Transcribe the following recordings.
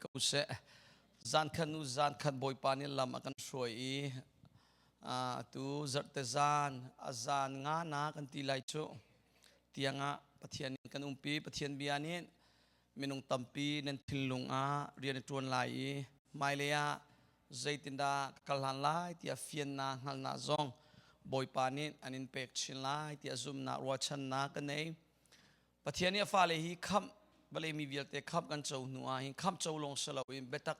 ko seh. Zan khat nu zan khat Bawipa nih lam a kan hruai i tu zarhte zan a zan nga na kan ti lai cu tiangah Pathian in kan umpi. Pathian bia nih minung tampi nan thinlung ah rian a ṭuan lai i hmailei ah zeitindah ka kal hlan lai tiah fiannak hngalhnak zong Bawipa nih an in pek chin lai tiah zumhnak ruahchannak ka nei. Pathian nih a fale hi khamh vawlei mi vialte khamh kan co hnu ah hin khamh co lawng si loin biatak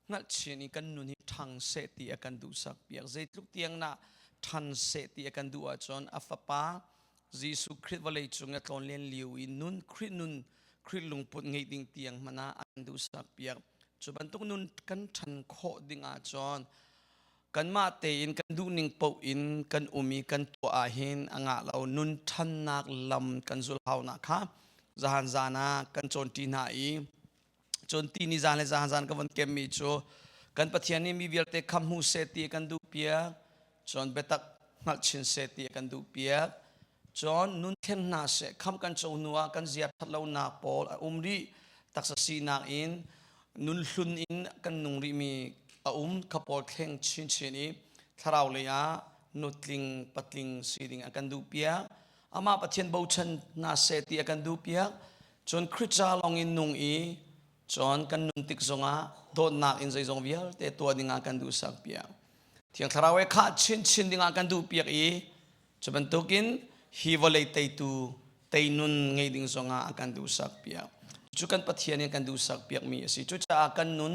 hngalh chin i kan nun hi ṭhang seh ti a kan duhsak piak. Zeitluk tiang nah ṭhan seh ti a kan duh ahcun a fapa Jesuh Khrih vawlei cung a tlawnlen lio i nun Khrih nun Khrih lungput ngeih ding tiang hmanh ah an duhsak piak. Cu bantuk nun kan ṭhan khawh ding ahcun kanmah tein kan duhning paoh in kan um i kan tuah ahhin a ngah lo. Nun ṭhannak lam kan zulh haunak kha zahan zan ah kan cawnṭi hna i cun ti ni zan le zahan zan ka von kemmi cu kan Pathian nih mi vialte khamh hmu seh ti a kan duh piak. Cun biatak hngalh chin seh ti a kan duh piak. Cun nun thleng hna seh khamh kan co hnu ah kan zia ṭhat lonak pawl a um rih. Taksa sinak in nun hlun in kan nung rihmi a um kha pawl thleng chinchin i thlarau lei ah nutling patling si ding a kan duh piak. Amah Pathian bochan hna seh ti a kan duh piak. Cun Khrih ca lawng in nung i cun kan nun tik zongah dawtnak in zeizong vialte tuah dingah kan duhsak piak. Thiang Thlarau he khah chinchin dingah kan duh piak i cu bantukin hi vawlei teitu teinun ngei ding zongah a kan duhsak piak. Cu kan Pathian in kan duhsak piakmi a si. Cucaah kan nun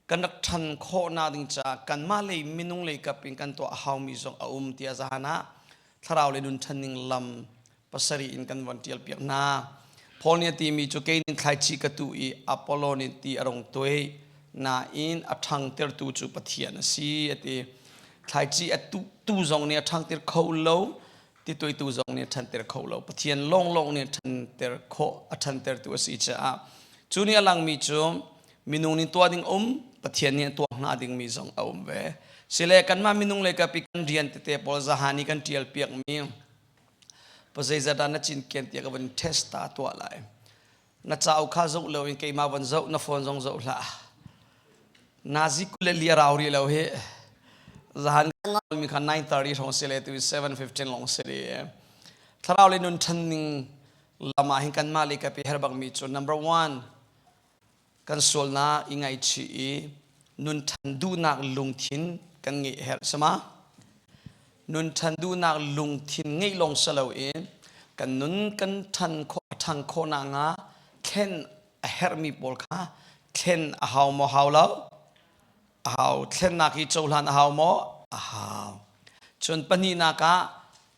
kan rak ṭhan khawhnak ding caah kanmah lei minung lei kap in kan tuah a haumi zong a um tiah zahan ah thlarau le nun ṭhan ning lam pasarih in kan von ṭial piak hna. Paul nih a timi cu kei nih thlaici ka tuh i Apollo nih ti a rung tuai nain a ṭhangtertu cu Pathian a si a ti. Thlaici a tuhtu zong nih a ṭhangter kho lo, ti tuaitu zong nih a ṭhanter kho lo. Pathian lawnglawng nih a ṭhanter khawh, a ṭhantertu a si caah cu nih a langmi cu minung nih tuah ding um, Pathian nih a tuah hnga dingmi zong a um ve. Sile kanmah minung le kapi kan rian tete pawl zahan i kan ṭial piakmi pazeizat dah na cinken tiah ka van test ta tuah lai. Na cauk kha zoh lo in keimah van zoh, na phone zong zoh hlah. Nazi kule li a rau rih lo hi. Zahan mi kha 9:30 hrawng si le tu 7:15 long si li. Thlarau le nun ṭhan ning lam ah hin kanmah le ka pi her bak mi cu number one kan sualnak i ngaihchih i nun ṭhan duhnak lungthin kan ngeih herh sama nun ṭhan duhnak lungthin ngeih lawng si loin kan nun kan ṭhan khawh a ṭhang khawh nakhnga thlen a herhmi pawl kha thlen a hau maw hau lo a hau thlennak hi cohlan a hau maw a hau cun pahnihnak ah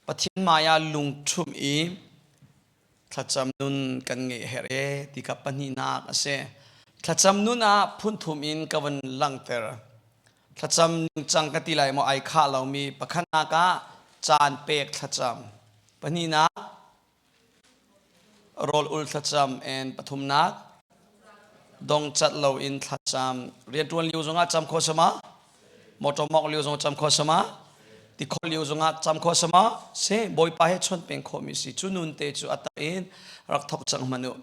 Pathian hmai ah lungṭhumh i Thlacam nun kan ngeih herh e ti kha pahnihnak a si. Thlacam nun ah phunthum in ka van langhter. Thlacam ningcang ka ti lai maw ai khah lomi pakhatnak ah caan pek thlacam. Pahnihnak rawl ul thlacam and pathumnak dongcat loin thlacam. Rianṭuan lio zongah cam kho sama? Motor mawk lio zong cam kho sama? Ti khol lio zongah cam kho sama? Si, Bawipa he chawnh peng khawhmi si. Cu nun te cu a tak in rak thok cang hmanh u.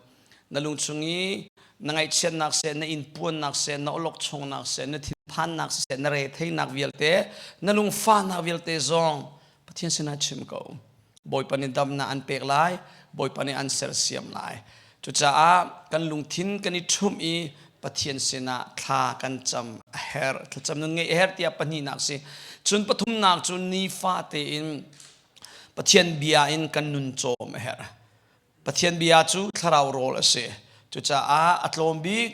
Na lung chung i na ngaihchiatnak seh, na inpuannak seh, na awlokchongnak seh, na thinphannak seh, na retheinak vialte, na lungfahnak vialte zong Pathian sinah chim ko. Bawipa nih damnak an pek lai, Bawipa nih an sersiam lai. Cucaah kan lungthin kan i ṭhumh i Pathian sinah thla kan cam a herh. Thlacam nun ngeih a herh tiah pahnihnak si. Cun pathumnak cu nifa tein Pathian bia in kan nun cawm a herh. Pathian bia cu thlarau rawl a si. Cucaah a tlawm bik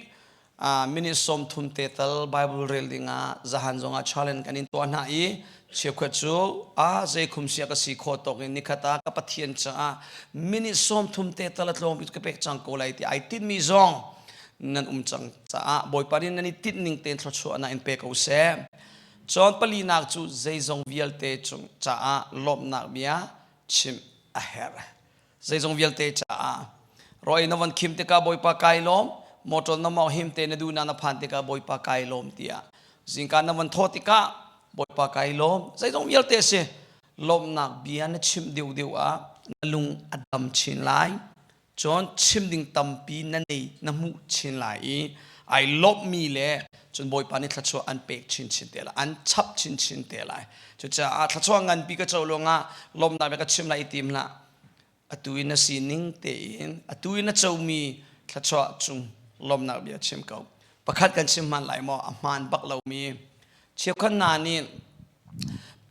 minute 30 te tal Bible rel dingah zahan zongah challenge kan in tuah hna i cheukhat cu a zei khum sia ka si kho tawk in nikhat ah ka Pathian caah minute 30 te tal a tlawm bik ka pek cang ko lai ti ai tinhmi zong nan um cang caah Bawipa nih nan i tinh ning tein thluachuahnak in pe ko seh. Cun palinak cu zeizong vialte cung caah lawmhnak bia chimh a herh. Zeizong vialte caah roi na von khim tikah Bawipa kai lawm, motor na mawng him te na duh na na phan tikah Bawipa kai lawm tiah zingka na von thawh tikah Bawipa kai lawm. Zeizong vialte si lawmhnak bia na chim deuhdeuh ah na lung a dam chin lai. Cun chim ding tampi na nei na hmuh chin lai i Ai lawmhmi le cun Bawipa nih thluachuah an pek chinchin te lai, an chap chinchin te lai. Cucaah thluachuah nganpi ka co lawngah lawmhnak bia ka chim lai i tim hlah. Atu i na sining tein atu i na comi thluachuah cung lawmhnak bia chim ko. Pakhat kan chim hman lai maw? A hmaan bak lomi cheukhat hna nih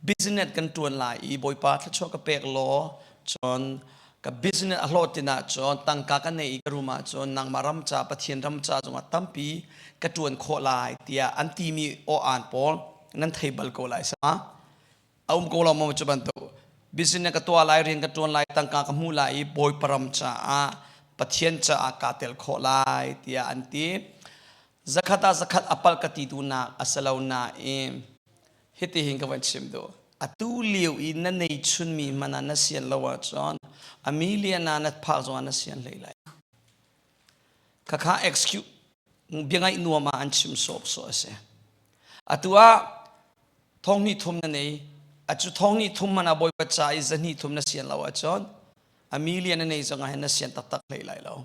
business kan ṭuan lai i Bawipa thluachuah ka pek law cun ka business a hlawhtlin ahcun tangka ka neih i ka rum ahcun nangmah ram ca Pathian ram ca zongah tampi ka ṭuan khawh lai tiah an timi aw-aan pawl nan thei bal ko lai sa. A um ko lo maw cu bantuk business ka tuah lai rian ka ṭuan lai tangka ka hmuh lai i Bawipa ram caah Pathian caah kaa tel khawh lai tiah an ti. Zakhat ah zakhat a palh ka ti duhnak a si lo nain hitihin ka van chim duh. Atu lio i na nei chunmi hmanh ah na sian lo ahcun a million ah na phak zongah na sian hlei lai. Khakha excuse biangaih nuam ah an chim sawp sawh a si. Atu ah thong hnih thum na nei acu thong hnih thum hmanh ah Bawipa ca i zahnih thum na sian lo ahcun a million na nei zongah hin na sian taktak hlei lai lo.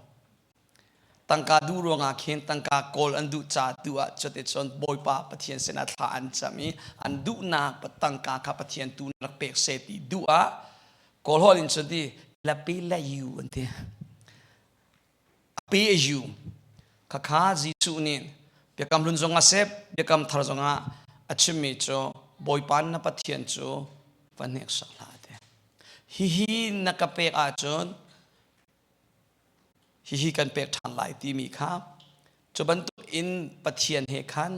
Tangka duh ruangah khin tangka kawl an duh ca tu ah cuticun Bawipa Pathian sinah thla an cam i an duhnak tangka kha Pathian tu rak pek seh ti duh ah Kawl holh in cun ti la pe la yu an ti. A pe a yu. Khakha Jesuh nih biakam hlun zongah seh biakam thar zongah a chimmi cu Bawipa na Pathian cu va hneksak hlah ti. Hihi na ka pek ahcun hihi kan pek ṭhan lai timi kha cu bantuk in Pathian he khan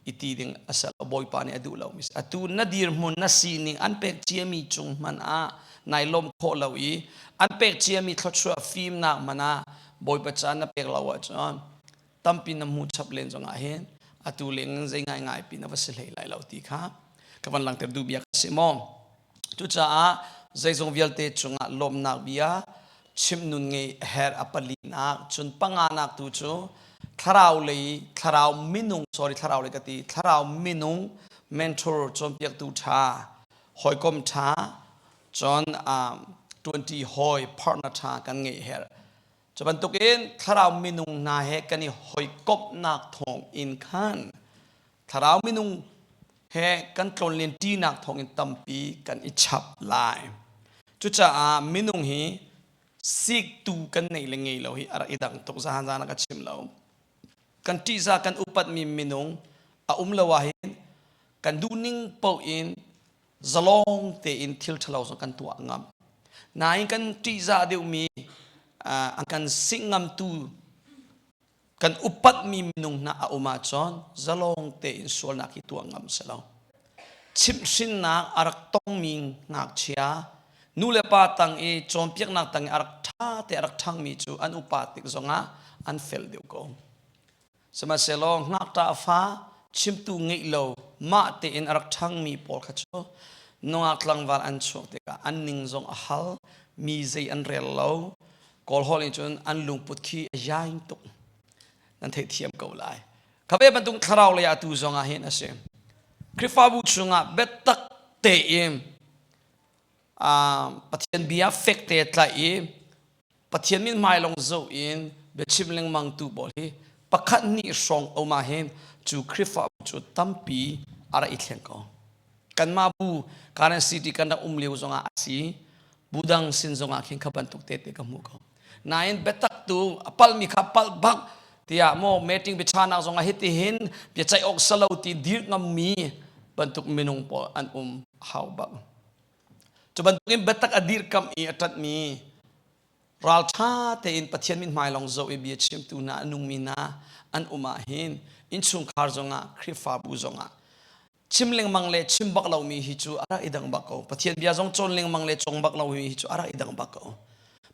i ti ding a si lo Bawipa nih a duh lomi si. Atu na dirhmun na sining an pek ciami cung hmanh ah nai lawm khawh lo i an pek ciami thluachuah fimnak hmanh ah Bawipa ca na pek lo ahcun tampi na hmuh chap len zongah hin atu leng in zei ngaingai pi na va si hlei lai lo ti kha ka van langhter duh bia ka si maw Cucaah zeizong vialte cungah lawmhnak bia chimh nun ngei a herh a palinak cun panganak tu cu thlarau lei thlarau minung sorry thlarau lei ka ti thlarau minung mentor cawnpiaktu ṭha hawikom ṭha cun ṭuanṭi hawi partner ṭha kan ngeih herh cu bantukin thlarau minung hna he kan i hawikomhnak thawng in khan Thlarau minung he kan tlawnlen ṭinak thawngin tampi kan i chap lai. Cucaah minung hi siktu kan neih le ngei lo hi a rak i dang tuk zahan zan ah ka chim lo. Kan ṭihzah kan upatmi minung a um lo ahhin kan duhning paoh in zalong tein thil ṭhalo zong kan tuah ngam. Nain kan ṭihzah deuhmi an kan sik ngamtu Kan upatmi minung hna a um ahcun zalong tein sualnak hi tuah ngam si lo. Chimhhrinnak a rak tongmi ngakchia nu le pa tang i cawnpiaknak tang i a rak ṭha te a rak ṭhangmi cu an upa tik zongah an fel deuh ko. Sihmanhsehlaw ngakṭah fa chimtu ngeih lo mah tein a rak ṭhangmi pawl kha cu nungak tlangval an chuak tikah an ning zong a hal mi zei an rel lo Kawl holh in cun an lungput khi a yaing tuk. Nan theihthiam ko lai. Kha ve bantuk thlarau lei ah tu zong ah hin a si. Khrihfabu chungah biatak tein Pathian bia fek te tlaih i Pathian min hmai lawng zoh in biachim lengmang tu pawl hi pakhat hnih hrawng um ah hin cu Khrihfabu cu tampi a rak i thleng ko. Kanmah bu Karen City kan rak um lio zongah a si. Bu dang sin zongah khin kha bantuk te te ka hmu ko. Nain biatak tu a palmi kha palh bak tiah maw meeting biachanak zongah hitihin biaceih awk salo ti dir ngammi bantuk minung pawl an um hau bak. Cu bantukin biatak a dirkamh i a ṭanhmi ralṭha tein Pathian mithmai lawng zoh i bia chimtu hna a nungmi hna an um ahhin innchungkhar zongah Khrihfabu zongah chim lengmang le chim bak lomi hi cu a rak i dang bak ko. Pathian bia zong cawn lengmang le cawng bak lomi hi cu a rak i dang bak ko.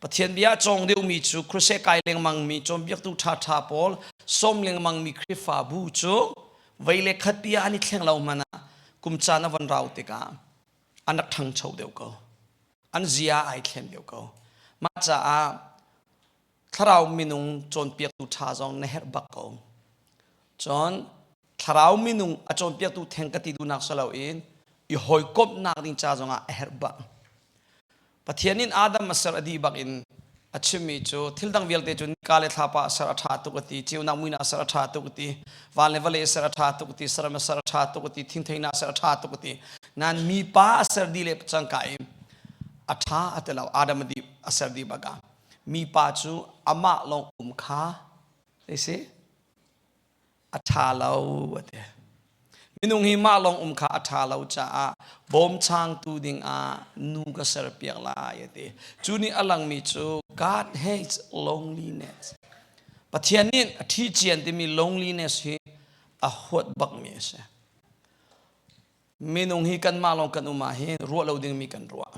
Pathian bia cawng deuhmi cu crusade kai lengmang mi cawnpiaktu ṭhaṭha pawl sawm lengmang mi Khrihfabu cu vei le khat bia an i thleng lo hmanh ah kum caan a von rau tikah an rak ṭhangcho deuh ko. An zia ai thlen deuh ko. Mah caah thlarau minung cawnpiaktu ṭha zong na herh bak ko. Cun thlarau minung a cawnpiaktu theng ka ti duhnak si loin i hawikomhnak ding ca zongah a herh bak. Pathian in Adam a ser a dih bak in A chimmi cu thil dang vialte cu nika le thlapa a ser a ṭha tuk a ti, ceunak muihnak a ser a ṭha tuk a ti, van le vawlei a ser a ṭha tuk a ti, saram a ser a ṭha tuk a ti, thingtheinak a ser a ṭha tuk a ti. Nain mipa a ser dih le cangka in a ṭha a ti lo. Adam a dih a ser dih bak ah mipa cu amah lawng um kha zei si a ṭha lo a ti. Minung hi mah lawng um kha a ṭha lo caah bawmchangtu dingah nu ka serpiak lai a ti. Cu nih a langmi cu God hates loneliness. Pathian nih a ṭhi cian timi loneliness hi a huat bakmi a si. Minung hi kanmah lawng kan um ah hin ruah lo dingmi kan ruah.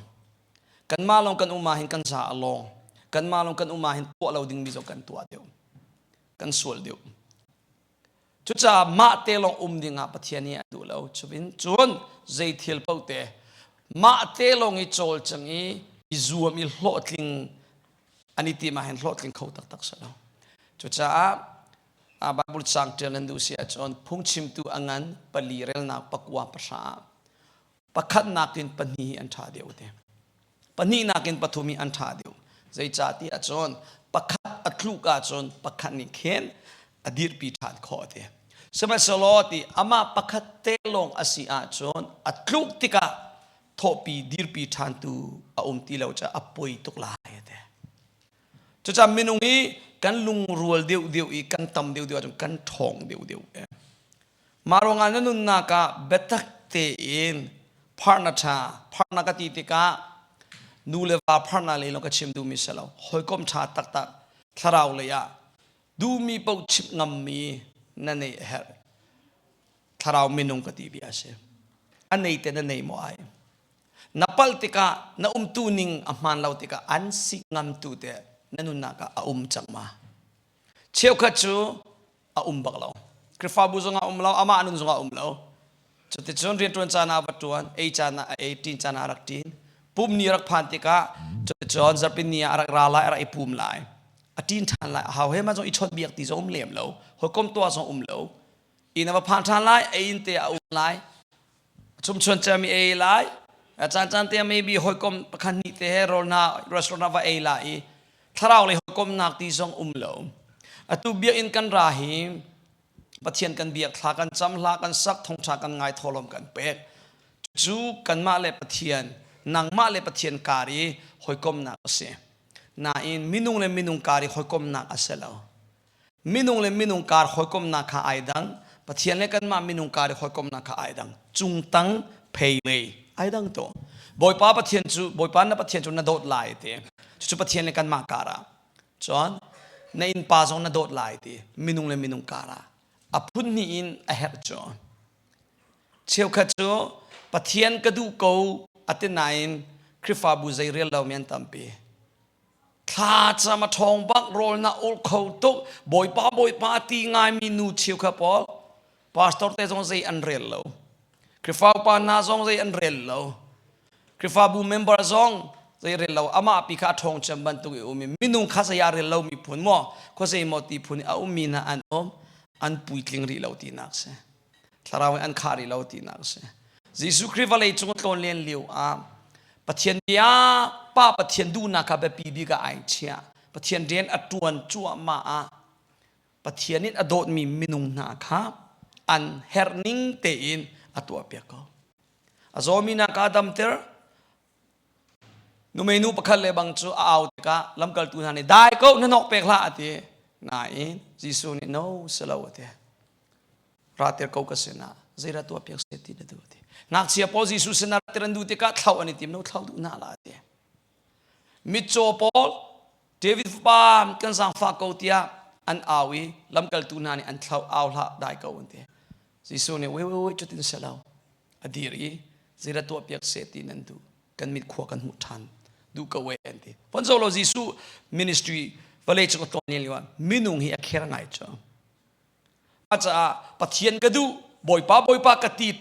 Kanmah lawng kan um ah hin kan za a lawng. Kanmah lawng kan um ah hin tuah lo dingmi zong kan tuah deuh. Kan sual deuh. Cucaah mah te lawng um dingah Pathian nih a duh lo. Cubin cun zei thil paoh te mah te lawng i cawlcang i i zuam i hlawhtling an i tim ah hin hlawhtling kho taktak si lo. Cucaah a Bible caang ṭial nan duh si ahcun phungchimtu a ngan pali relnak pakua pahra ah pakhat nakin pahnih hi an ṭha deuh te. Pahnih nakin pathum hi an ṭha deuh. Zeicahtiah ahcun pakhat a tluk ahcun pakhat nih khin a dirpi ṭhan khawh te. Sihmanhsehlaw ti amah pakhat te lawng a si ahcun a tluk tikah thawhpi dirpi ṭhantu a um ti lo caah a poi tuk lai te. Cucaah minung hi kan lungrual deuhdeuh i kan tam deuhdeuh ahcun kan ṭhawng deuhdeuh. Mah ruangah na nunnak ah biatak tein partner ṭha, partner ka ti tikah nu le va partner lei lawng ka chim duhmi si lo. Hawikom ṭha taktak thlarau lei ah duhmi paoh chimh ngammi na neih a herh. Thlarau minung ka ti bia a si. A nei te na nei maw ai? Na palh tikah na umtu ning a hmaan lo tikah an sik ngamtu te na nunnak ah a um cang ma? Cheukhat cu a um bak lo. Khrihfabu zongah um lo, amah nun zongah um lo. Cuticun rianṭuan caan ah va ṭuan, ei caan ah a ei, ṭin caan ah a rak ṭin. Pum ni rak phan tikah cuticun zarhpi ni ah a rak ra lai, a rak i pum lai. A ṭin ṭhan lai. A hau he ma zong i chawnh biak ti zong um lem lo. Hawikom tuah zong um lo. Inn a va phan ṭhan lai, ei in te a um lai. Chumchuan cemi ei lai. Caan caan te maybe hawikom pakhat hnih te he rawl hna restaurant ah va ei la i thlarau lei hawikomnak ti zong um lo. Atu biakinn kan ra hi Pathian kan biak thla kan cam hla kan sak thongtha kan ngai tholom kan pek. Cu kanmah le Pathian nangmah le Pathian kar i hawikomnak a si. Nain minung le minung kar i hawikomnak a si lo. Minung le minung kar hawikomnak kha ai dang. Pathian le kanmah minung kar i hawikomnak kha ai dang. Cungtang phei lei ai dang to. Bawipa Pathian cu Bawipa na Pathian cu na dawt lai ti. Cucu Pathian le kanmah kar ah. Cun na innpa zong na dawt lai ti. Minung le minung kar ah. A phun hnih in a herh cu. Cheukhat cu Pathian ka duh ko a ti nain Khrihfabu zei rel lomi an tampi. Thlacam a ṭhawng bak rawl na ul kho tuk bawipa bawipa ti ngaimi nu cheukhat pawl pastor te zong zei an rel lo Khrihfa upa hna zong zei an rel lo Khrihfabu member zong zei rel lo amah pi kha a ṭhawng cem bantuk i um i minung kha zei ah rel lomi phun maw khuazei maw ti phun i a ummi hna an um an puitling rih lo tinak si thlarau in an khah rih lo tinak a si Jesuh Khrih vawlei cung a tlawn len lio ah Pathian bia Pa Pathian duhnak kha biapi bik ah ai chiah Pathian rian a ṭuan cuahmah ah Pathian in a dawtmi minung hna kha an herh ning tein a tuahpiak ko a zawmi hna kha a damter Numeinu pakhat le bang cu a au tikah lamkaltu hna nih dai ko na nok pek hlah a ti. Nain Jesuh nih no si lo a ti. Ratir ko ka sinah zeidah tuah piak se ti na duh a ti. Ngakchia pawl Jesuh sinah ratir an duh tikah thlau an i tim no thlau duh hna lah a ti. Mitcaw pawl David fapa kan zaangfah ko tiah an au i lamkaltu hna nih an thlau au hlah dai ko an ti. Jesuh nih wei wei wei cutin si lo a dir i zeidah tuah piak seh ti nan duh kan mit khua kan hmuh ṭhan duh ko e an ti fon zo lo Jesuh ministry vawlei cung a tlawn lio ah minung hi a kher ngai cu a caah Pathian ka duh Bawipa Bawipa ka ti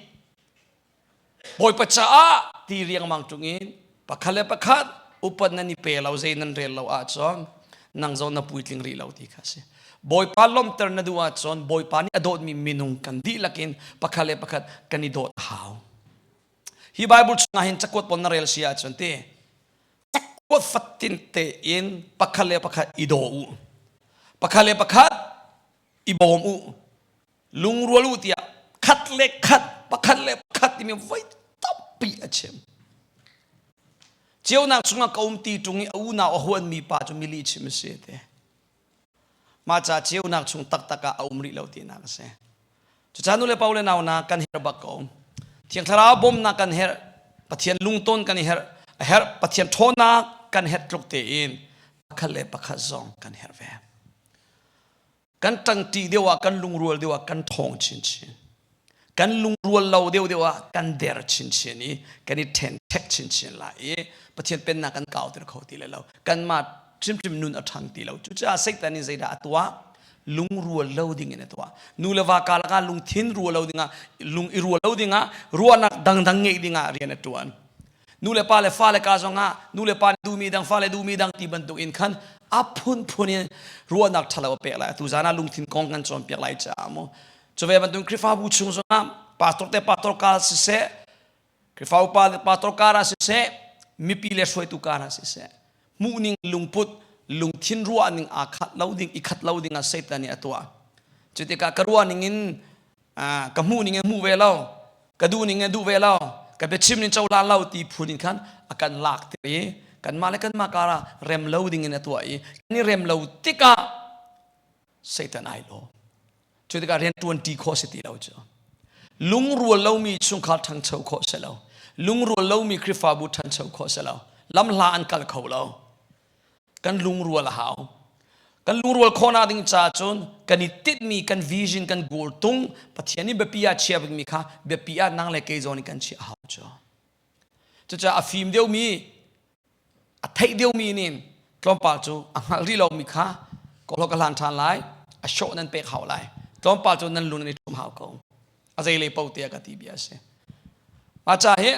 Bawipa caah ti riangmang ṭung in pakhat le pakhat upat nan i pe lo zei nan rel lo ahcun nang zong na puitling rih lo ti kha si. Bawipa lawmhter na duh ahcun Bawipa nih a dawtmi minung kan dihlak in pakhat le pakhat kan i dawt a hau. Hi Bible chungah hin cakuat pawl na rel si ahcun ti. Kuat fatin tein pakhat le pakhat i daw u. Pakhat le pakhat i bawm u. Lungrual u tiah khat le khat, pakhat le pakhat timi voi tampi a chim. Ceunak chungah ka um ti ṭung i a unau a huanmi pa cu mili chim a si te. Mah ca ceunak chung taktak ah a um rih lo tinak a si. Cucaah nu le pa le nau na kan herh bak ko. Thiang Thlarau bawmnak kan herh, Pathian lungton kan i herh, a herh Pathian ṭhawnnak kan herh tluk tein pakhat le pakhat zong kan herh ve. Kan ṭangṭi deuh ah kan lungrual deuh ah kan ṭhawng chinchin. Kan lungrual lo deuh deuh ah kan der chinchin i kan i ṭhenṭhek chinchin lai i Pathian pennak kan kauter kho ti lai lo. Kanmah hrimhrim nun a ṭhang ti lo. Cucaah Satan nih zeidah a tuah? Lungrual lo ding in a tuah. Nu le va karlak ah lungthin rual lo dingah, lung i rual lo dingah, ruahnak dangdang ngeih dingah rian a ṭuan. Nu le pa le fale ka zongah nu le pa nih duhmi dang fale duhmi dang ti bantuk in khan a phunphun in ruahnak ṭhalo a pek lai. Tu zan ah lungthin kong kan cawnpiak lai caah mu. Cu ve bantuk Khrihfabu chung zongah pastor te pastor kar siseh, Khrihfa upa le pastor kar ah siseh, mipi le hruaitu kar ah siseh, hmuhning lungput, lungthin ruahning aa khat lo ding, i khat lo ding ah Satan nih a tuah. Cu tikah ka ruahning in ka hmuhning in hmuh ve lo, ka duhning in duh ve lo, ka biachim ning cohlan lo ti phun in khan a kan lak ter i kanmah le kanmah kar ah rem lo ding in a tuah i kan i rem lo tikah Satan ai lawm. Cu tikah rian ṭuanṭi khawh si ti lo cu. Lungrual lomi chungkhar ṭhangcho khawh si lo. Lungrual lomi Khrihfabu ṭhancho khawh si lo. Lamhla an kal kho lo. Kan lungrual a hau. Kan lungrual khawhnak ding caah cun kan i tinhmi kan vision kan goal tung Pathian nih biapi ah chia bikmi kha biapi ah nang le kei zawn in kan chiah a hau cu. Cucaah a fim deuhmi a theih deuhmi nih tlawmpal cu a hngalh rih lomi kha kawlhaw ka hlan ṭhan lai a shawh nan pek hau lai tlawmpal cu nan lung nan i ṭhum hau ko a zei lei paoh tiah ka ti bia a si mah ca hi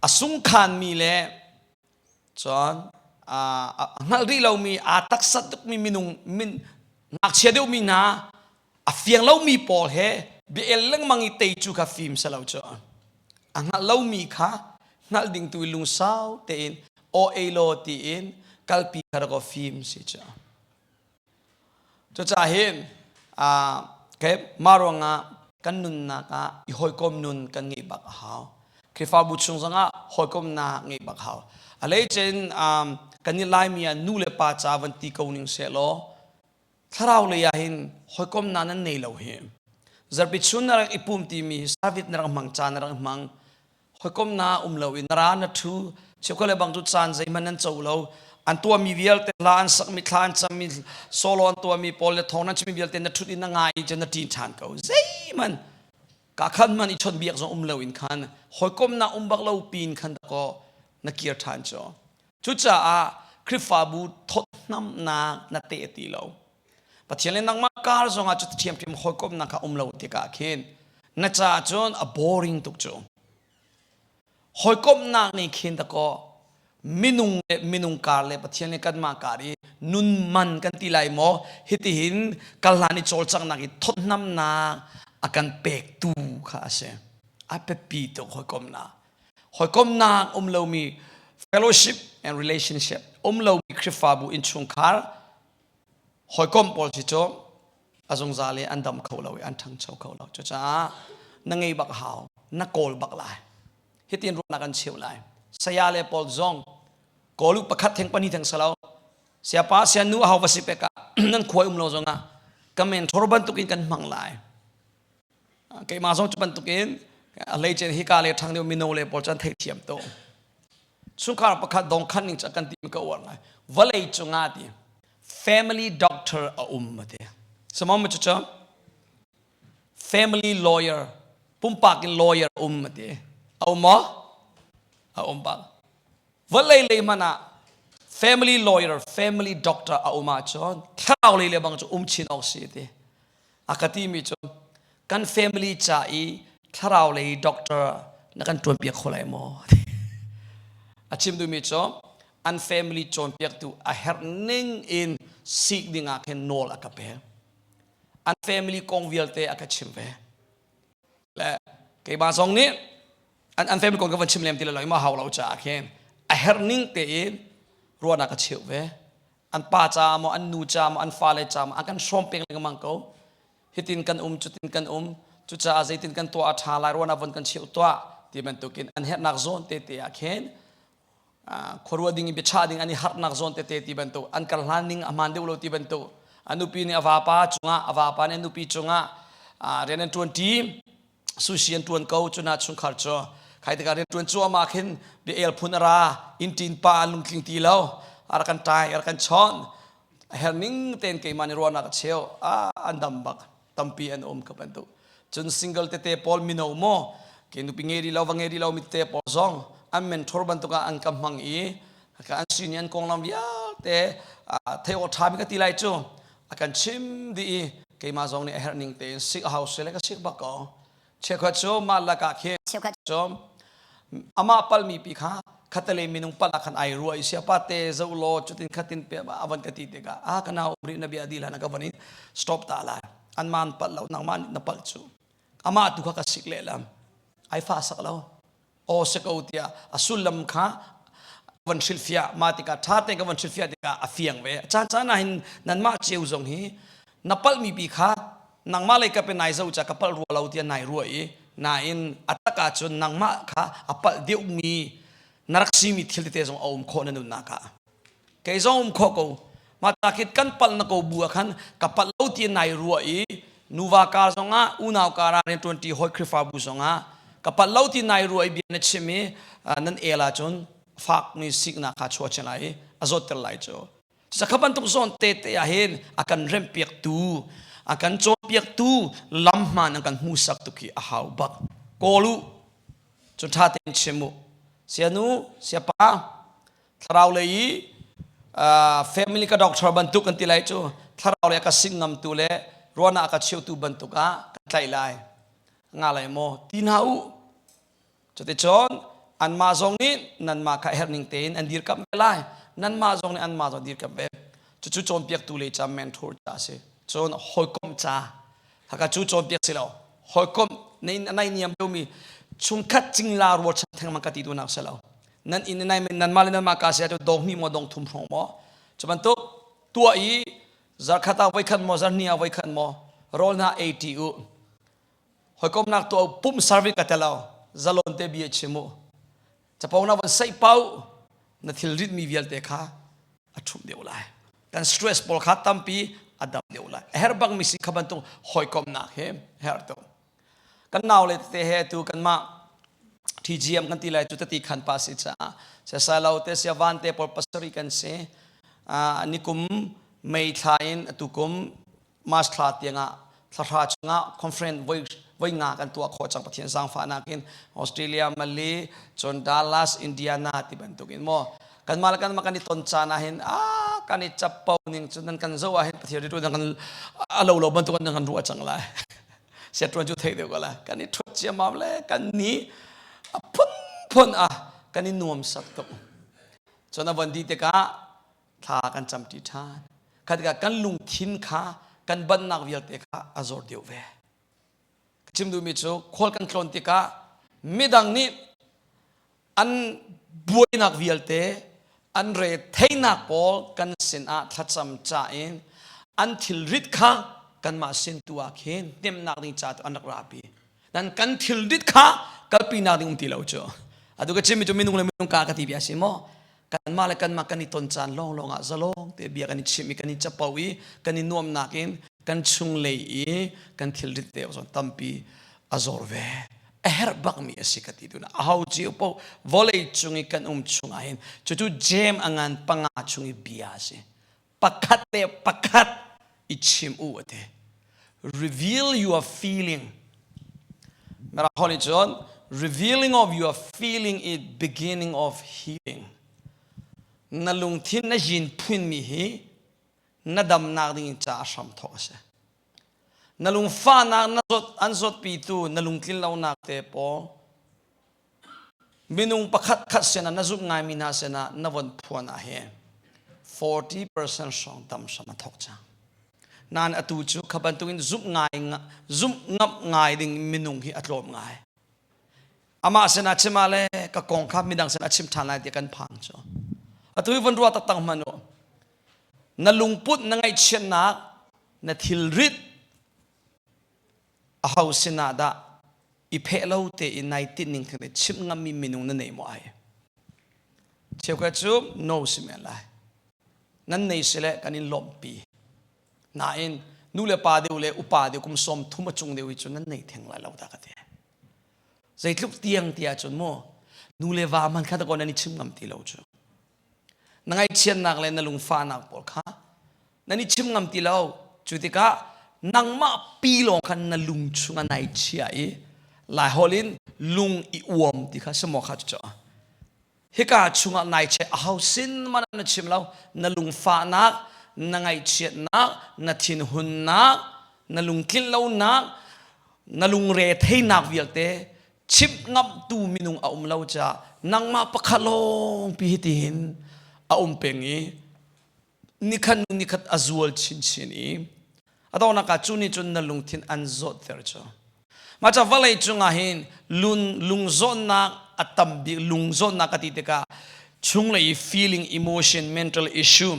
a sungkhanmi le cun a hngalh rih lomi aa taksat tukmi minung min ngakchia deuhmi hna a fiang lomi pawl he bia el lengmang i tei cu kha fim si lo cu a hngalh lomi kha hngalh ding tu i lungsau tein aw ei law tiin kalpi kha rak fim si cu cucaah hin okay, mah ruangah kan nunnak ah i hawikom nun kan ngeih bak a hau Khrihfabu chung zongah hawikomnak ngeih bak hau a leicin kan i Laimi ah nu le pa ca van ti ko ning sehlaw Thlarau lei ah hin hawikomnak nan nei lo hi. Zarpi chun na rak i pum timi savit na rak hmang caan na rak hmang. Hawikomnak um lo in na ra na thu cheukhat le bang cu caan zeihmanh nan co lo. An tuahmi vialte hla an sakmi thla an cammi solo an tuahmi pawl le thawng nan chimmi vialte na thut in na ngai i cun na ṭin ṭhan ko. Zeihmanh ka khan man i chawnh biak zong um lo in khan hawikomnak um bak lo pin khan dakaw na kir ṭhan cu. Cucaah Khrihfabu thawtnamnak na teh ti lo. Pathian le nangmah kar zongah cu ṭhiamṭhiam hawikomhnak kha um lo tikah khin na caah cun a boring tuk cu. Hawikomhnak nih khin dakaw minung le minung kar le Pathian le kanmah kar i nun man kan ti lai maw hitihin kal hlan i cawlcanghnak i thawtnamnak a kan pektu kha a si. A biapi tuk hawikomhnak. Hawikomhnak um lomi fellowship and relationship um lomi Khrihfabu innchungkhar hawikom pawl si cu a zungzal i an dam kho lo i an ṭhangcho kho lo. Cucaah na ngei bak hau, na kawl bak lai. Hitin ruahnak an cheuh lai. Saya le pawl zong kawl u pakhat theng pahnih theng salo. Siapa sianu a hau va si pek ah nan khuai um lo zongah ka mentor bantukin kan hmang lai. Keimah zong cu bantukin a hleice hika le ṭhang deuh mino le pawl cu an theihthiam tuk. Chungkhar pakhat dongkhan ning cu kan ti ka uar ngai. Vawlei cungah ti family doctor a um a ti. Samom cu cu family lawyer pumpak in lawyer um a ti. A um maw? A um bal. Vawlei lei hmanh ah family lawyer, family doctor a um ahcun thlarau lei le bang cu um chin awk si ti. A ka timi cu kan family ca i thlarau lei doctor na kan ṭuanpiak kho lai maw? A chim duhmi cu an family cawnpiaktu a herh ning in sik ding ah khin nawl a ka pek. An family kong vialte a ka chim ve. Le keimah zong nih an family kong ka van chim lem ti lo ma hau lo caah khin. A herh ning tein ruahnak a cheuh ve. An pa caah maw, an nu caah maw, an fale caah maw, an kan hrawm peng lengmang ko. Hitin kan um, cutin kan um, cucaah zeitin kan tuah a ṭha lai ruahnak von kan cheuh tuah ti bantukin an herhnak zawn tete ah khin khuaruah ding i biachah ding an i harhnak zawn tete ti bantuk an kal hlan ning a hmaan deuh lo ti bantuk a nupi nih a vapa cungah a vapa nih a nupi cungah rian an ṭuan ṭi sushi an ṭuan ko cuna chungkhar cu khai tikah rian ṭuan cuahmah khin bia el phun a ra inn ṭin pa an lungtling ti lo a rak kan ṭai a rak kan chawnh a herh ning tein keimah nih ruahnak a cheu an dam bak tampi an um ka bantuk cun single tete pawl mino maw ke nupi ngei rih lo va ngei rih lo mi tete pawl zong an mentor bantuk ah an ka hmang i ka an sini an konglam vialte thei awk ṭha mi ka ti lai cu a kan chim dih i keimah zong nih a herh ning tein sik a hau sile ka sik bak ko cheukhat cu mah lakah khin cu amah palmi pi kha khattelei minung pal ah khan ai ruah i siapa te zo law cutin khatin pe avan ka ti tikah a kana um rih na bia di hlan ka van in stop ta lai an man pal lo nangmah nih na pal cu amah tu kha ka sik lehlam ai fa sak lo aw si ko tiah a sullam kha van hrilhfiah mah tikah ṭha tein ka van hrilhfiah tikah a fiang ve caan caan ah hin nanmah ceu zong hi na palhmi pi kha nangmah lei kap in nai zo ca ka palh rua lo tiah nai ruah i nain a tak ahcun nangmah kha a palh deuhmi na rak simi thil tete zong a um khawh na nunnak ah Kei zong um kho ko. Mah takit kan palh na ko bu ah khan ka palh lo ti nai ruah i nuva kar zongah unau kar ah rianṭuanṭi hawi Khrihfabu zongah ka palh lo ti nai ruah i bia na chim i nan el ahcun fakmi siknak kha chuah chin lai i a zawtter lai cu. Cucaah bantuk zawn te te ah hin a kan remhpiaktu, a kan cawnpiaktu lam hmaan an kan hmuhsak tuk hi a hau bak. Kawl u, cu ṭha tein chim u. Sianu, siapa, thlarau lei i family ka doctor bantuk kan ti lai cu thlarau lei ka sing ngamtu le ruahnak ka cheutu bantuk ah kan tlaih lai nga lai maw ti hna u cuticun anmah zong nih nanmah kha herh ning tein an dirkamh ve lai nanmah zong nih anmah zong dirkamh ve cucu cawnpiaktu lei ca mentor ca a si cun hawikom ca haka cu cawnpiak si lo hawikom nai niam deuhmi chungkhat cingla rualchan thengmang ka ti duhnak si lo Nan inn nai nanmah le nanmah ka si ahcun dong hnih maw dong thum hrawng maw cu bantuk tuah i zarkhat ah voikhat maw zarhnih ah voikhat maw rawl hna ei ṭi u hawikomnak tuah u pumh service ka tel zalon te bia chim u capo na von saih pau na thil ritmi vialte kha a ṭhumh deuh lai kan stress pawl kha tampi a dam deuh lai a herh bangmi si kha bantuk hawikomnak he herh tuk Kan naule tete he tu kanmah TGM kan ti lai cu tati khan pa si caah siasai te sia van te pawl pasarih kan si. Nikum May thla in atu kum March thla tiangah thlahra chungah conference voi voi nga kan tuah khawh cang Pathian zaangfahnak in Australia, Malay, cun Dallas, Indiana ti bantuk in maw kanmah le kanmah kan i ton caan ah hin a kan i capo ning cu nan kan zoh ah hin Pathian ritu nan kan a lo lo bantuk nan kan ruah cang lai siatruan cu theih deuh ko la kan i ṭhut ciammam le kan ni a phunphun ah kan i nuam sak tuk cun a von dih tikah thla kan camṭi ṭhan kha tikah kan lungthin kha kan bannak vialte kha a zor deuh ve ka chim duhmi cu khual kan tlawn tikah midang nih an buainak vialte an re theinak pawl kan sinah thlacam ca in an thilrit kha kanmah sin tu ah khin hnemhnak ding ca tu an rak rapi nan kan thilrit kha kalpinak ding um ti lo cu atu ka chimmi cu minung le minung ka ka ti bia si maw kanmah le kanmah kan i ton caan lawnglawng ah zalong te bia kan i chim i kan i capo i kan i nuamnak in kan chunglei i kan thilrit te zong tampi a zor ve a herh bakmi a si ka ti tuna a ho cio po vawlei cung i kan um chungah hin cucu jem a ngan panga chung i bia a si pakhat le pakhat i chim u ate reveal your feeling Mirang nih cun revealing of your feeling is beginning of healing na lungthin na yin phuinmi hi na damnak ding ca a hram thawk a si Na lungfahnak na zawt an zawtpitu na lungtlin lonak te pawl minung pakhat khat sinah na zumh ngaimi hna sinah na von phuan ah hin 40% hrawng tam hram a thawk cang. Nain atu cu kha bantukin zumh ngai zumh ngamh ngai ding minung hi a tlawm ngai. Amah sinah chim ah le ka kong kha midang sinah chim ṭhan lai ti kan phang cu. Atu hi von ruah taktak hmanh u. Na lungput na ngaihchiatnak na thilrit aho sinah dah i pheh lo tein nai tinh ning theng te chimh ngammi minung na nei maw ai? Cheukhat cu no si men lai. Nan nei si le kan in lawmhpi. Nain nu le pa deuh le upa deuh kum 30 a cung deuh hi cu nan nei theng lai lo dah ka ti. Zeitluk tiang ti ahcun mu nu le va hmanh kha dakaw nan i chim ngam ti lo cu. Na ngaihchiatnak le na lungfahnak pawl kha nan i chim ngam ti lo. Cu tikah nangmah pi lawng khan na lung chungah nai chia i Laiholh in lung i uam ti kha si maw kha cu hika chungah nai che aho sin man na chim lo na lungfahnak na ngaihchiatnak na thinhunnak na lungtlin lonak na lungre theinak vialte chimh ngamtu minung a um lo caah nangmah pakhat lawng pi hitihin a um peng i nikhat hnu nikhat a zual chinchin i a donghnak ah cu nih cun na lungthin an zawtter cu mah ca vawlei cungah hin lung lungzawtnak a tam bik lungzawtnak ka ti tikah chunglei feeling emotion mental issue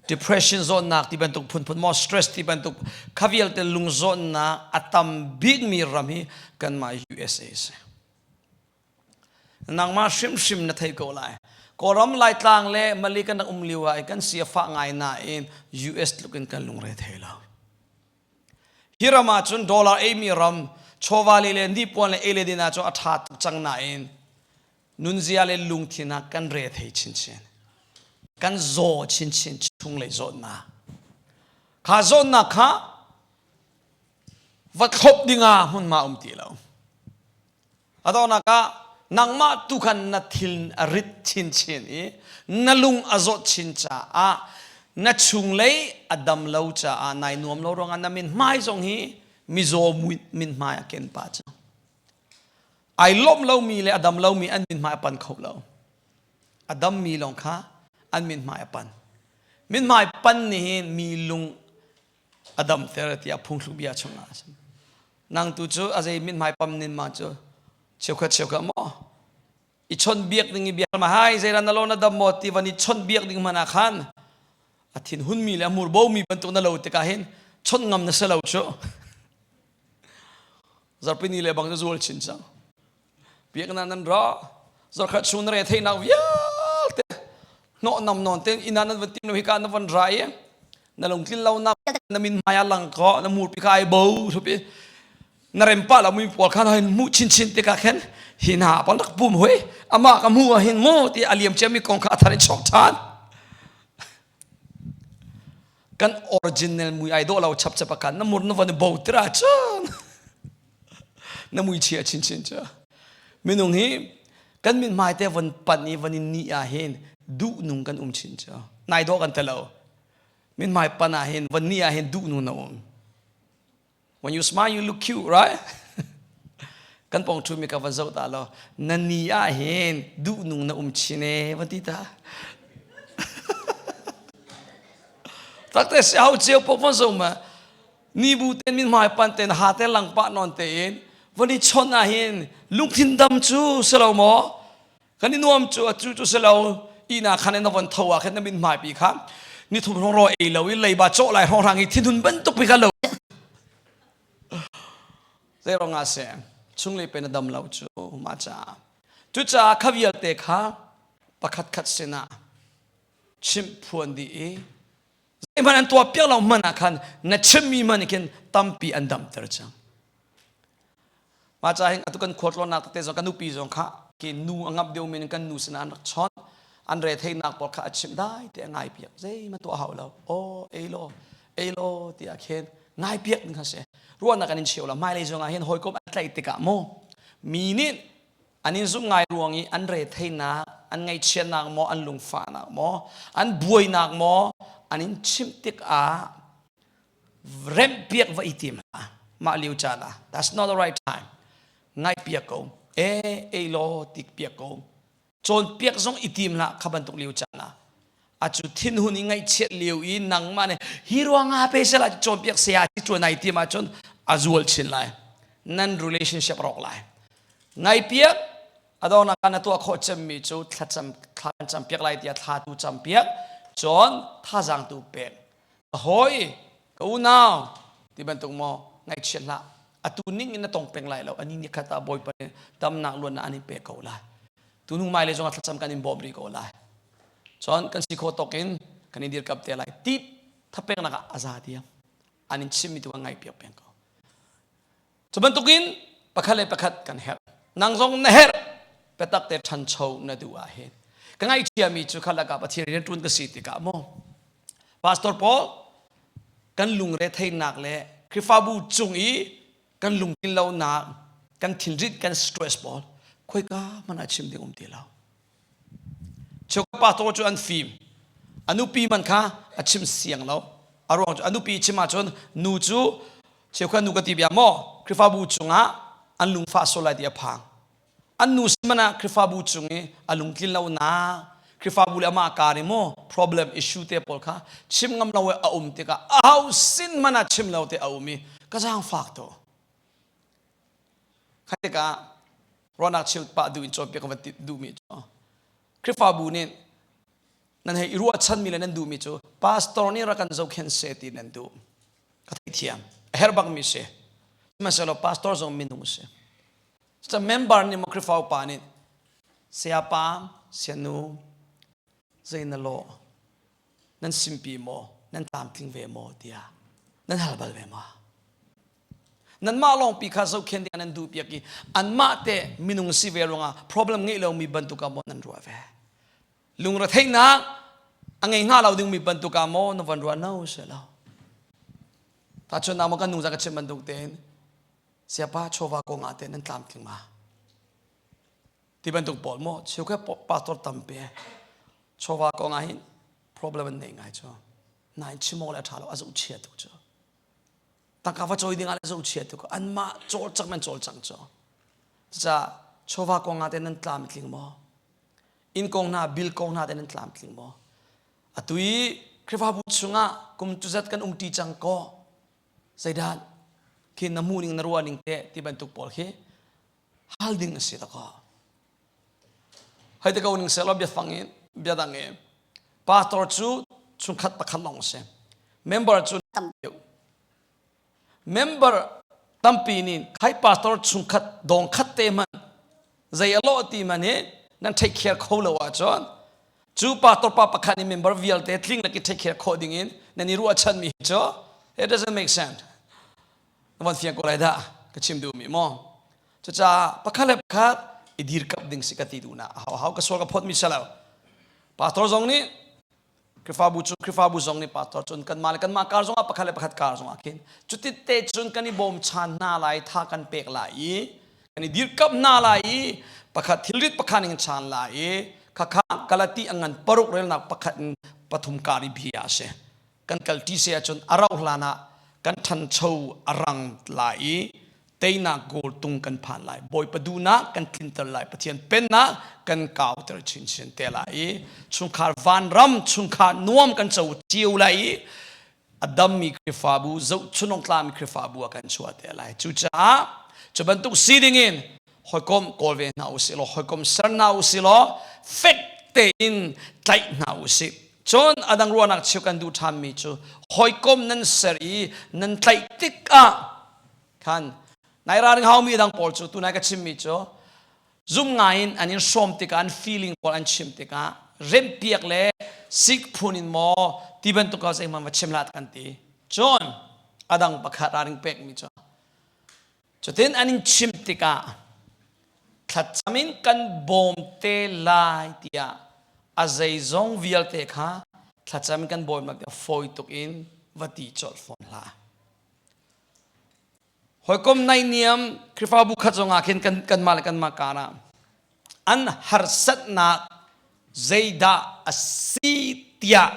depression zawtnak ti bantuk phunphun maw stress ti bantuk kha vialte lungzawtnak a tam bikmi ram hi kanmah USA si. Nangmah hrimhrim na thei ko lai. Kawlram Laitlang le Mali kan rak um lio ah kan si a fah ngai nain US tluk in kan lungre thei lo. Hi ram ah cun dollar eimi ram chawva le le nipuan le ei le din ah cun a ṭha tuk cang nain nunzia le lungthin ah kan re thei chinchin. Kan zaw chinchin chunglei zawtnak. Kha zawtnak kha va thlop dingah hmunhma um ti lo. A donghnak ah nangmah tu khan na thil a rit chinchin i na lung a zawt chin caah na chunglei a dam lo caah nai nuam lo ruangah na min hmai zong hi mizaw min hmai a ken pah cang. Ai lawmh lomi le a dam lomi an min hmai a pan kho lo. A dammi lawng kha an min hmai a pan. Min hmai pan nih hin mi lung a damter tiah phungthluk bia chungah a si. Nang tu cu a zei mithmai pam nin ma cu cheukhat cheukhat maw i chawnh biak ding i biak ma hai zeiran na lo na dam maw ti van i chawnh biak ding hmanh ah khan a thin hunmi le a mur bomi bantuk na lo tikah hin chawnh ngam na si lo cu zarpini le bang na zual chin cang biakna nan ra zarkhat chung na re theihnak vialte hnawh nam nawn ten ina nan van tim lo hika na van ra i na lungtlin lo nak na min hmai ah lang ko na murpi kha ai bo thupi na rem pa lo mi pawl khan hin mu chin chin te ka khen hi na pon rak pum hoi ama ka mu hin mo ti aliam chiami kong kha athar in chok than kan original mui ai do lo chap chap kan na mur na van bo tira chun na mui chia chin chin cha minung hi kan min hmai te von pan i von in ni ah hin duh nung kan um chin cha nai do kan telo min hmai pan ah hin von ni ah hin duh nung na um When you smile, you look cute, right? kan pong thu mi ka van zoh ta lo na ni ah hin duh nung na um chin e van ti ta takte si hau cheu pok van zo ma ni bu ten min hmai pan ten ha te lang pa non te in van i chon ah hin lungthin dam cu si lo maw Kan i nuam cu a cu cu si lo ihnak khan in na von tho ah khin na mithmai pi kha ni thum hrawng raw ei lo i leiba cawh lai hrawng hrang i thinhun bantuk pi kha lo zei rong ah seh chunglei pe na dam lo cu mah caah cucaah kha vialte kha pakhat khat sinah chimh phuan dih i zeihmanh an tuah piak lo hmanh ah khan na chimmi hmanh khin tampi an damter cang Mah ca hin atu kan khualtlawnnak tete zong kan nupi zong kha ke nu a ngamh deuh men kan nu sinah an rak chawnh an retheinak pawl kha a chimh dai te a ngai piak zeihmanh tuah hau lo aw ei law ei law tiah khin ngai piak ding kha si ruahnak kan in cheu la hmailei zong ah hin hawikom an tlaih tikah mu mi nih an in zumh ngai ruang i an retheinak an ngaihchiatnak maw an lungfahnak maw an buainak maw an in chimh tikah remhpiak va i tim hlah mah lio caan ah that's not the right time ngaihpiak ko e ei law tik piak ko cawnpiak zong i tim hlah kha bantuk lio caan ah acu thinhun i ngaihchiat lio i nangmah nih hi ruangah pe sela cawnpiak saya ti tuan ai tim ahcun a zual chin lai nan relationship rawk lai. Ngaipiak adawnak na tuah khawh cemmi cu thlacam thla kan campiak lai tiah thla tu campiak cun thazaang tu pek ka hawi ka unau ti bantuk maw ngaihchiat hlah atu ning in na tong peng lai lo ani ni khat ah bawipa nih damnak luannak an in pek ko lai tu hnu mai le zong ah thlacam kan in bawm rih ko lai cun kan si khawh tawk in kan in dirkap te lai ti thapeknak ah a za diam an in chimmi tu kan ngaihpiak peng ko Cu bantukin pakhat le pakhat kan herh. Nang zong na herh. Biatak te ṭhancho na duh ah hin. Ka ngaihchiami cu kha lakah Pathian rian ṭuan ka si tikah maw Pastor Paul kan lungre theihnak le Khrihfabu cung i kan lungtlin lonak kan thilrit kan stress pawl khoika hmanh ah chim ding um ti lo. Cheukhat pastor cu an fim. A nupi man kha a chim siang lo. A ruang cu a nupi chim ahcun nu cu cheukhat nu ka ti bia maw Khrihfabu cungah an lungfah sual lai ti a phang. An nu si man ah Khrihfabu cung i a lungtlin lonak Khrihfabu le amah kar i maw problem issue te pawl kha chim ngam lo i a um tikah aho sin hmanh ah chim lo te a um i ka zaangfak to. Kha tikah ruahnak cheu pah duh in cawnpiak ka van duhmi cu Khrihfabu nih nan hei i ruahchanmi le nan duhmi cu pastor nih rak kan zohkhenh seh ti nan duh. Ka theithiam. A herh bakmi si. Sihmanhsehlaw pastor zong minung a si. Cucaah member nih maw Khrihfa upa nih sayapa, sayanu, zei na lawh, nan simpi maw, nan tlamtling ve maw tiah nan hal bal ve maw? Nanmah lawngpi kha zohkhenh ding nan duh piak i anmah te minung si ve ruangah problem ngeih lomi bantuk ah maw nan ruah ve? Lungretheihnak a ngei hnga lo dingmi bantuk ah maw na van ruah no si lo. Tahchunhnak maw kan nu za ka chim bantuk tein siapa chawva kong ah te nan tlamtling ma? Ti bantuk pawl maw cheukhat pastor tampi chawva kong ah hin problem an nei ngai cu. Nain chim awk le a ṭha lo a zoh chia tu cu. Tangka va cawi ding ah le zohchia tuk anmah cawlcang nan cawlcang cu. Cucaah chawva kong ah te nan tlam tling maw? Inn kong hna, bill kong hna te nan tlam tling maw? Atu i Khrihfabu chungah kum cuzat kan umṭi cang kaw zeidah khi na hmuh ning na ruah ning te ti bantuk pawl khi hal ding a si ta kaw. Hei te ko ning selaw biafang in biadang in pastor cu chungkhat pakhat lawng a si. Member cu tam deuh. Member tampi nih khai pastor chungkhat dong khat te man zei a lawh ti man hi nan take care kho lo ahcun cu pastor pa pakhat nih member vialte tling lak i take care khawh ding in nan i ruahchan mi hi cu it doesn't make sense. Na van fiang ko lai dah ka chim duhmi maw? Cucaah pakhat le pakhat i dirkamh ding si ka ti duhnak a hau ka sual ka phawtmi si lo. Pastor zong nih Khrihfabu cu Khrihfabu zong nih pastor cun kanmah le kanmah kar zongah pakhat le pakhat kar zongah khin cuti te cun kan i bawmchan hna lai tha kan pek lai i kan i dirkamh hna lai i pakhat thilrit pakhat in chan lai i khakha Galati a ngan paruk relnak pakhat in pathum kar i bia a si. Kan kalṭi se ahcun a rauh hlan ah kan ṭhancho a rang lai i teinak goal tung kan phan lai. Bawipa duhnak kan tlinter lai. Pathian pennak kan kauter chinchin te lai i chungkhar vanram chungkhar nuam kan co cio lai i a dammi Khrihfabu zohchunawk tlami Khrihfabu ah kan chuah te lai. Cucaah cu bantuk si ding in hawikom kawl ve hna usih law hawikom ser hna usih law fek tein tlaih hna usih. Cun a dang ruahnak cheu kan duh ṭhanmi cu hawikom nan ser i nan tlaih tikah khan nai ralring haumi dang pawl cu tunai ka chimmi cu zum ngai in an in hrawm tikah an feeling pawl an chim tikah remhpiak le sik phun in maw ti bantuk ah zeihmanh va chim hlah kan ti. Cun a dang pakhat ralring pekmi cu Cutin an in chimh tikah thlacam in kan bawm te lai tiah a zeizong vialte kha thlacam in kan bawm lai tiah fawi tuk in va ti colh fawn hlah. Hawikom naihniam Khrihfabu khat zongah khin kan kanmah le kanmah kar ah an harsatnak zeidah a si tiah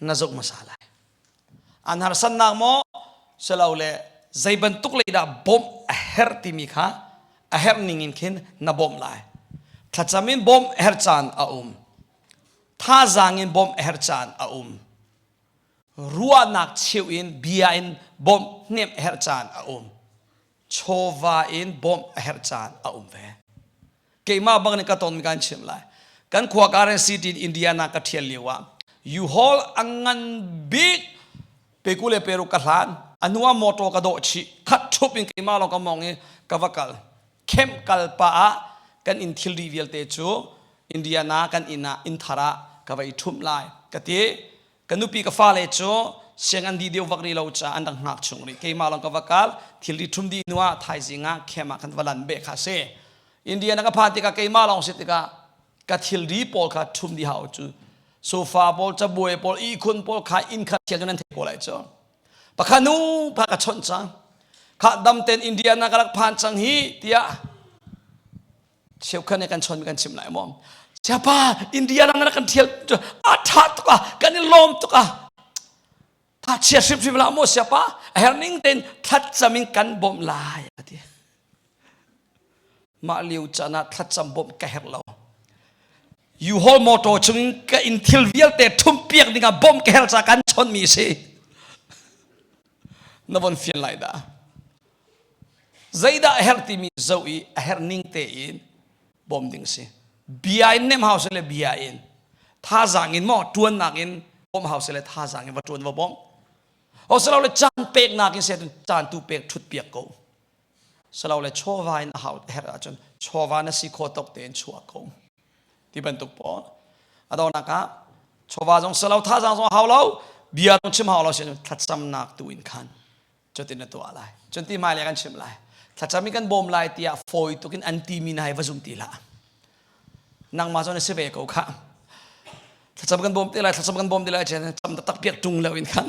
na zoh hmasa lai. An harsatnak maw silole zei bantuk lei dah bawmh a herh timi kha a herh ning in khin na bawmh lai. Thlacam in bawmh a herh caan a um. Thazaang in bawmh a herh caan a um. Ruahnak cheuh in bia in bawmh hnemh a herh caan a um. Chawva in bawmh a herh caan a um ve. Keimah bang nih ka ton kan chim lai. Kan khua Karen City in Indiana ka thial lio ah U-Haul a ngan bik peku le peru ka hlan anu ah motor ka dawh chih khat thup in keimah lawng ka mong i ka va kal camp kal pa ah kan inn thilri vialte cu Indiana kan inn ah inn thar ah ka va i ṭhumh lai ka ti. Ka nupi ka fale cu siang an dih deuh vak rih lo caah an rak hngak chung rih. Keimah lawng ka va kal. Thilri ṭhum dih hnu ah thaizing ah camp ah kan va lan beh kha si. Indiana ka phan tikah keimah lawng si tikah ka thilri pawl kha ṭhum dih hau cu sofa pawl, cabuai pawl, ihkhun pawl kha inn kha thial cu nan theih ko lai cu. Pakhat nu pa ka chawnh cang. Kha dam ten Indiana ka rak phan cang hi tiah cheukhat nih kan chawn kan chim lai maw. Siapa India ram na kan thial a tha tuk ah kan i lawm tuk ah tha chia hrimhrim la maw siapa a her ning ten thlacam in kan bawmh lai ati. Mah lio caan ah thlacam bawmh ka herh lo. U-Haul motor chung ka in thil vialte ṭhumh piak ding ah bawmh ka herh ca kan chawnh mi si. Na von fian lai dah. Zeidah a herh timi zoh i a herh ning tein bawm ding si. Bia in nem hau se le bia in thazaang in maw ṭuannak in bawmh hau se le thazaang in va ṭuan va bawmh. O silo le caan peknak in se caan tu pek ṭhut piak ko. Silo le chawva in a hau herh ahcun chawva na si kho tok tein chuah ko. Ti bantuk pawl. A donak ah chawva zong silo thazaang zong hau lo bia zong chim hau lo sin thlacamnak tu in khan cutin na tuah lai. Cun ti hmailei kan chim lai. Thlacam i kan bawm lai tiah fawi tuk in an timi na hei va zum ti hlah. Nangmah zawn na si ve ko khah. Thlacam kan bawm te lai, thlacam kan bawm te lai chen cam tak piak tung lo in khan.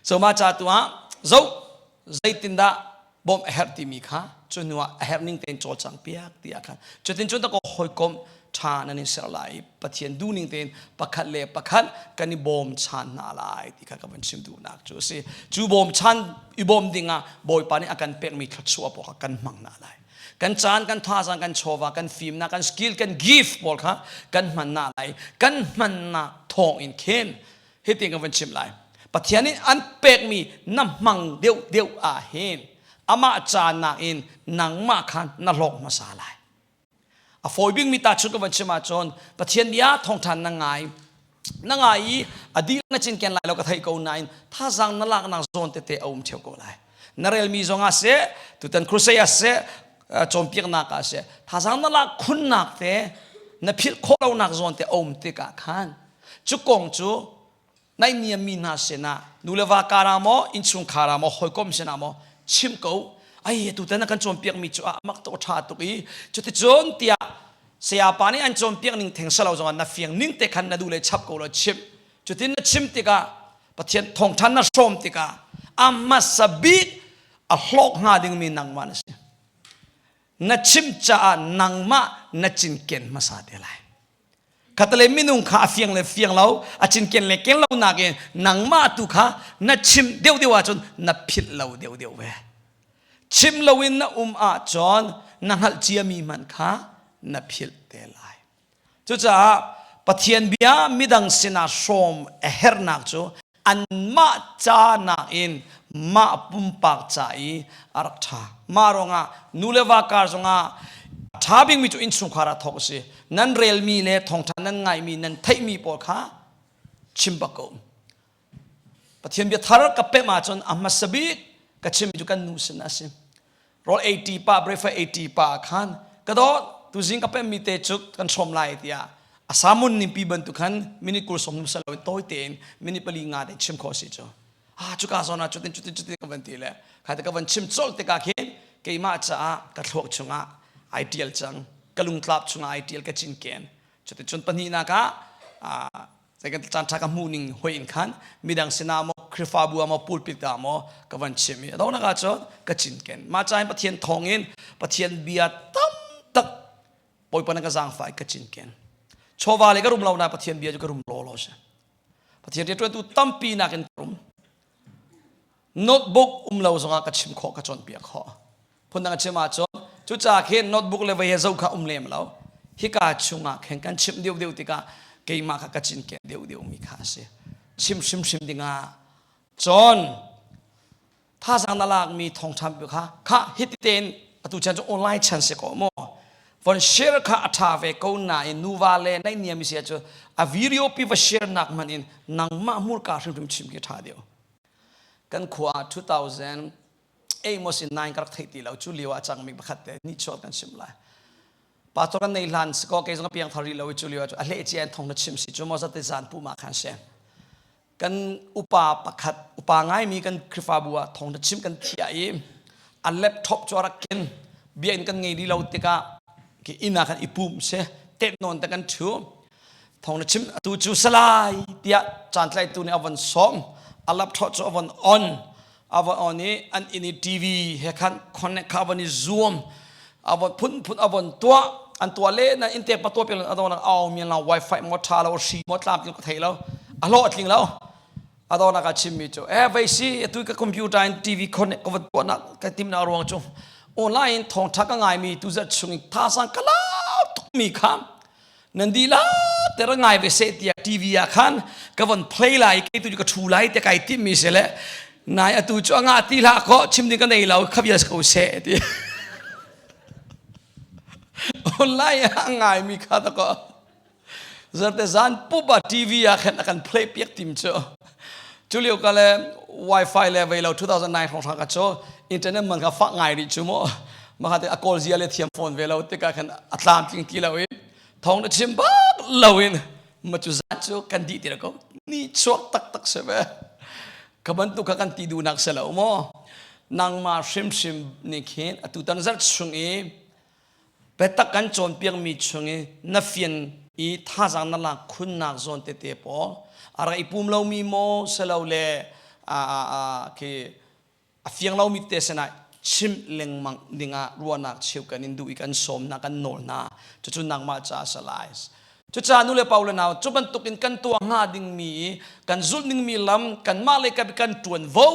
So mah ca tu ah zo zeitindah bawmh a herh timi kha cu hnu ah a herh ning tein cawlcang piak ti ah khan cutin cun ta hawikom ṭha nan in ser lai i Pathian duhning tein pakhat le pakhat kan i bawm chan hna lai ti kha ka van chim duhnak cu a si. Cu bawm chan i bawm ding ah Bawipa nih a kan pekmi thluachuah pawl kha kan hmang hna lai. Kan caan, kan thazaang, kan chawva, kan fimnak, kan skill, kan gift pawl kha kan hman hna lai. Kan hmannak thawng in khin hitin ka van chim lai. Pathian nih an pekmi na hmang deuh deuh ah hin amah ca nakin nangmah kha na hlawk hmasa lai. A fawi bikmi tahchunh ka van chim ahcun Pathian bia thawngṭha na ngai na ngai i a dihlak na cinken lai lo ka theih ko nain thazaang na laknak zawn tete a um ṭheo ko lai. Na relmi zong ah seh, tutan crusade ah seh, cawnpiaknak ah seh, thazaang na lak khunnak te na philh khawh lonak zawn te a um tikah khan cu kong cu naihniammi hna sinah nu le va kar ah maw innchungkhar ah maw hawikom sinah maw chim ko. Ai, tutan a kan cawnpiakmi cu a mak tuk, a ṭha tuk i cuticun tiah sayapa nih an cawnpiak ning theng salo zongah na fiang ning te khan na duh le chap ko law chim. Cutin na chim tikah, Pathian thawngṭha na hrawm tikah a hmasa bik a hlawk hnga dingmi nangmah na si. Na chim caah nangmah na cinken hmasa te lai. Khatalei minung kha a fiang le fiang lo, a cinken le ken lo nakin nangmah tu kha na chim deuhdeuh ahcun na philh lo deuhdeuh ve. Chim loin na um ahcun na hngalh ciami hmanh kha na philh te lai. Cucaah Pathian bia midang sinah hrawm a herhnak cu anmah ca nakin mah pumpak ca i a rak ṭha. Mah ruangah nu le va kar zongah a ṭha bikmi cu innchungkhar ah thawk a si. Nan relmi le thawngṭha nan ngaihmi, nan theihmi pawl kha chim bak ko. Pathian bia thar ka pemh ahcun a hmasa bik ka chimmi cu kan nu sin a si. Rawl 80 pa, breakfast 80 pa khan ka dawt, tuzing ka pemmi te cu kan hrawm lai tiah a samun nimpi bantuk khan minute 20 sawm salo in tawi tein minute pali nga te chim khawh si cu. Ah, cuka zawn ah cutin cutin cutin ka van ti le kha te ka van chim colh tikah khin keimah caah ka thluak chungah ai tial cang, ka lungtlap chungah ai tial, ka cinken. Cuticun pahnihnak ah Zeikan caan ṭha ka hmuh ning hoi in khan midang sinah maw, Khrihfabu ah maw, pulpit ah maw ka van chim i a donghnak ah cun ka cinken. Mah ca hin Pathian thawngin Pathian bia tam tak Bawipa na ka zaangfah i ka cinken. Chawva le ka rum lo na Pathian bia cu ka rum law law si. Pathian rianṭuantu tampi nakin ka rum. Notebook um lo zongah ka chim khawh, ka cawnpiak khawh. Phundang a chim ahcun cucaah khin notebook le vei he zoh kha um lem lo. Hika chungah khin kan chimh deuhdeuh tikah keimah kha ka cinken deuhdeuh mi kha a si. Chim hrimhrim dingah cun thazaang na lakmi thawngṭha kha kha hiti tein atu chan cu online chan si ko maw. Von share kha a ṭha ve ko nain nuva le naihniam si ahcun a video pi va share nak hmanh in nangmah hmurka hrimhrim chim khi ṭha deuh. Kan khua ah 2008 maw si 9 ka rak theih ti lo cu lio ah a cangmi pakhat te nihchuak kan chim lai. Pastor kan nei hlan si kaw kei zong a piangthar rih lo i cu lio ah cu a hleh cia in thong na chim si cu maw zate zan pu ma khan si. Kan upa pakhat upa ngaimi kan Khrihfabu ah thong na chim kan thiah i a laptop cu a rak ken biakinn kan ngei rih lo tikah ki inn ah khan i pum si tet nawn te kan ṭhu thong na chim atu cu salai tiah caantlaitu nih a von sawm a laptop cu a von on a von on i an inn i TV he khan connect kha a von i zuam a von phunphun a von tuah an tuah le na in te pa tuah piak a dawnak au mi la wifi mo tha lo hri mo tlam tling ka thei lo a hlawh a tling lo a dawnak a chimmi cu eh vei si atu ka computer in TV connect ka van tuah na ka tim na ruang cu online in thawng tha ka ngai mi tu zat chung tha sang ka lau tuk mi kha nan dila te ra ngai ve se tiah TV ah khan ka von play lai ke tu ka thu lai te kai tim mi se le nai atu chu anga ti hla ko chim ding ka nei lo khabia ko se ti online a ngai mi kha ta ko zarte zan pupa TV ah khan akan play piak tim chu chu liu ka le wifi le vei lo 2009 hrawng hrang ka chu internet man ka fa ngai ri chu mo ma kha te a call zia le thiam phone ve lo te ka khan a tlam tling ti lo in thong na chim bak lo in ma chu zan chu kan di ti ko ni chuak tak tak se ve ka bantuk kha kan ti du nak se lo mo nangma hrim hrim ni khin atu tan zar chung i Biatak kan cawnpiakmi chung i na fian i thazaang na lak khunnak zawn tete pawl a rak i pum lomi maw silole khi a fiang lomi tete sinah chimh lengmang dingah ruahnak cheu kan in duh i kan sawm hna kan nawl hna cucu nangmah caah a si lai cucaah nu le pa le nau cu bantukin kan tuah hnga dingmi i kan zulh dingmi lam kanmah le kan ṭuanvo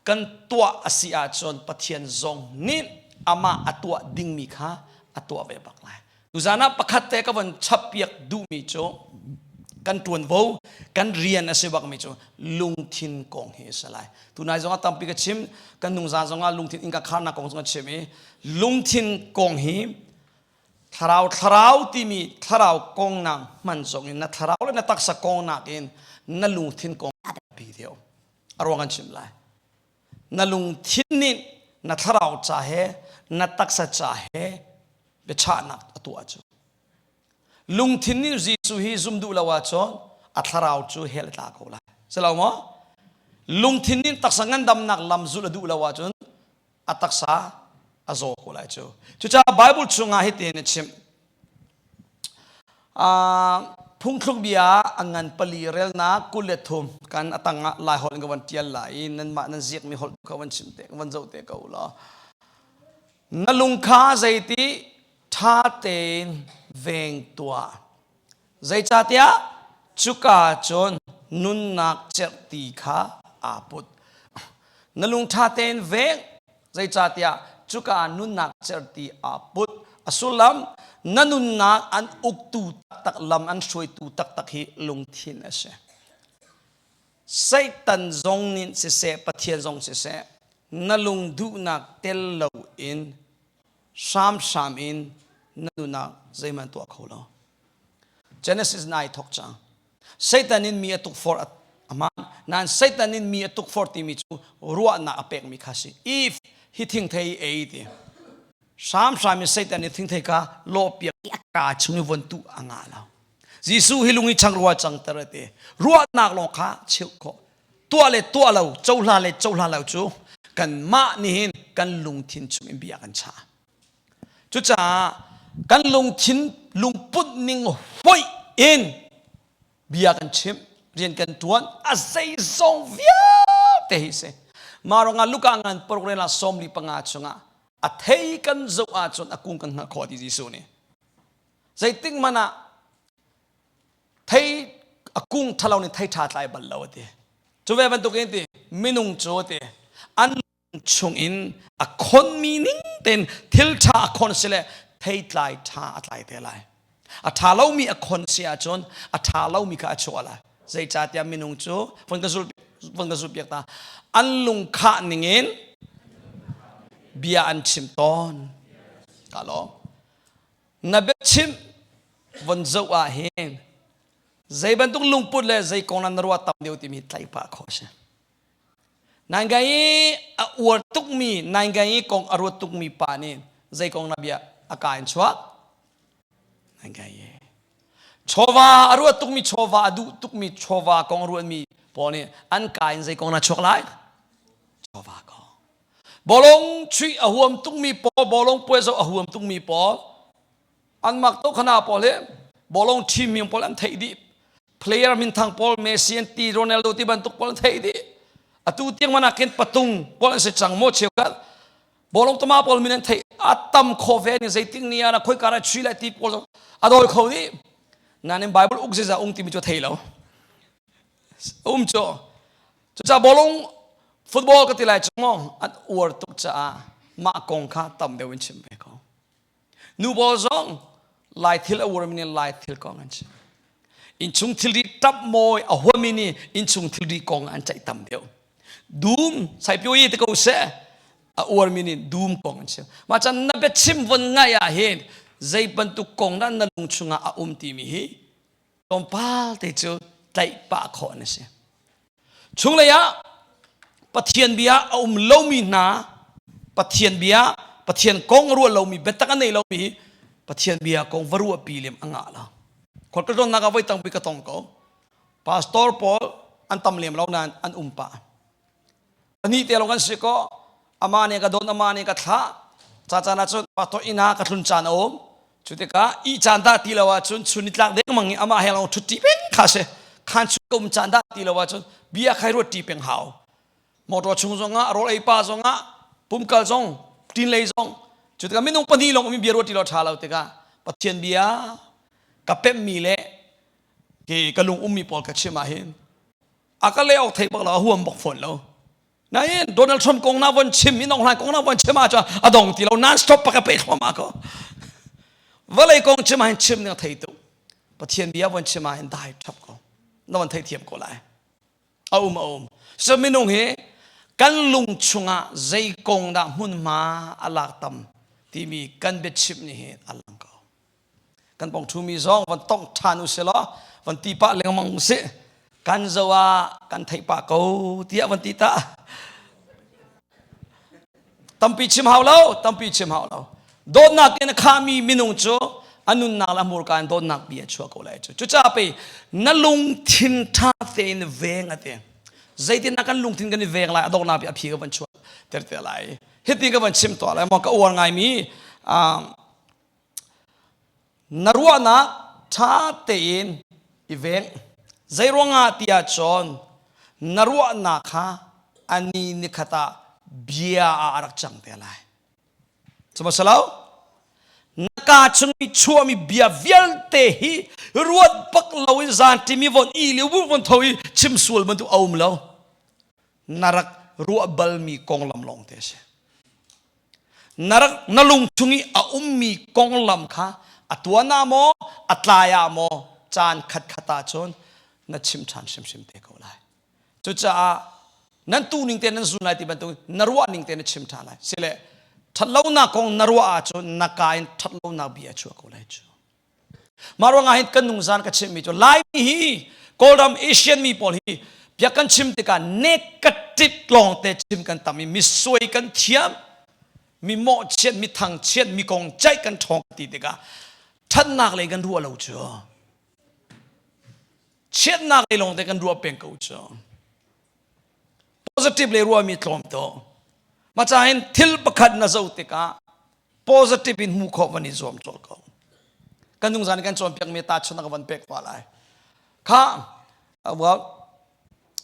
kan tuah a si ahcun Pathian zong nih amah a tuah dingmi kha a tuah ve bak lai. Tuzan ah pakhat te ka von chappiak duhmi cu kan ṭuanvo kan rian a si bakmi cu lungthin kong hi a si lai. Tunai zong ah tampi ka chim, kan nungzan zong ah lungthin innka kharnak kong zong a chim i lungthin kong hi thlarau thlarau timi thlarau kong nak hman zong in na thlarau le na taksa kong nakin na lungthin kong a biapi deuh. A ruang an chim lai. Na lungthin nih na thlarau ca he na taksa ca he biachahnak a tuah cu. Lungthin nih Jesuh hi zum duh lo ahcun a thlarau cu hell a tla ko lai. Si lo maw? Lungthin nih taksa ngandamnak lam zulh a duh lo ahcun a taksa a zaw ko lai cu. Cucaah Bible chungah hitin a chimh. Phungthluk bia a ngan pali relnak 23 kan a tangah Lai holh in ka van ṭial lai i nanmah nan ziakmi holh ka van chim te ka van zoh te ko law. Na lung kha zeiti ṭha tein veng tuah. Zeicahtiah cuka cun nunnak cerhti kha aa put. Na lung ṭha tein veng zeicahtiah cuka ah nunnak cerhti aa put. A sullam na nunnak an uktu taktak lam an hruaitu taktak hi lungthin a si. Satan zong nih siseh Pathian zong siseh na lung duhnak tel loin hramhram in na nunah zeihmanh tuah kho lo. Genesis nai thok cang. Satan in mi a tukforh a hmaan. Nain Satan in mi a tukforh timi cu ruahnak a pekmi kha si. If hi thingthei ei ti. Hramhram in Satan nih thingthei kha lawhpiak a kaa chung i von tuh a ngah lo. Jesuh hi lung i chang rua cang ter a ti. Ruahnak lawng kha cheuh khawh. Tuah le tuah lo, cohlan le cohlan lo cu kanmah nih hin kan lungthin chung in bia kan chah. Cucaah kan lungthin lungput ning hoih in bia kan chim, rian kan tuan, a zeizong vialte hi si. Mah ruangah Luka ngan paruk rel ah 45 chungah a thei kan zoh ahcun a kung kan hngalh khawh ti Jesuh nih. Zeitik hmanh ah thei a kung ṭhalo nih thei ṭha tlai bal lo a ti. Cu ve bantukin ti minung cu a ti an chungin a khonmi ning tein thil ṭha a khon si le theitlai ṭha a tlai te lai. A ṭha lomi a khon si ahcun a ṭha lomi kha a chuah lai. Zeicahtiah minung cu von ka zul von ka zulpiak ta an lungkhah ningin bia an chim tawn. Ka lawm. Na biachim von zoh ah hin zei bantuk lungput le zei kong na ruah tam deuh timi tlaih pah khawh a si. Naingai i a uar tukmi, naingai i kong a ruat tukmi pa nih zei kong na bia a ka in chuak? Naingai i chawva a ruat tukmi, chawva a duh tukmi, chawva kong a ruatmi pawl nih an ka in zei kong na chuak lai? Chawva kong. Bawlung chuih a huam tukmi pawl, bawlung puai zoh a huam tukmi pawl, an mak to khana pawl hi bawlung team mi pawl an theih dih. Player minthang pawl Messi an ti, Ronaldo ti bantuk pawl an theih dih. Atu tiang mana khin patung pawl an si cang mo cheukhat. Bawlung tama pawl min an theih a tam kho ve ni zeitik ni ah khoi kara chui lai ti pawl a dawi kho dih. Nain Bible uk ziza ung timi cu thei lo. Um cu. Cucaah bawlung football ka ti lai cu maw an uar tuk caah mah kong kha tam deuh in chim ve ko. Nu pawl zong lai thil a uarmi nih lai thil kong an chim. Innchung thilri tap mawi a huami nih innchung thilri kong an ceih tam deuh. Dum saipio yi te ko seh a uarmi nih dum kong an chim. Mah can na biachim von ngaih ah hin zei bantuk kong dah na lung chungah a um timi hi tlawmpal te cu tlaih pah khawh an si. Chunglei ah Pathian bia a um lomi hna Pathian bia Pathian kong a ruah lomi biatak a nei lomi hi Pathian bia kong va ruahpi lem a ngah lo. Khual ka tlawnnak ah voi tampi ka tong ko. Pastor pawl an tam lem lo nain an um pah. Pahnih te lawng kan si ko. Amah nih ka don, amah nih ka thlah. Ca caan ah cun pastor inn ah ka tlun caan a um. Cu tikah ih caan dah ti lo ahcun chun nitlak dengmang i amah he lawng ṭhut ṭi peng kha si. Khaan chung ka um caan dah ti lo ahcun bia khai ruat ṭi peng hau. Motor chung zongah, rawl ei pa zongah, pumkal zong, ṭin lei zong. Cu tikah minung pahnih lawng um i bia ruat ṭi lo ṭha lo tikah Pathian bia ka pemhmi le hi ka lung ummi pawl ka chim ah hin a ka leh awk thei bak lo a huam bak fawn lo nain Donald Trump kong na von chim in ong kong na von chim ah cun a dong ti lo non stop pa ka pe thluahmah ko vawlei kong chim ah hin chim ning thei tu Pathian bia von chim ah hin dai thap ko na von thei thiam ko lai a um a um so minung hi kan lung chungah zei kong dah hmunhma a lak tam timi kan biachim nih hin a lang ko Kan pong ṭhumi zong van tongh ṭhan u sih law van ti pah lengmang u sih. Kan zo ah kan theih pah ko tiah van ti ta. Tampi chim hau lo, tampi chim hau lo. Dawtnak in a khami minung cu a nunnak le a hmurka in dawtnak bia a chuah ko lai cu. Cucaah pei na lungthin ṭha tein veng a ti. Zeitin kan lungthin kan i veng lai a donghnak bia a phi ka van chuah ter te lai. Hiti ka van chim tuah lai maw ka uar ngaimi Na ruahnak ṭha tein i veng. Zeiruangah ti ahcun na ruahnak kha a ni nikhat ah bia ah a rak cang te lai. Cu si lo? Na kaa chung i chuahmi bia vialte hi ruat bak loin zanṭim i von i le von tho i chim sual bantuk a um lo. Na rak ruah balmi konglam lawng te a si. Na rak na lung chung i a ummi konglam kha a tuan ah maw a tlai ah maw caan khatkhat ah cun na chim ṭhan hrimhrim te ko lai. Cucaah nan tu ning te nan zun lai ti bantuk na ruah ning te na chim ṭhan lai. Sile ṭhatlonak kong na ruah ahcun na ka in ṭhatlonak bia a chuah ko lai cu. Mah ruangah hin kan nungzan ka chimmi cu Laimi hi Kawlram Asian mi pawl hi bia kan chim tikah negative lawng te chim kan tam i mi suai kan thiam mi mawhchiat mi thangchiat mi kong ceih kan ṭhawng ti tikah ṭhatnak lei kan ruah lo cu chiatnak lei lawng te kan ruah peng ko cu positive lei ruahmi tlawm to mah cahin thil pakhat na zoh tikah positive in hmuh khawh van i zuam cawlh ko kan nungzan kan cawnpiak mi ta chun ka van pek pa lai kha well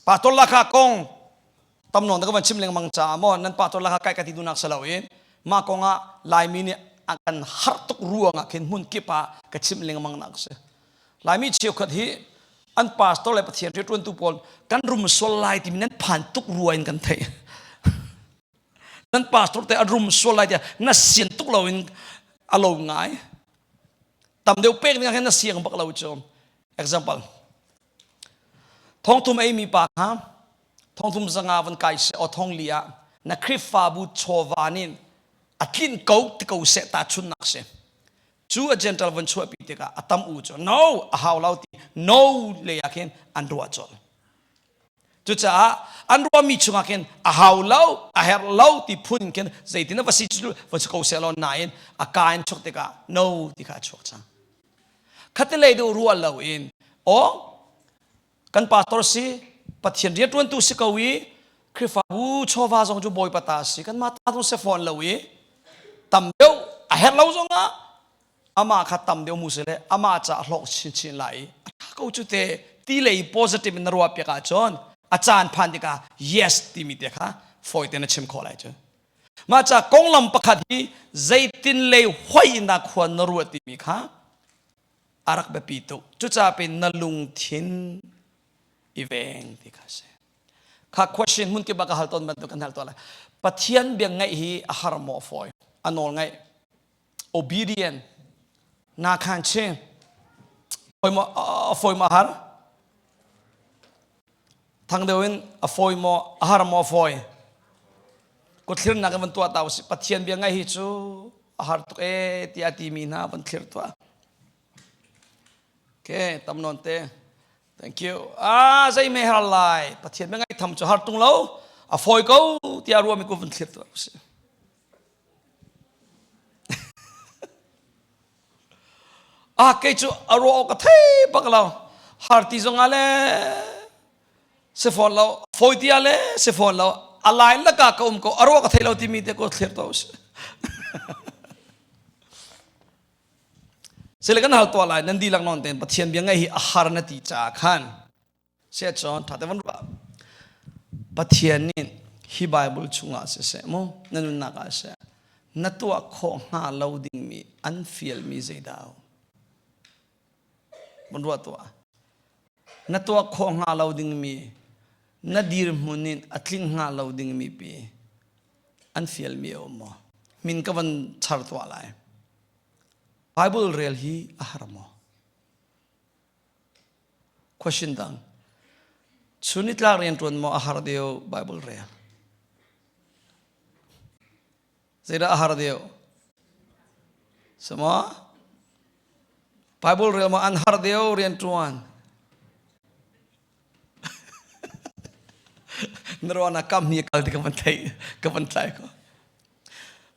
pastor la kha kong tam non ka van chim lengmang ca maw nan pastor la kha kai ka ti dunak salo in ma kong ah laimi nih a kan har tuk ruang ah khin hmun kip ah ka chim lengmang nak si laimi cheukhat hi an pastor le pathian riantuantu pawl kan rum sual lai timi nan phan tuk rua in kan theih Nan pastor te a rum sual lai tiah na sian tuk lo in a lo ngai. Tam deuh pek ding ah khin na siang bak lo cu. Example. Thongthum ei mi pa kha thongthum zanga van kai se o thong li ah na Khrihfabu chawva nih a tlin ko ti ko seh ta chun nak si. Cu a Gentile von chuahpi tikah a tam u cu no a hau lo ti no lei ah khin an ruah colh. Cucaah an ruahmi chungah khin a hau lo, a herh lo ti phun khin zeitin va si cu va si ko seh law nain a ka in chuak tikah no ti kha a chuak cang. Khatilei deuh ruah lo in aw kan pastor si Pathian rianṭuantu si ko i Khrihfabu chawva zong cu Bawipa ta si kanmah ta zong si fawn lo i tam deuh a herh lo zongah amah kha tam deuh mu si le amah ca a hlawk chinchin lai i a ṭha ko cu te ti lei positive in na ruah piak ahcun a caan phan tikah yes timi te kha fawi te na chim khawh lai cu mah ca konglam pakhat hi zeitin lei hoi in dah khua na ruah timi kha a rak biapi tuk cucaah pin na lungthin i veng ti kha si kha question hmun kip ah ka hal tawn bantuk kan hal tawn lai Pathian bia ngaih hi a har maw fawi a nawl ngaih obedient na khan chi fawi maw a fawi maw har thang deuh in a fawi maw a har maw fawi kuthlirnak in van tuah ta usih Pathian bia ngaih hi cu a har tuk e tiah timi hna van thlir tuah okay tam non te thank you ah zei me har lai Pathian bia ngaih tham cu har tung lo a fawi ko tiah ruami ku van thlir tuah usih Ah kei cu a ruah awk ka thei bak lo. Har ti zong ah le si fawn lo, fawi ti ah le si fawn lo. A lai laka ka um ko, a ruah ka thei lo timi te ko thlir to si. Sile kan hal tuah lai nan dihlak nawn tein Pathian bia ngaih hi a har na ti caah khan Siahcun ṭha te van ruah. Pathian nih hi Bible chungah siseh mu na nunnak ah siseh na tuah khawh hnga lo dingmi an fialmi zeidah a um? Van ruah tuah. Na tuah khawh hnga lo dingmi na dirhmun in a tling hnga lo dingmi pi an fialmi a um maw? Min ka van char tuah lai. Bible rel hi a har maw? Question dang. Chunitlak rianṭuan maw a har deuh Bible rel? Zeidah a har deuh? Sama? Bible rel maw an har deuh rianṭuan? Na ruahnak kam ni kal ti ka van theih ka van tlai ko.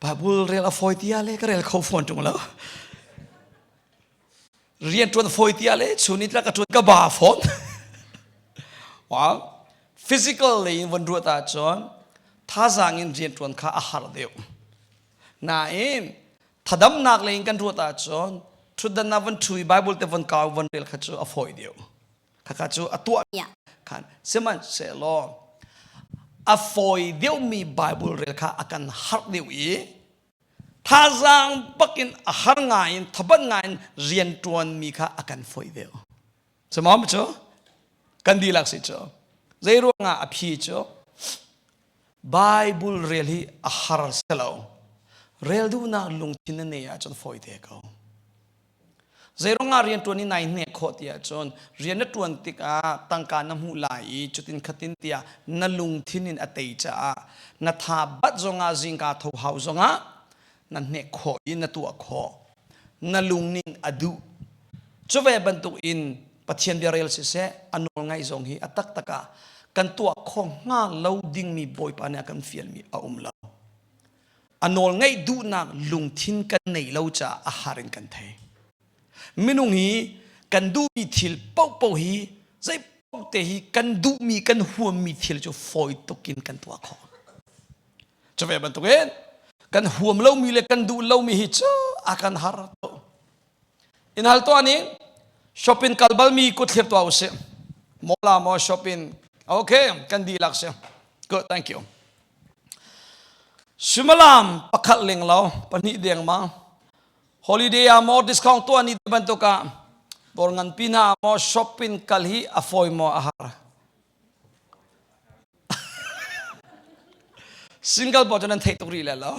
Bible rel a fawi tia le ka rel kho fawn ṭung lo. Rianṭuan fawi tiah le chun in ka ṭuan ka ba fawn. Wow. Physical lei in von ruat ahcun thazaang in rianṭuan kha a har deuh. Nain thadamnak lei in kan ruat ahcun ṭhutdan ah von ṭhu i Bible te von kau von rel kha cu a fawi deuh. Khakha cu a tuah khan sihmanhsehlaw a fawi deuhmi Bible rel kha a kan harh deuh i Thazaang bakin a har ngai in thabat ngai in rian ṭuanmi kha a kan fawih deuh. Samaw cu kan dihlak si cu. Zei ruangah a phi cu Bible rel hi a har si lo. Rel duhnak lungthin na nei ahcun fawi te ko. Zeiruangah rianṭuan i nai hnek khawh ti ahcun rian na ṭuan tikah tangka na hmuh lai i cutin khatin tiah na lungthin in a tei caah na tha bat zongah zingka tho hau zongah na hnek khawh i na tuah khawh. Na lung ning a duh. Cu ve bantuk in Pathian bia rel siseh a nawl ngaih zong hi a taktak ah kan tuah khawh hnga lo dingmi Bawipa nih a kan fialmi a um lo. A nawl ngeih duhnak lungthin kan neih lo caah a har in kan thei. Minung hi kan duhmi thil paohpaoh hi zei paoh te hi kan duhmi kan huammi thil cu fawi tuk in kan tuah khawh. Cu ve bantukin kan huam lomi le kan duh lomi hi cu a kan har tuk. In hal tuah ning shopping kal balmi kut thlir tuah usih. Mall ah maw shopping okay kan dihlak si. Good thank you. Suimilam pakhat ling lo pahnih dengmang holiday ah maw discount tuah ni bantuk ah dawr nganpi hna ah maw shopping kal hi a fawi maw a har single pawl cu nan theih tuk rih le lo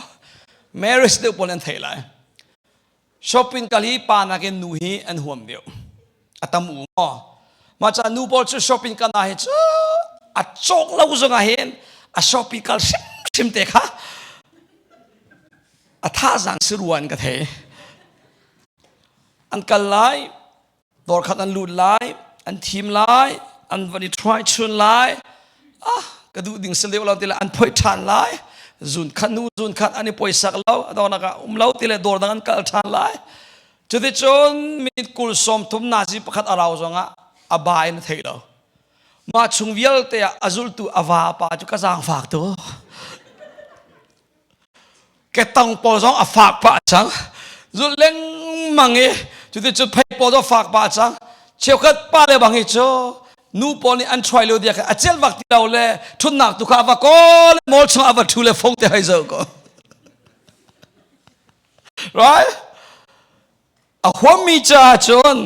marriage deuh pawl nan theih lai Shopping kal hi pa nakin nu hi an huam deuh. A tam u maw? Mah ca nu pawl cu shopping kal ah hi cu a cawk lo zong ah hin a shopping kal hrimhrim te kha a thazaang si ruan ka thei. An kal lai, dawr khat an lut lai, an thim lai, an van i try chun lai. Ah, ka duh ding si leo lo ti le an phoih ṭhan lai. Zun khat nu zun khat an i poisak lo, a dawnak ah um lo ti le dawr dang an kal ṭhan lai. Cuticun minute 30 nazi pakhat a rau zongah a ba in a thei lo. Mah chung vialte ah a zultu a vapa cu ka zaangfak tu. Ketang pawl zong a fak pah cang. Zulh lengmang i cuticun phei pawl zong fak pah cang. Cheukhat pa le bang hi cu nu pawl nih an chuai lio dia kha a celh bak ti lo le ṭhutnak tu kha a va kawl mall chung a va ṭhu le fong te hei zoh ko. Right? A huammi caah cun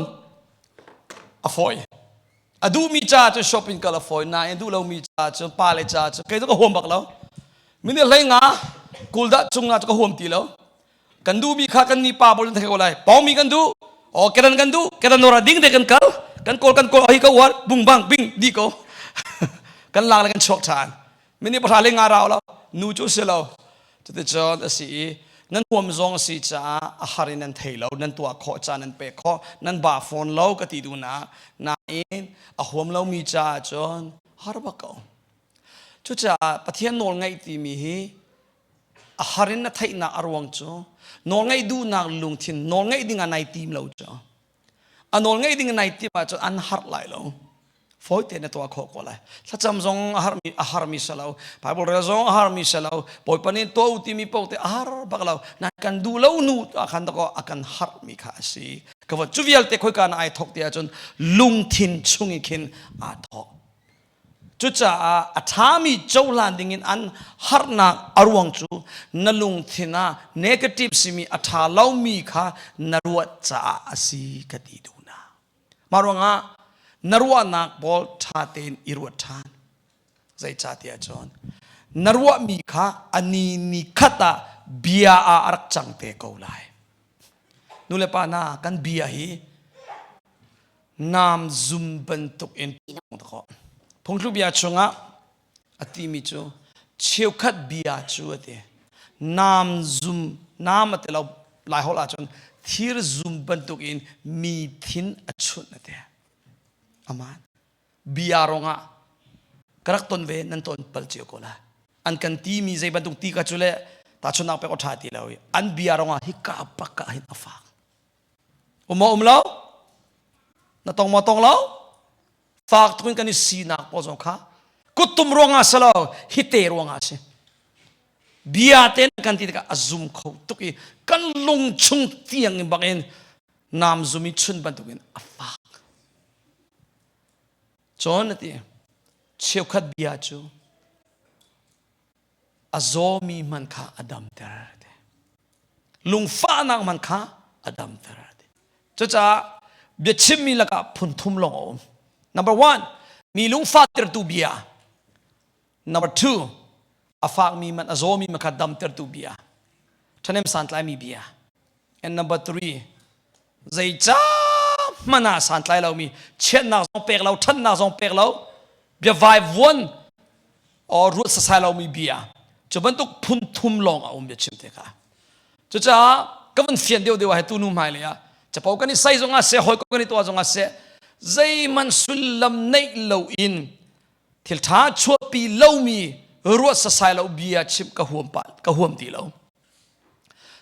a fawi. A duhmi caah cun shopping kal a fawi nain duh lomi caah cun pa le caah cun kei cu ka huam bak lo. Minute 15 kul dah cung ah cu ka huam ti lo. Kan duhmi kha kan ni pa pawl thei ko lai. Pawngmi kan duh. O kedan kan duh. Kedan nora ding te kan kal. Kan kawl kan kawl hi ka uar bung bang bing di ko. Kan lak le kan chuak ṭhan. Minute pahra le nga rau lo nu cu si lo cuticun a si i nan huam zong a si caah a har in nan thei lo nan tuah khawh ca nan pek khawh nan ba fawn lo ka ti duhnak nain a huam lomi caah cun har bak ko. Cucaah Pathian nawl ngaih timi hi a har in na theihnak a ruang cu nawl ngaih duhnak lungthin nawl ngaih ding ah nai tim lo cu A nawl ngeih ding nai tim ahcun an harh lai lo. Fawi tein na tuah khawh ko lai. Thlacam zong a harmi a harmi si lo. Bible rel zong a harmi si lo. Bawipa nih tuah u timi paoh te a har bak lo. Na kan duh lo nu ah khan dakaw a kan harhmi kha a si. Ka va cu vialte khoika na ai thok ti ahcun lungthin chung in khin aa thok. Cucaah a ṭhami cohlan dingin an harnak a ruang cu na lungthin ah negative simi a ṭha lomi kha na ruat caah a si ka ti duhnak. Mah ruangah na ruahnak pawl ṭha tein i ruat ṭhan. Zeicahtiah cun na ruahmi kha a ni ni khat ah bia ah a rak cang te ko lai. Nulepa hna kan bia hi Nam zum bantuk in phungthluk bia chungah a timi cu cheukhat bia cu a ti. Nam zum nam a ti lo lai holh ahcun thir zum bantuk in mi thin a chunh a ti. Aman bia rongah ka rak ton ve nan ton pal cio ko la. An kan ti mi zei bantuk ti ka cu le tahchunhnak pek aw ṭha ti lo i an bia rongah hika pakka hin a fak. Um maw um lo? Na tong maw tong lo? Fak tuk in kan i sinak pawl zong kha kuttum ruangah si lo hite ruangah si. Bia te kan ti tikah a zum kho tuk i kan lung chung tiang in bak in nam zum i chun bantukin a fak. Cun a ti cheukhat bia cu a zawmi hmanh kha a damter. Lungfahnak hmanh kha a damter. Cucaah biachimmi lakah phun thum lawng a um. Number one, mi lungfahtertu bia. Number two, a fakmi man a zawmi man kha damtertu bia. Ṭhahnem santlaimi bia. And number three, zeicah hmanh ah santlai lomi chiatnak zong pek lo, ṭhatnak zong pek lo, bia vaivuan or ruat sasai lomi bia cu bantuk phun thum lawng a um bia chim te kha. Cucaah ka van fian deuh deuh ah tu nu hmai lei ah capo kan i sai zong ah seh hawikom kan i tuah zong ah seh zeihmanh sullam neih lo in thil ṭha chuahpi lomi ruat sasai lo bia chim ka huam pa ka huam ti lo.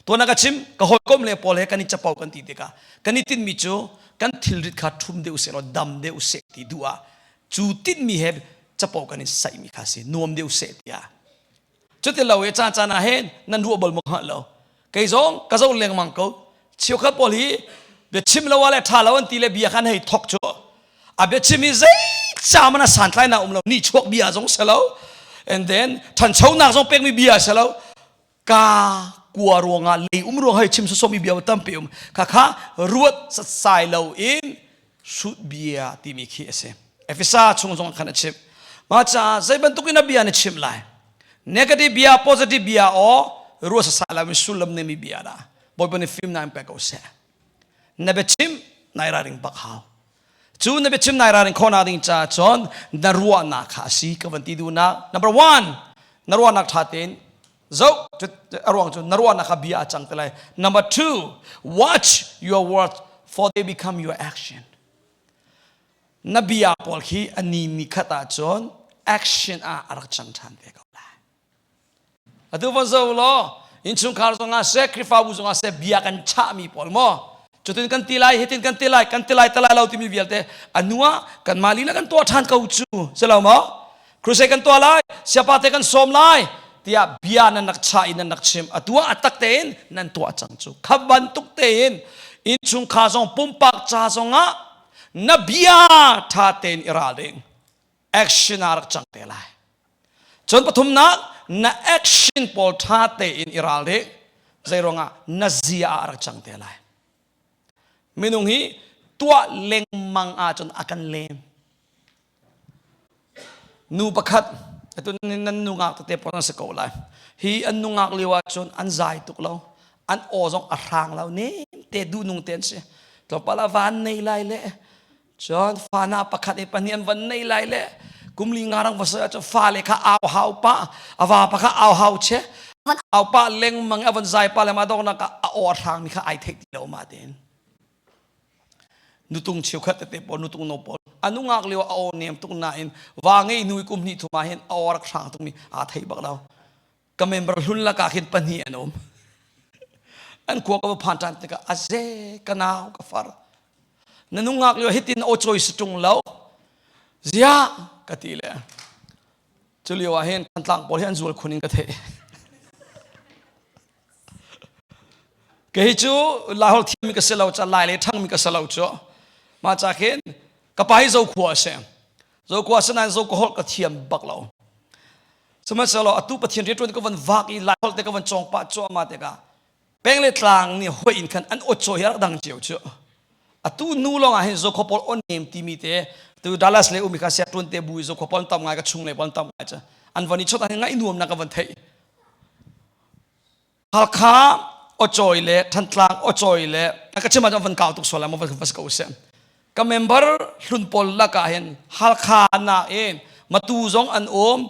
Tuan ka chim ka hawikom le pawl he kan i capo kan ti tikah kan i tinhmi cu kan thilrit kha ṭhum deuh seh law dam deuh seh ti duh ah cu tinhmi he capo kan i saihmi kha si nuam deuh seh tiah. Cuti lo i caan caan ah hin nan ruah bal maw hngalh lo. Kei zong ka zoh lengmang ko. Cheukhat pawl hi biachim lo ah le ṭha lo an ti le bia khan hei thok cu a biachim hi zei ca man a santlainak um lo ni chuak bia zong si lo and then ṭhanchonak zong pekmi bia si lo ka kua ruangah lei um ruang hei chim sawsawmi bia tampi um kha kha ruat satsai lo in hrut bia timi khi a si. Efesa chung zong khan a chim. Mah caah zei bantuk in a bia na chim lai? Negative bia, positive bia o ruat sasai lo in sullam nemi bia dah Bawipa nih fimnak in pe ko seh. Na biachim nai ralring bak hau. Cu na biachim nai ralring khawhnak ding caah cun na ruahnak kha a si ka van ti duhnak. Number one, na ruahnak ṭha tein zoh. A ruang cu na ruahnak kha bia a cang te lai. Number two, watch your words. For they become your action. Na bia pawl khi a ni ni khat ahcun action ah a rak cang ṭhan ve ko lai. Atu van zo law innchungkhar zongah seh Khrihfabu zongah seh bia kan chahmi pawl maw cutin kan ti lai hitin kan ti lai kan ti lai ti lai lo timi vialte a hnu ah kanmah lila kan tuah ṭhan ko cu si lo maw crusade kan tuah lai siapa te kan sawm lai tiah bia nan rak chah i nan rak chim a tuah a tak tein nan tuah cang cu kha bantuk tein innchungkhar zong pumpak ca zongah na bia ṭha tein i ral ding action ah rak cang te lai cun pathumnak na action pawl ṭha tein i ral ding zei ruangah na zia ah rak cang te lai minung hi tuah lengmang ahcun a kan lem nu pakhat atu nan nungak tete pawl an si ko lai hi an nungak lio ahcun an zai tuk lo an aw zong a hrang lo nem te duhnung te an si tlawmpal ah van nei lai le Cun fana pakhat i pahnih an van nei lai le kumli nga rang va soi ahcun fale kha au hau pa a vapa kha au hau che au pa lengmang a van zai pa le ma dongnak ah a aw a hrang mi kha ai theih ti lo ma tein nutung cheukhat tete pawl nutung no pawl a nungak lio a aw nem tuk nain va ngei nu i kum hnih thum ah hin a aw rak hrang tuk mi aa thei bak lo ka member hlun lakah khin pahnih an um an khua ka va phan ṭhan tikah a ze ka nau ka far na nungak lio hitin aw cawi si ṭung lo ziah ka ti le cu lio ah hin Thantlang pawl hi an zual khun in ka theih kei cu Laiholh thiammi ka si lo ca Lai le ṭhangmi ka si lo cu mah ca khin ka pa hi Zokhua a si Zokhua sinain Zokhua holh ka thiam bak lo Sihmanhsehlaw atu Pathian rianṭuan ka van vak i Laiholh te ka van cawng pah cuahmah tikah peng le tlang nih hoi in khan an awcaw hi a rak dang cio cu. Atu nu lawng ah hin Zokhua pawl aw nem timi te tu Dallas le umi kha sia ṭuan te bu i Zokhua pawl tam ngai ka chung le pawl tam ngai cu an van i chawt ah hin ngaih nuam nak ka van theih. Halkha awcawi le Thantlang awcawi le ka chim ahcun van kau tuk sual lai maw van va si ko usih. Ka member hlun pawl lakah hin Halkha nak in Matu zong an um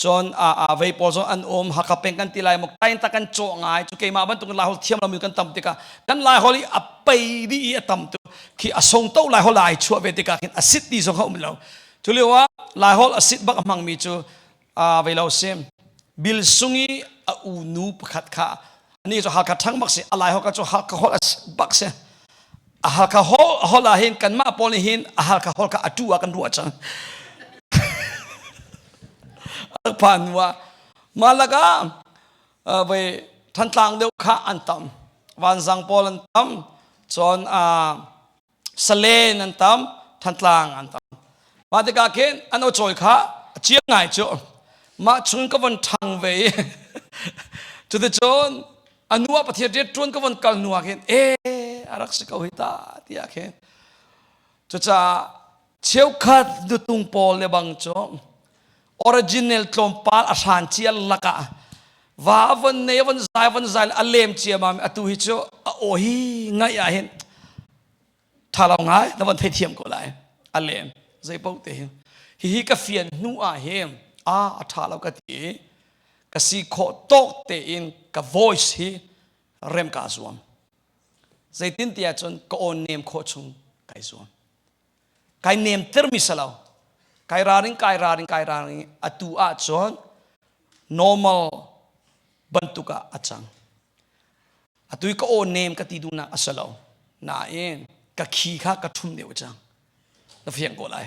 cun a vei pawl zong an um Hakha peng kan ti lai maw kain ta kan cawh ngai cu keimah bantuk in Laiholh thiam lomi kan tam tikah kan Laiholh i a pei dih i a tam tuk khi a song to Laiholh ai chuah ve tikah khin a sit ti zong a um lo cu lio ah Laiholh a sit bak a hmangmi cu vei lo sim bil sung i a unu pakhat kha ani cu Halkha ṭhang bak si a lai holh cu Halkha holh bak si a Halkha holh ah hin kanmah pawl nih hin a Halkha holh kha a tu ah kan ruah cang phan wa malaka vei Thantlang deuh kha an tam Vanzang pawl an tam cun Salen an tam, Thantlang an tam. Mah tikah khin an aw kha a chiang ngai cu. Mah chung ka von ṭhang ve i cuticun a nu ah Pathian rian ṭuan ka von kal hnu ah khin e a rak si ko hi ta tiah khin cucaah cheukhat nutung pawl le bang cu original tlawmpal a hran cia lakah va von nei von zai von zai a lem cia ma atu hi cu a aw hi ngaih ah hin tha lo ngai na von theithiam ko lai a lem zei paoh te hi hihi ka fian hnu ah hin a a tha lo ka ti i ka si khawh tawk tein ka voice hi rem ka zuam zeitin tiah cun ka aw nem khawh chung kai zuam kai nem termi si lo kai raring kai raring kai raring atu ah cun normal bantuk ah a cang atu i ka aw nem ka ti duhnak a si lo nain ka khi kha ka ṭhum deuh cang na fiang ko lai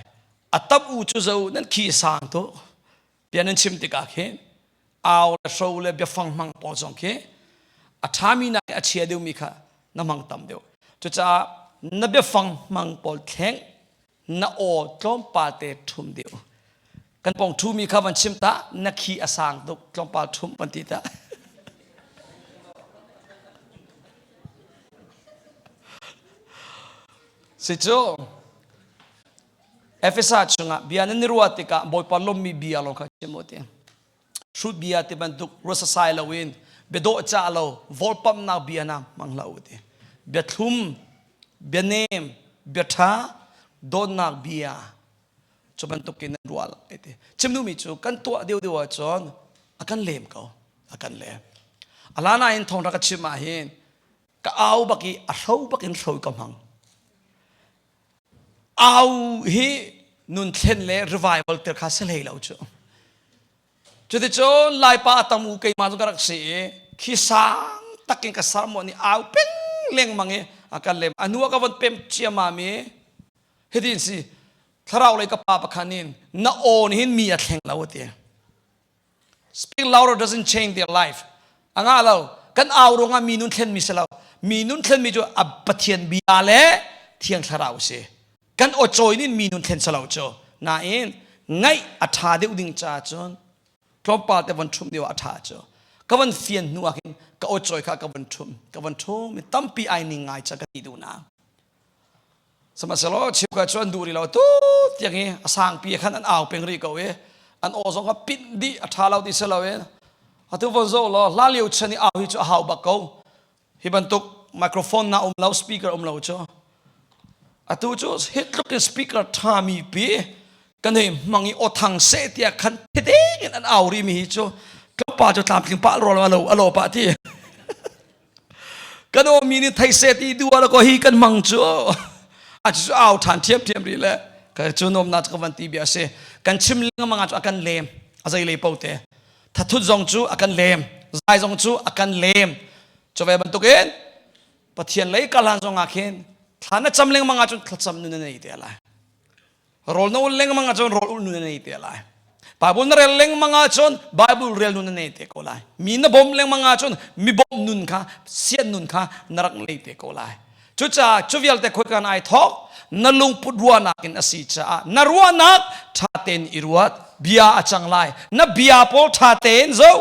a tam u cu zo nan khi sang tu bia nan chim tikah khin au le hro le biafang hmang pawl zong khi a ṭhami nak a chia deuhmi kha na hmang tam deuh cucaah na biafang hmang pawl thleng na aw tlawmpal te ṭhum deuh kan pong ṭhumi kha van chim ta na khi a sang tuk tlawmpal ṭhum van ti ta si cu Efesa chungah bia nan i ruah tikah Bawipa lawmmi bia lawng kha chim u ti. Hrut bia ti bantuk ruasasai loin bia dawh cah lo vawlpamnak bia na hmang hlah u ti. Bia thlum, bia nem, bia ṭha, dawtnak bia cu bantuk in nan ruah lai ti. Chim duhmi cu kan tuah deuhdeuh ahcun a kan lem ko, a kan lem. A hlan ah hin thawngṭha ka chim ah hin ka au bak i a hro bak in hro ka hmang. Au hi nun thlen le revival ter kha si hlei lo cu. Cuticun Laipa a tam u keimah cu ka rak si i khi sang takin ka sermon i au peng lengmang i a kan lem. A hnu ah ka von pem ciammam i hitin si thlarau lei ka pa pakhat in na aw nih hin mi a thleng lo a ti. Speak louder doesn't change their life. A ngah lo. Kan au ruangah mi nun thlen mi si lo. Mi nun thlen mi cu a Pathian bia le Thiang Thlarau si. Kan aw cawi in mi nun thlen si lo cu. Nain ngaih a ṭha deuh ding ca cun tlawmpal te von ṭhumh deuh ah a ṭha cu. Ka von fian hnu ah khin ka aw cawi kha ka von ṭhum. Ka von ṭhum i tampi ai ning ngai ca ka ti duhnak. Sihmanhsehlaw cheukhat cu an duh rih lo. Tu tiang hi a sangpi khan an au peng rih ko i an aw zong kha pinh dih a ṭha lo ti si loin atu von zoh law hla lio chan i au hi cu a hau bak ko. Hi bantuk microphone na um lo, speaker um lo cu. Atu cu hi tluk in speaker ṭhami pi kan hei hmang i aw thang seh tiah khan thedeng in an au rih mi hi cu tlawmpa cu tlamtling pah rawl a lo a lo pah ti. Kan awmi nih thei seh ti duh ah ko hi kan mang cu a cu au ṭhan ṭhiamṭhiam rih le ka cu nuamnak cu ka van ti bia a si. Kan chim lengmang ah cu a kan lem a zei lei paoh te thathut zong cu a kan lem zai zong cu a kan lem. Cu ve bantukin Pathian lei kal hlan zong ah khin thla na cam lengmang ahcun thlacam nun na nei te lai. Rawl na ul lengmang ahcun rawl ul nun na nei te lai. Bible na rel lengmang ahcun Bible rel nun na nei te ko lai. Mi na bawmh lengmang ahcun mi bawmh nun kha sian nun kha na rak nei te ko lai. Cucaah cu vialte khoikan ai thawk na lungput ruahnak in a si caah na ruahnak ṭha tein i ruat bia a cang lai. Na bia pawl ṭha tein zoh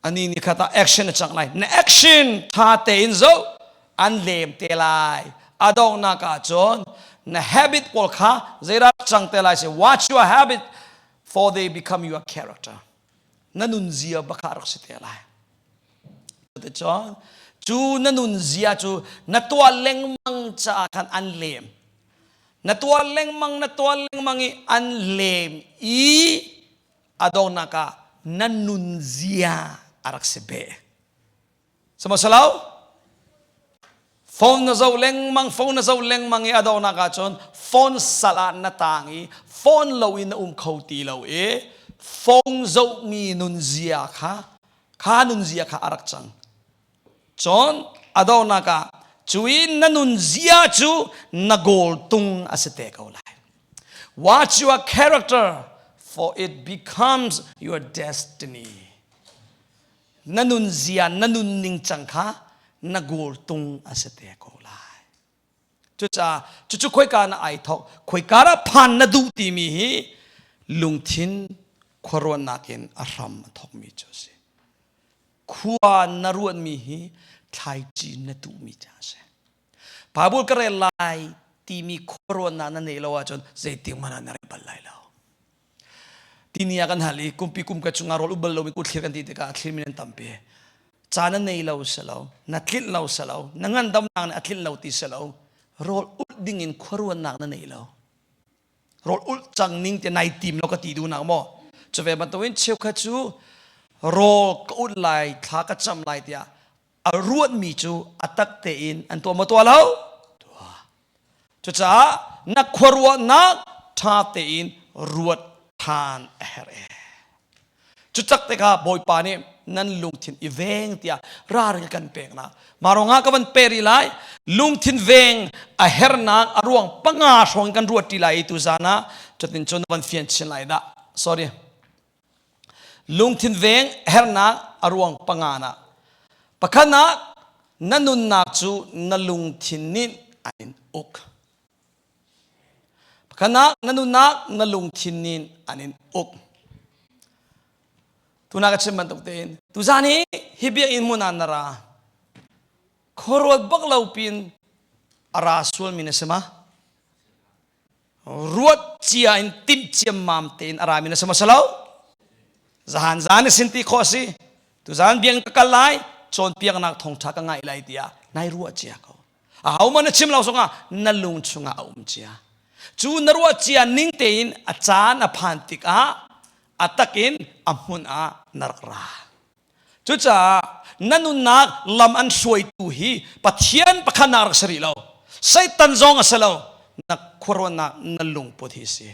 ani ni khat ah action a cang lai. Na action ṭha tein zoh an lem te lai. A donghnak ah cun na habit pawl kha zeidah cang te lai si watch your habit for they become your character. Na nunzia bakha rak si te lai. Cuticun cu na nunzia cu na tuah lengmang caah khan an lem. Na tuah lengmang na tuah lengmang i an lem i a donghnak ah na nunzia a rak si beh. Sihmanhsehlaw phone na zoh lengmang phone na zoh lengmang i a donghnak ah cun phone sal ah na tang i phone lo in na um kho ti lo i phone zohmi nunzia kha kha nunzia kha a rak cang. Cun a donghnak ah cu i na nunzia cu na goal tung a si te ko lai. Watch your character for it becomes your destiny. Na nunzia, na nunning cang kha na goal tung a si te ko lai. Cucaah cucu khoika na ai thawk, khoika dah phan na duh timi hi lungthin khuaruahnak in a hram a thawkmi cu a si. Khua na ruatmi hi thlaici na tuhmi ca a si. Bible ka rel lai timi khuaruahnak na neih lo ahcun zeitik hmanh ah na rel bal lai lo. Tini ah kan hal i kumpi kum ka chungah rawl u bal lomi kut thlir kan ti tikah a thlirmi nan tampi. Ca na nei lo si lo, na tlinh lo si lo, na ngandamnak nih a tlinh lo ti si lo, rawl ulh ding in khuaruahnak na nei lo. Rawl ulh cang ning ti nai tim lo ka ti duhnak maw? Cu ve bantukin cheukhat cu rawl ka ulh lai, thla ka cam lai tiah a ruatmi cu a tak tein an tuah maw tuah lo? Tuah. Cucaah na khuaruahnak ṭha tein ruat ṭhan a herh e. Cucak tikah Bawipa nih nan lungthin i veng tiah ralring a kan peknak. Mah ruangah ka van pe rih lai. Lungthin veng a hernak a ruang panga hrawng kan ruat ṭi lai i tuzan ah cutin cun na van fian chin lai dah. Sorry. Lungthin veng hernak a ruang panga na. Pakhat ah na nunnak cu na lungthin nih an in uk. Pakhat ah na nunnak na lungthin nih an in uk. Tuna ka chim bantuk tein tuzan hi hi biakinn hmun ah na ra. Khuaruat bak lo pin a ra sualmi na si ma? Ruat cia in timh ciammam tein a rami na si maw si lo? Zahan zan na sin ti khawh a si. Tuzan biang ka kal lai, cawnpiaknak thawngṭha ka ngaih lai tiah nai ruah cia ko. Ahohmanh na chim lo zongah na lung chungah a um cia. Cu na ruah cia ning tein a caan a phan tikah a takin a hmun ah na rak ra. Cucaah na nunnak lam an hruaitu hi Pathian pakhatnak rak si rih lo. Satan zong a si lo. Na khuaruahnak na lungput hi si.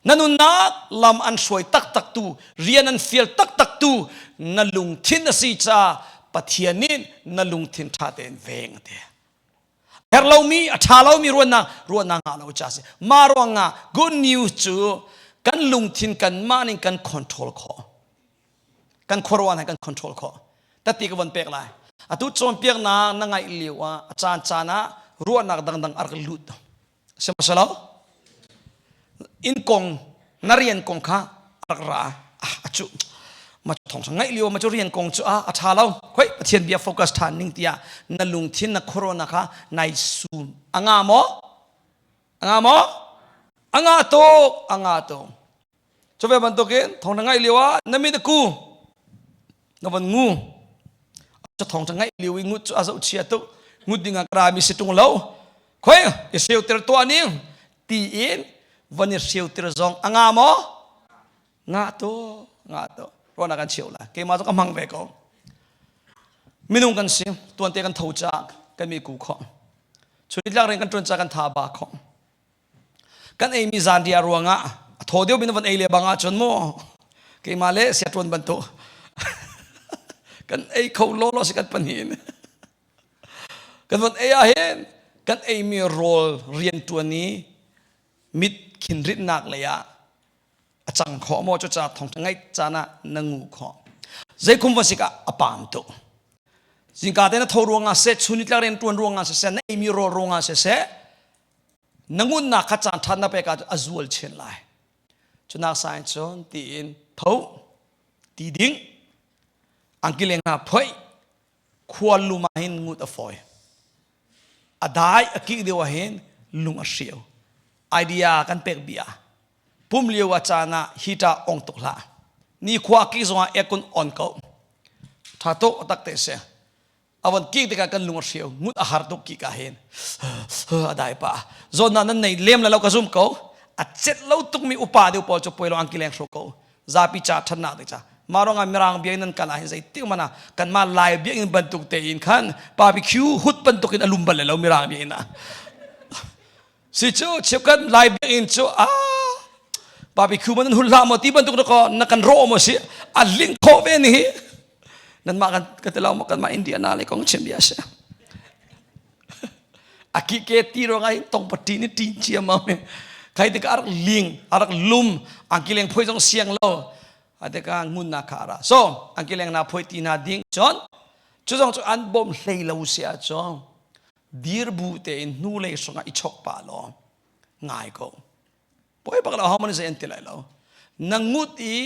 Na nunnak lam an hruai taktak tu, rian an fial taktak tu na lungthin a si caah Pathian nih na lungthin ṭha tein veng a ti. Herh lomi, a ṭha lomi ruahnak, ruahnak ngah lo ca si. Mah ruangah good news cu kan lungthin kanmah nih kan control khawh. Kan khuaruahnak kan control khawh. Tati ka von pek lai. Atu cawnpiaknak na ngaih lio ah a caan caan ah ruahnak dangdang a rak lut. Sihmanhsehlaw inn kong na rian kong kha a rak ra ah a cu ma thong sang ngaih lio ma cu rian kong cu a a tha lo khoi Pathian bia focus than ning tiah na lungthin na corona kha nai sum anga maw anga maw anga tuk anga tuk Cu ve bantukin thawng na ngaih lio ah na mit a ku na von ngu cu thawng na ngaih lio i ngut cu a zoh chia tuk ngut ding ah ka rami si tung lo khoi i seuter tuah ning tiin van i seuter zong a nga maw nga tu nga tu ruahnak kan cheu lai keimah cu ka hmang ve ko minung kan si tuante kan tho ca kan mi ku kho chunitlak ring kan tuan ca kan tha ba kho Kan eimi zanriah ruangah a thaw deuh min van ei le bang ahcun mu keimah le siaṭuan bantuk kan ei kho law law si kan pahnih in kan von ei ah hin kan eimi rawl rianṭuan i mit khin ritnak lei ah a cang khawh maw cucaah thawngṭha ngaih caan ah na ngu khawh zeikhum va sik ah a paam tuk zingka te na tho ruangah seh chun nitlak rian ṭuan ruangah siseh na eimi rawl ruangah siseh na ngunnak kha caan ṭha na pek ahcun a zual chin lai cunak sain cun tiin tho ti ding angkileng hna phoih khua lum ah hin ngut a fawi a dai a kih deuh ah hin lung a hrio idea kan pek bia pum lio a caan ah heater ong tuk hlah ni khua ki zongah aircon on ko tha tuk tak te se a von kik tikah kan lung a hrio ngut a har tuk ki ka hin a dai pa zawn na nan nei lem la lo ka zum ko a cet lo tuk mi upa deuh pawl cu poi lo angki leng hro ko zapi cha thannak te cha ma ronga mirang biak nan kala hin zei tik mana kan ma lai biak in bantuk te in khan barbecue hut bantuk in alum bal lo mirang biak in si cu chiukan lai biak in cu a barbecue man hun hla mo ti bantuk ko na kan ro mo si a ling kho ve ni nan mah kan ka te lo mo kan mah India na le kong chim bia si a ki ke ti ro ngai tong pati ni tin chia ma me khai te ka arak ling arak lum angki leng phoi jong siang lo ate ka ngun na kha ara so angki leng na phoi ti na ding chon chu jong chu an bom hlei lo sia chong dir bu tein hnulei hrangah i chok pah law ngai ko poi bak lo ho man zei an ti lai lo na ngut i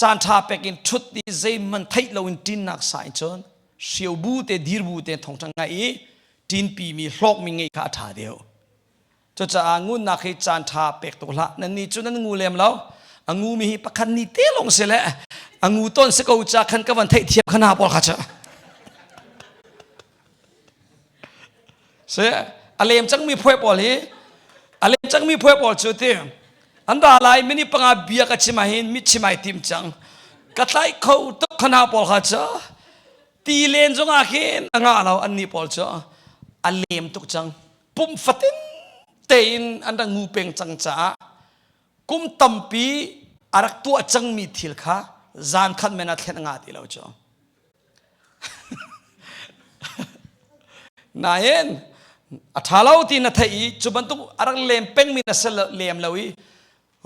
caan ṭha pek in ṭhut i zeihmanh theih lo in ṭinnak sa in cun hrio bu te dir bu te thongṭang ngai i ṭinpi mi hlawk mi ngeih kha a ṭha deuh cucaah ngunnak hi caan ṭha pek tuk hlah nan nih cu nan ngu lem lo a ngu mi hi pakhat ni te lawng si le a ngu ton si ko ca khan ka van theih thiam kha na pawl kha cu Si a lem cangmi phuai pawl hi a lem cangmi phuai pawl cu ti an ra lai mini panga bia ka chim ahhin mit chim ai tim cang ka tlaih kho tuk khana pawl kha cu ti len zongah khin a ngah lo an nih pawl cu a lem tuk cang pum fatin tein an rak ngu peng cang caah kum tampi a rak tuah cangmi thil kha zan khat men ah thlen a ngah ti lo cu Nain a ṭha lo ti na theih i cu bantuk a rak lem pengmi na si lem lo i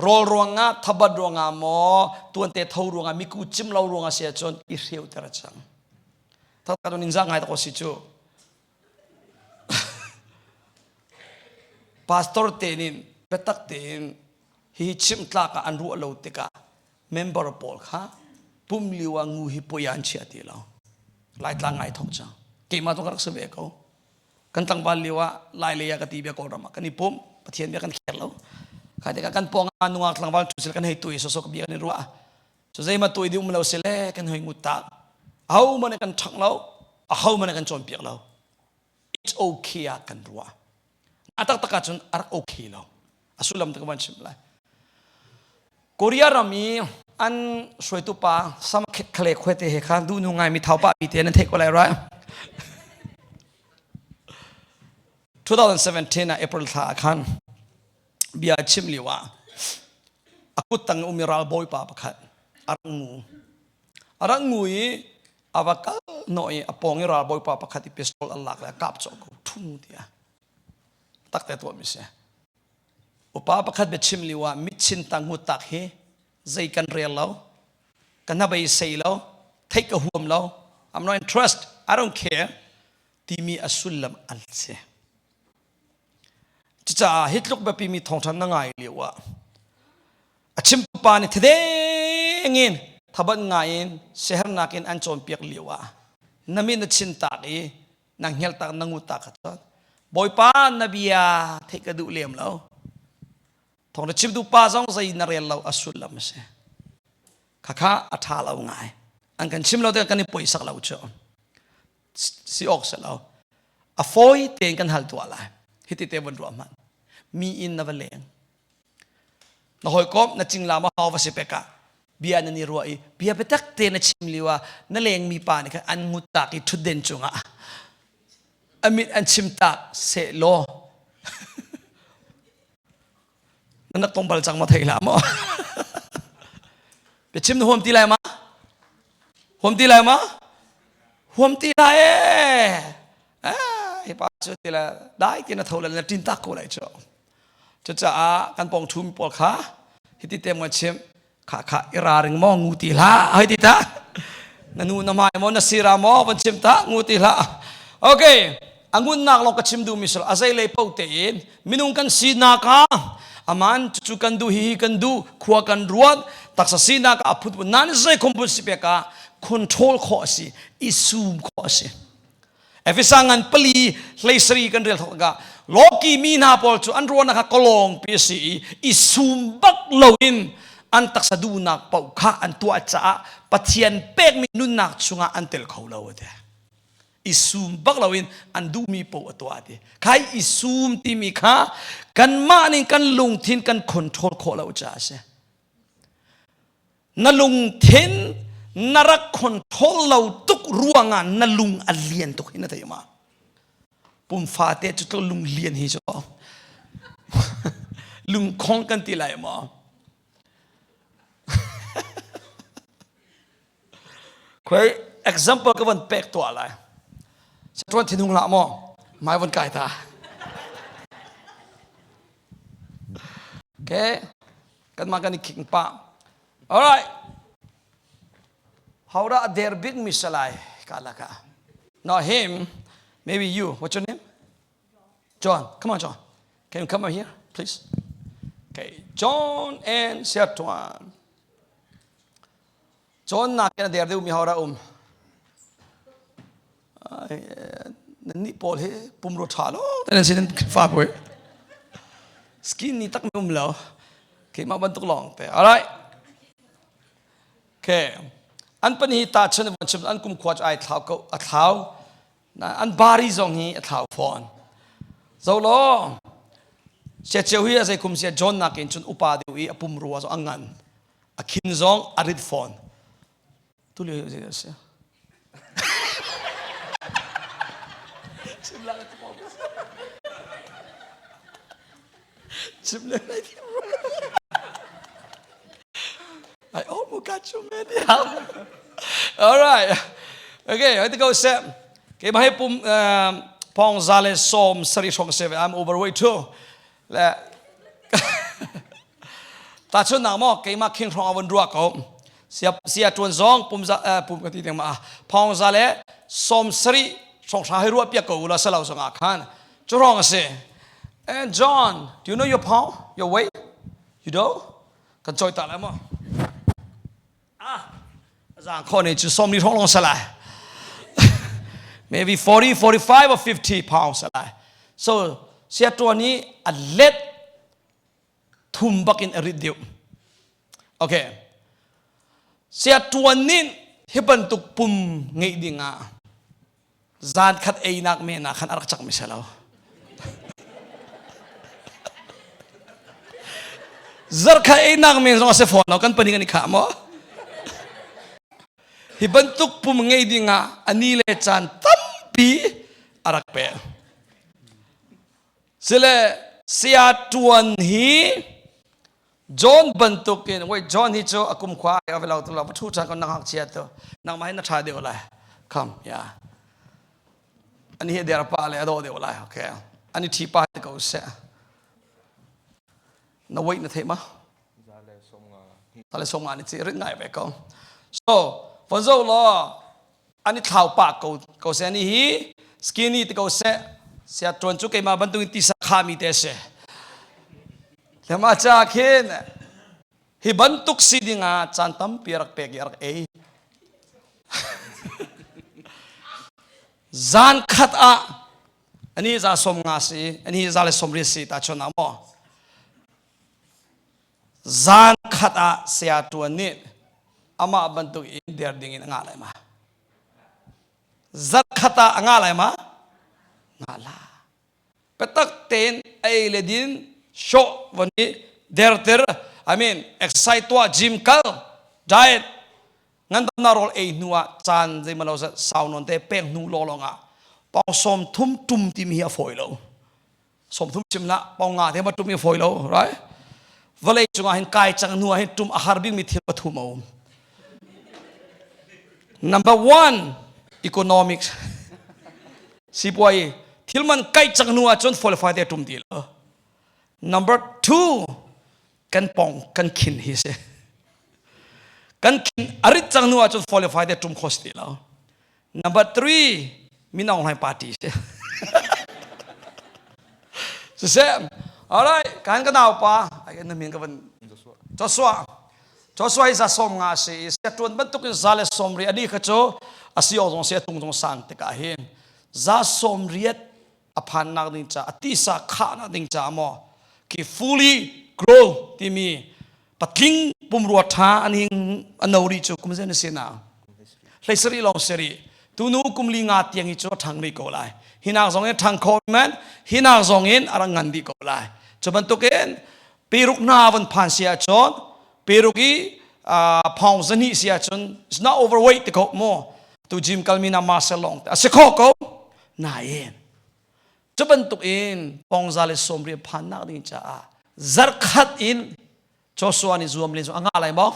rawl ruangah thabat ruangah maw tuante tho ruangah miku cim lo ruangah si ahcun i hreuter a cang. Thakka nin za ngai tak si cu. Pastor te nin biatak tein hi chimh tlak ah an ruah lo tikah member pawl kha pum lio ah ngu hi poi an chia ti lo laitlang ngai thok cang keimah tu ka rak si ve ko kan tlangval lio ah lai lei ah ka ti bia kawlram ah kan i pum pathian bia kan kher lo khai tikah kan pawng ah nungak tlangval thu sil kan hei tui soso ka bia kan i ruah cu zeima tui di um lo si le kan hoi ngut tak aho man kan ṭhang lo aho man kan cawnpiak lo it's okay ah kan ruah a taktak ahcun a rak okay lo a sullam te ka van chim lai Korea ram i an hruaitu pa sam khale khwe te he kha du nu ngai mi thau pa pi te nan theih ko lai right? 2017 ah April thla ah khan bia a chim lio ah a kut tang um i ralbawi pa pakhat a rak ngu. A rak ngu i a va kal hnawh i a pawng i ralbawi pa pakhat i pistol an lak le a kap cawh ko thung tiah takte tuah mi si. Upa pakhat biachim lio ah mitchin tang ngut tak hi zei kan rel lo, ka hnabei sei lo, theih ka huam lo, I'm not interest, I don't care timi a sullam an si. Cucaah hi tluk biapi mi thawngṭha na ngai lio ah a chimtu pa nih thadeng in thabat ngai in siahernak in an cawnpiak lio ah na min na chin tak i na hngelh tak na ngut tak kha cun Bawipa na bia theih ka duh lem lo thawng na chimtu pa zong zei na rel lo a sullam a si khakha a ṭha lo ngai an kan chim lo tikah kan i poisak lo cu si awk si lo a fawi tein kan hal tuah lai hiti te von ruah hmanh mi inn na va leng na hawikom na cingla ma hau va si pek ah bia nan i ruah i bia biatak te na chim lio ah na leng mi pa nih khan an ngut tak i thutden cungah a mit an chim tak seh law Na nak tong bal cang ma thei hlah maw? Biachim na huam ti lai ma? Huam ti lai ma? Huam ti lai ee. Ah, hi pa cu ti la dai ti na tho la na tin tak ko lai cu. Cucaah kan pong thum pawl kha hiti te mo chim kha kha i raring maw ngu ti hlah hei ti ta na nu na mai maw na sira maw van chim ta ngu ti hlah okay angun nak long ka chim du mi sal azai lei po te in minung kan sinak ah aman cu kan du hi hi kan du khua kan ruat taksa sinak a phut nan zei khompun si peka control kho asi i sum kho asi Efesa ngan pali hleisari kan rel thok ka Loki mi hna pawl cu an ruahnak kha kolong pi a si i i sum bak loin an taksa duhnak paoh kha an tuah caah Pathian pekmi nunnak chungah an tel kho lo ati. I sum bak loin an duhmi paoh a tuah ati. Khai i sum timi kha kanmah nih kan lungthin kan control khawh lo caah a si. Na lungthin na rak control lo tuk ruangah na lung a lian tuk hi na thei ma? Pum fate cu tluk lung lian hi cu lungkhong kan ti lai maw? Khoi example ka van pek tuah lai. Satuan thinhung hlah maw? Mai van kai ta. Okay. Kanmah kan i king pah. All right. Howrah der big misalai kalaka. Not him, maybe you. What's your name? John. Come on, John. Can you come over here, please? Okay, John and Siatuan. John nak in a der deuh mi hawra um. Nan nih pawl hi pumrua ṭha lo nan sin fa pui. Skin ni tak um lo. Keimah bantuk lawng te. All right. Okay. An pan hi ta chen von chim an kum khua ai thlau ko a thlau. An bari zong hi a thlau fawn. Zo lo. Sia cheu hi a zei kum sia John nakin cun upa deuh i a pumrua zong a ngan. A khin zong a rit fawn. Tulio zei a si. Chim la Chim le lai I almost got you, man. Yeah. All right. Okay, I think go set. Okay, mai pum pong zale som sari shong se I'm overweight too. Le Ta chun nak maw keimah khing hrawng a vun ruah ko. Sia sia tuan zong pum za pum ka ti ding ma phong za le som sari hrawng hra hei ruah piak ko ula salo zong ah khan cu hrawng a si. And John, do you know your pound, your weight? You do? Kan choi ta lai maw? Ah, zang kho ne chu som ni hrawng long salai. Maybe 40, 45 or 50 pounds salai. So sia tuan hi a let thum bak in a rit deuh. Okay. Sia tuan nih hi bantuk pum ngeih ding ah zan khat einak men ah khan a rak cak mi si lo. Zarkhat einak men zong a si fawn lo kan paning an i khah maw? Hi bantuk pum ngei ding ah ani le caan tampi a rak pek. Sile saya tuan hi John bantukin wait John hi cu a kum khua ai ave lo tu lo thu chan ko nang hak chia tu nang ma hi na tha deuh lai come yeah ani hi der pa le ado deuh lai okay ani thi pa te ko se na wait na thei ma zale som nga ni chi rit ngai ve ko so von zo lo an i thlau pah ko ko seh ni hi skinny ti ko seh sia tuan cu keimah bantukin tisa khami te si lema cha khin hi bantuk si dingah caan tampi rak pek i rak ei zan khat ah ani za som nga si ani za le som ri si ta chon amo Zan khat ah saya ṭuan nih amah bantuk in der ding in a ngah lai ma? Zarh khat ah a ngah lai ma? Ngah la. Biatak tein ei le din shawh von i derter I mean exercise tuah gym kal diet ngandamnak rawl ei hnu ah caan zeimalo zat sau nawn te pek hnu lawnglawng ah pawng sawm thum tum timi hi a fawi lo. 30 chim la pong nga te ma tum i foi lo right vawlei cungah hin kai cang hnu ah hin tum a har bik mi thil pathum a um number one economics sipuai thil man kai cang hnu ah cun qualify te tum ti lo number two kan pong kan khin hi si kan khin arit cang hnu ah cun qualify te tum khos ti lo Number three, Min Aung Hlaing party si. Siseh, alright, kan ka nau pa, ai na min ka van Joshua. Joshua hi za som nga si, sia tuan bantuk in za le som ri ani kha cu asi ong zong si tung zong sang tikah hin za som riat a phan nak ding ca a tisa khah nak ding ca maw ki fully grow timi patling pumrua ṭha an hing a no rih cu kum zen a si na hlei sarih lawng si rih tunu kum li nga tiang hi cu a ṭhang rih ko lai hinak zong in ṭhang kho men hinak zong in a rak ngan dih ko lai cu bantukin peruk hna van phan si ahcun peruk i phong zahnih si ahcun it's not overweight ti ko mu tu gym kalmi na muscle long te a si kho ko nain Cu bantuk in pongza le sawmriat phannak ding caah zarkhat in Joshua nih zuam len cu a ngah lai maw?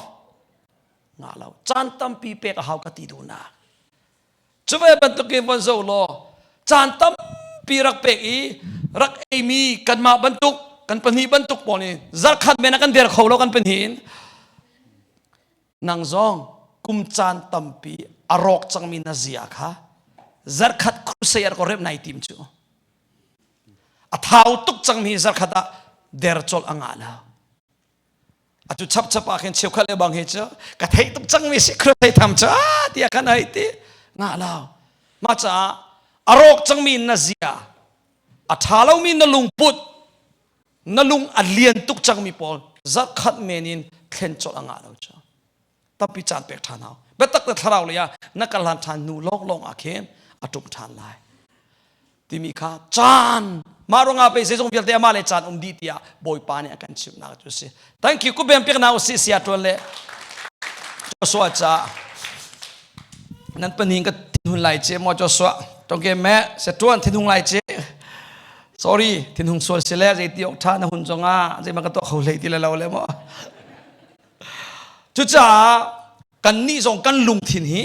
Ngah lo. Caan tampi pek a hau ka ti duhnak. Cu ve bantuk in von zoh law caan tampi rak pek i rak eimi kanmah bantuk kan pahnih bantuk pawl nih zarkhat men ah kan der kho lo kan pahnih in Nang zong kum caan tampi a rawk cangmi na zia kha zarkhat crusade ko rep nai tim cu. A thau tuk cangmi zarkhat ah der colh a ngah lo. Atu chap chap ah khin cheukhat le bang hi cu ka theih tuk cangmi si crusade tham cu tiah kan hei ti ngah lo. Mah caah a rawk cangmi na zia a ṭha lomi na lungput na lung a lian tuk cangmi pawl zarkhat men in thlen colh a ngah lo cu tampi caan pek ṭhan hau biatak na thlarau lei ah na kal hlan ṭhan hnu lawnglawng ah khin a ṭum ṭhan lai timi kha caan mah ruangah pei zeizong vialte amah le caan um dih tiah bawipa nih a kan chimhnak cu si thank you kubem pek na usih sia ṭuan le Joshua ca nan paning ka thinhun lai che maw Joshua tongke me se ṭuan thinhung lai che Sorry, thinhung sual si le zei ti awk ṭha na hun zongah zeimah ka tuah kho hlei ti le lo le maw. Cucaah kannih zong kan lungthin hi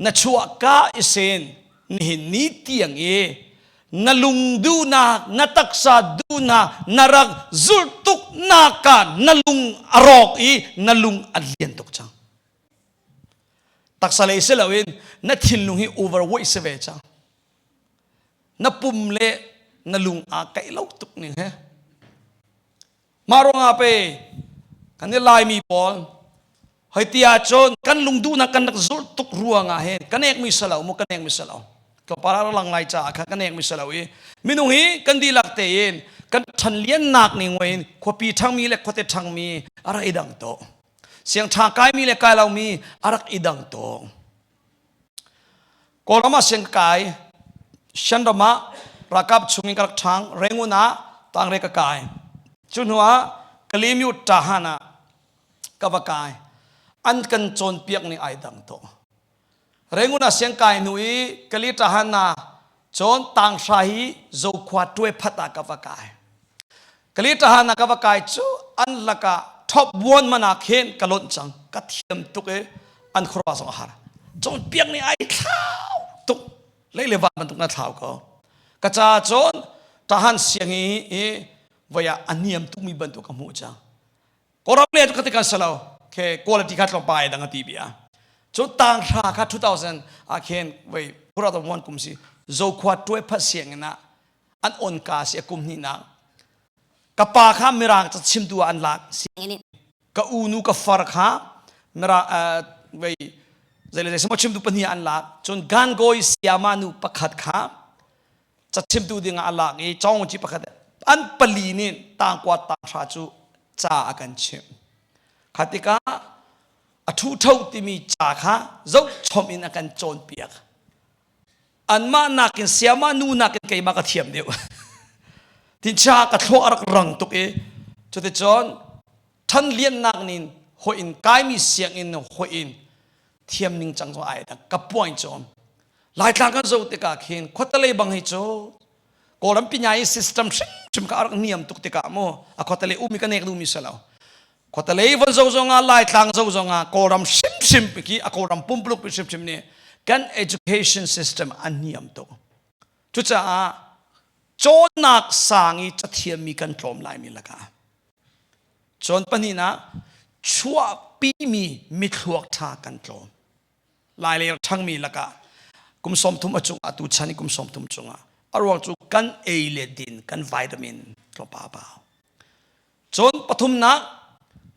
na chuahka i sen nihin ni tiang i na lung duhnak, na taksa duhnak, na rak zulh tuk nak ah na lung a rawk i na lung a lian tuk cang. Taksa lei si loin na thinlung hi overweight si ve cang. Na pum le na lung aa kaih lo tuk ning he. Mah ruangah pe kan i Laimi pawl hoi ti ahcun kan lungduhnak kan rak zulh tuk ruangah hin kan ekmi si lo mu kan ekmi si lo tlawmpal ah lang lai caah kha kan ekmi si lo i minung hi kan dihlak tein kan ṭhanliannak ning in khuapi ṭhangmi le khuate ṭhangmi a rak i dang tuk siangṭha kaimi le kai lomi a rak i dang tuk Kawlram ah siang ka kai. Shan ram ah ralkap chung in ka rak ṭhang. Rangoon ah tangre ka kai. Cu hnu ah Kalymyo Tahan ah ka va kai. An kan cawnpiak ning ai dang tuk. Rangoon ah siang kai hnu i Kali Tahan ah Cun tanghra hi Zokhua tuai phat ah ka va kai. Kali tahan ah ka va kai cu an lakah top buan man ah khin ka lonh cang. Ka thiam tuk i an khuaruah zong a har. Cawnpiak nih ai thlau tuk. Lei le van bantuk na thlau ko. Ka ca cun tahan siang i, i voi ah a niam tukmi bantuk ka hmuh cang. Kawlram le cu kha kan si lo. Ke quality kha tlawmpal ai dang a ti bia. Cu tanghra kha 2000 ah khin voi 2001 kum si Zokhua tuai phat sianginn ah an on ka si a kum hnihnak. Ka pa kha mirang ca chimtu ah an lak. Sianginn Ka unu ka far kha mirang vei zei le zei sama chimtu pahnih an lak. Cun Gangawi siama nu pakhat kha cachimtu dingah a lak i cawngci pakhat an pali nih tangkua tanghra cu ca a kan chimh. Kha tikah a ṭhuṭho timi ca kha zohchom in a kan cawnpiak. Anmah nakin siamah nu nakin keimah ka thiam deuh. Tincha ka thluak a rak rang tuk i cuticun ṭhan liannak nin hoi in kaimi sianginn hoi in thiam ning cang zong ai dang ka point cu Laitlang kan zoh tikah khin khuatelei bang hi cu Kawlram pinyai system hrimhrim kha a rak niam tuk tikah mu a khuatelei umi ka nek duhmi si lo khuatelei von zo zongah Laitlang zo zongah Kawlram hrimhrim ki a Kawlram pumpuluk pi hrimhrim nih kan education system a niam tuk cucaah cawnnak sang i cathiammi kan tlawm laimi lakah Cawn pahnihnak chuahpimi mithluak ṭha kan tlawm. Lailei ṭhangmi lakah kum 30 a cungah tu chan i kum 30 cungah a ruang cu kan ei le din kan vitamin tlawmpa bau. Cun pathumnak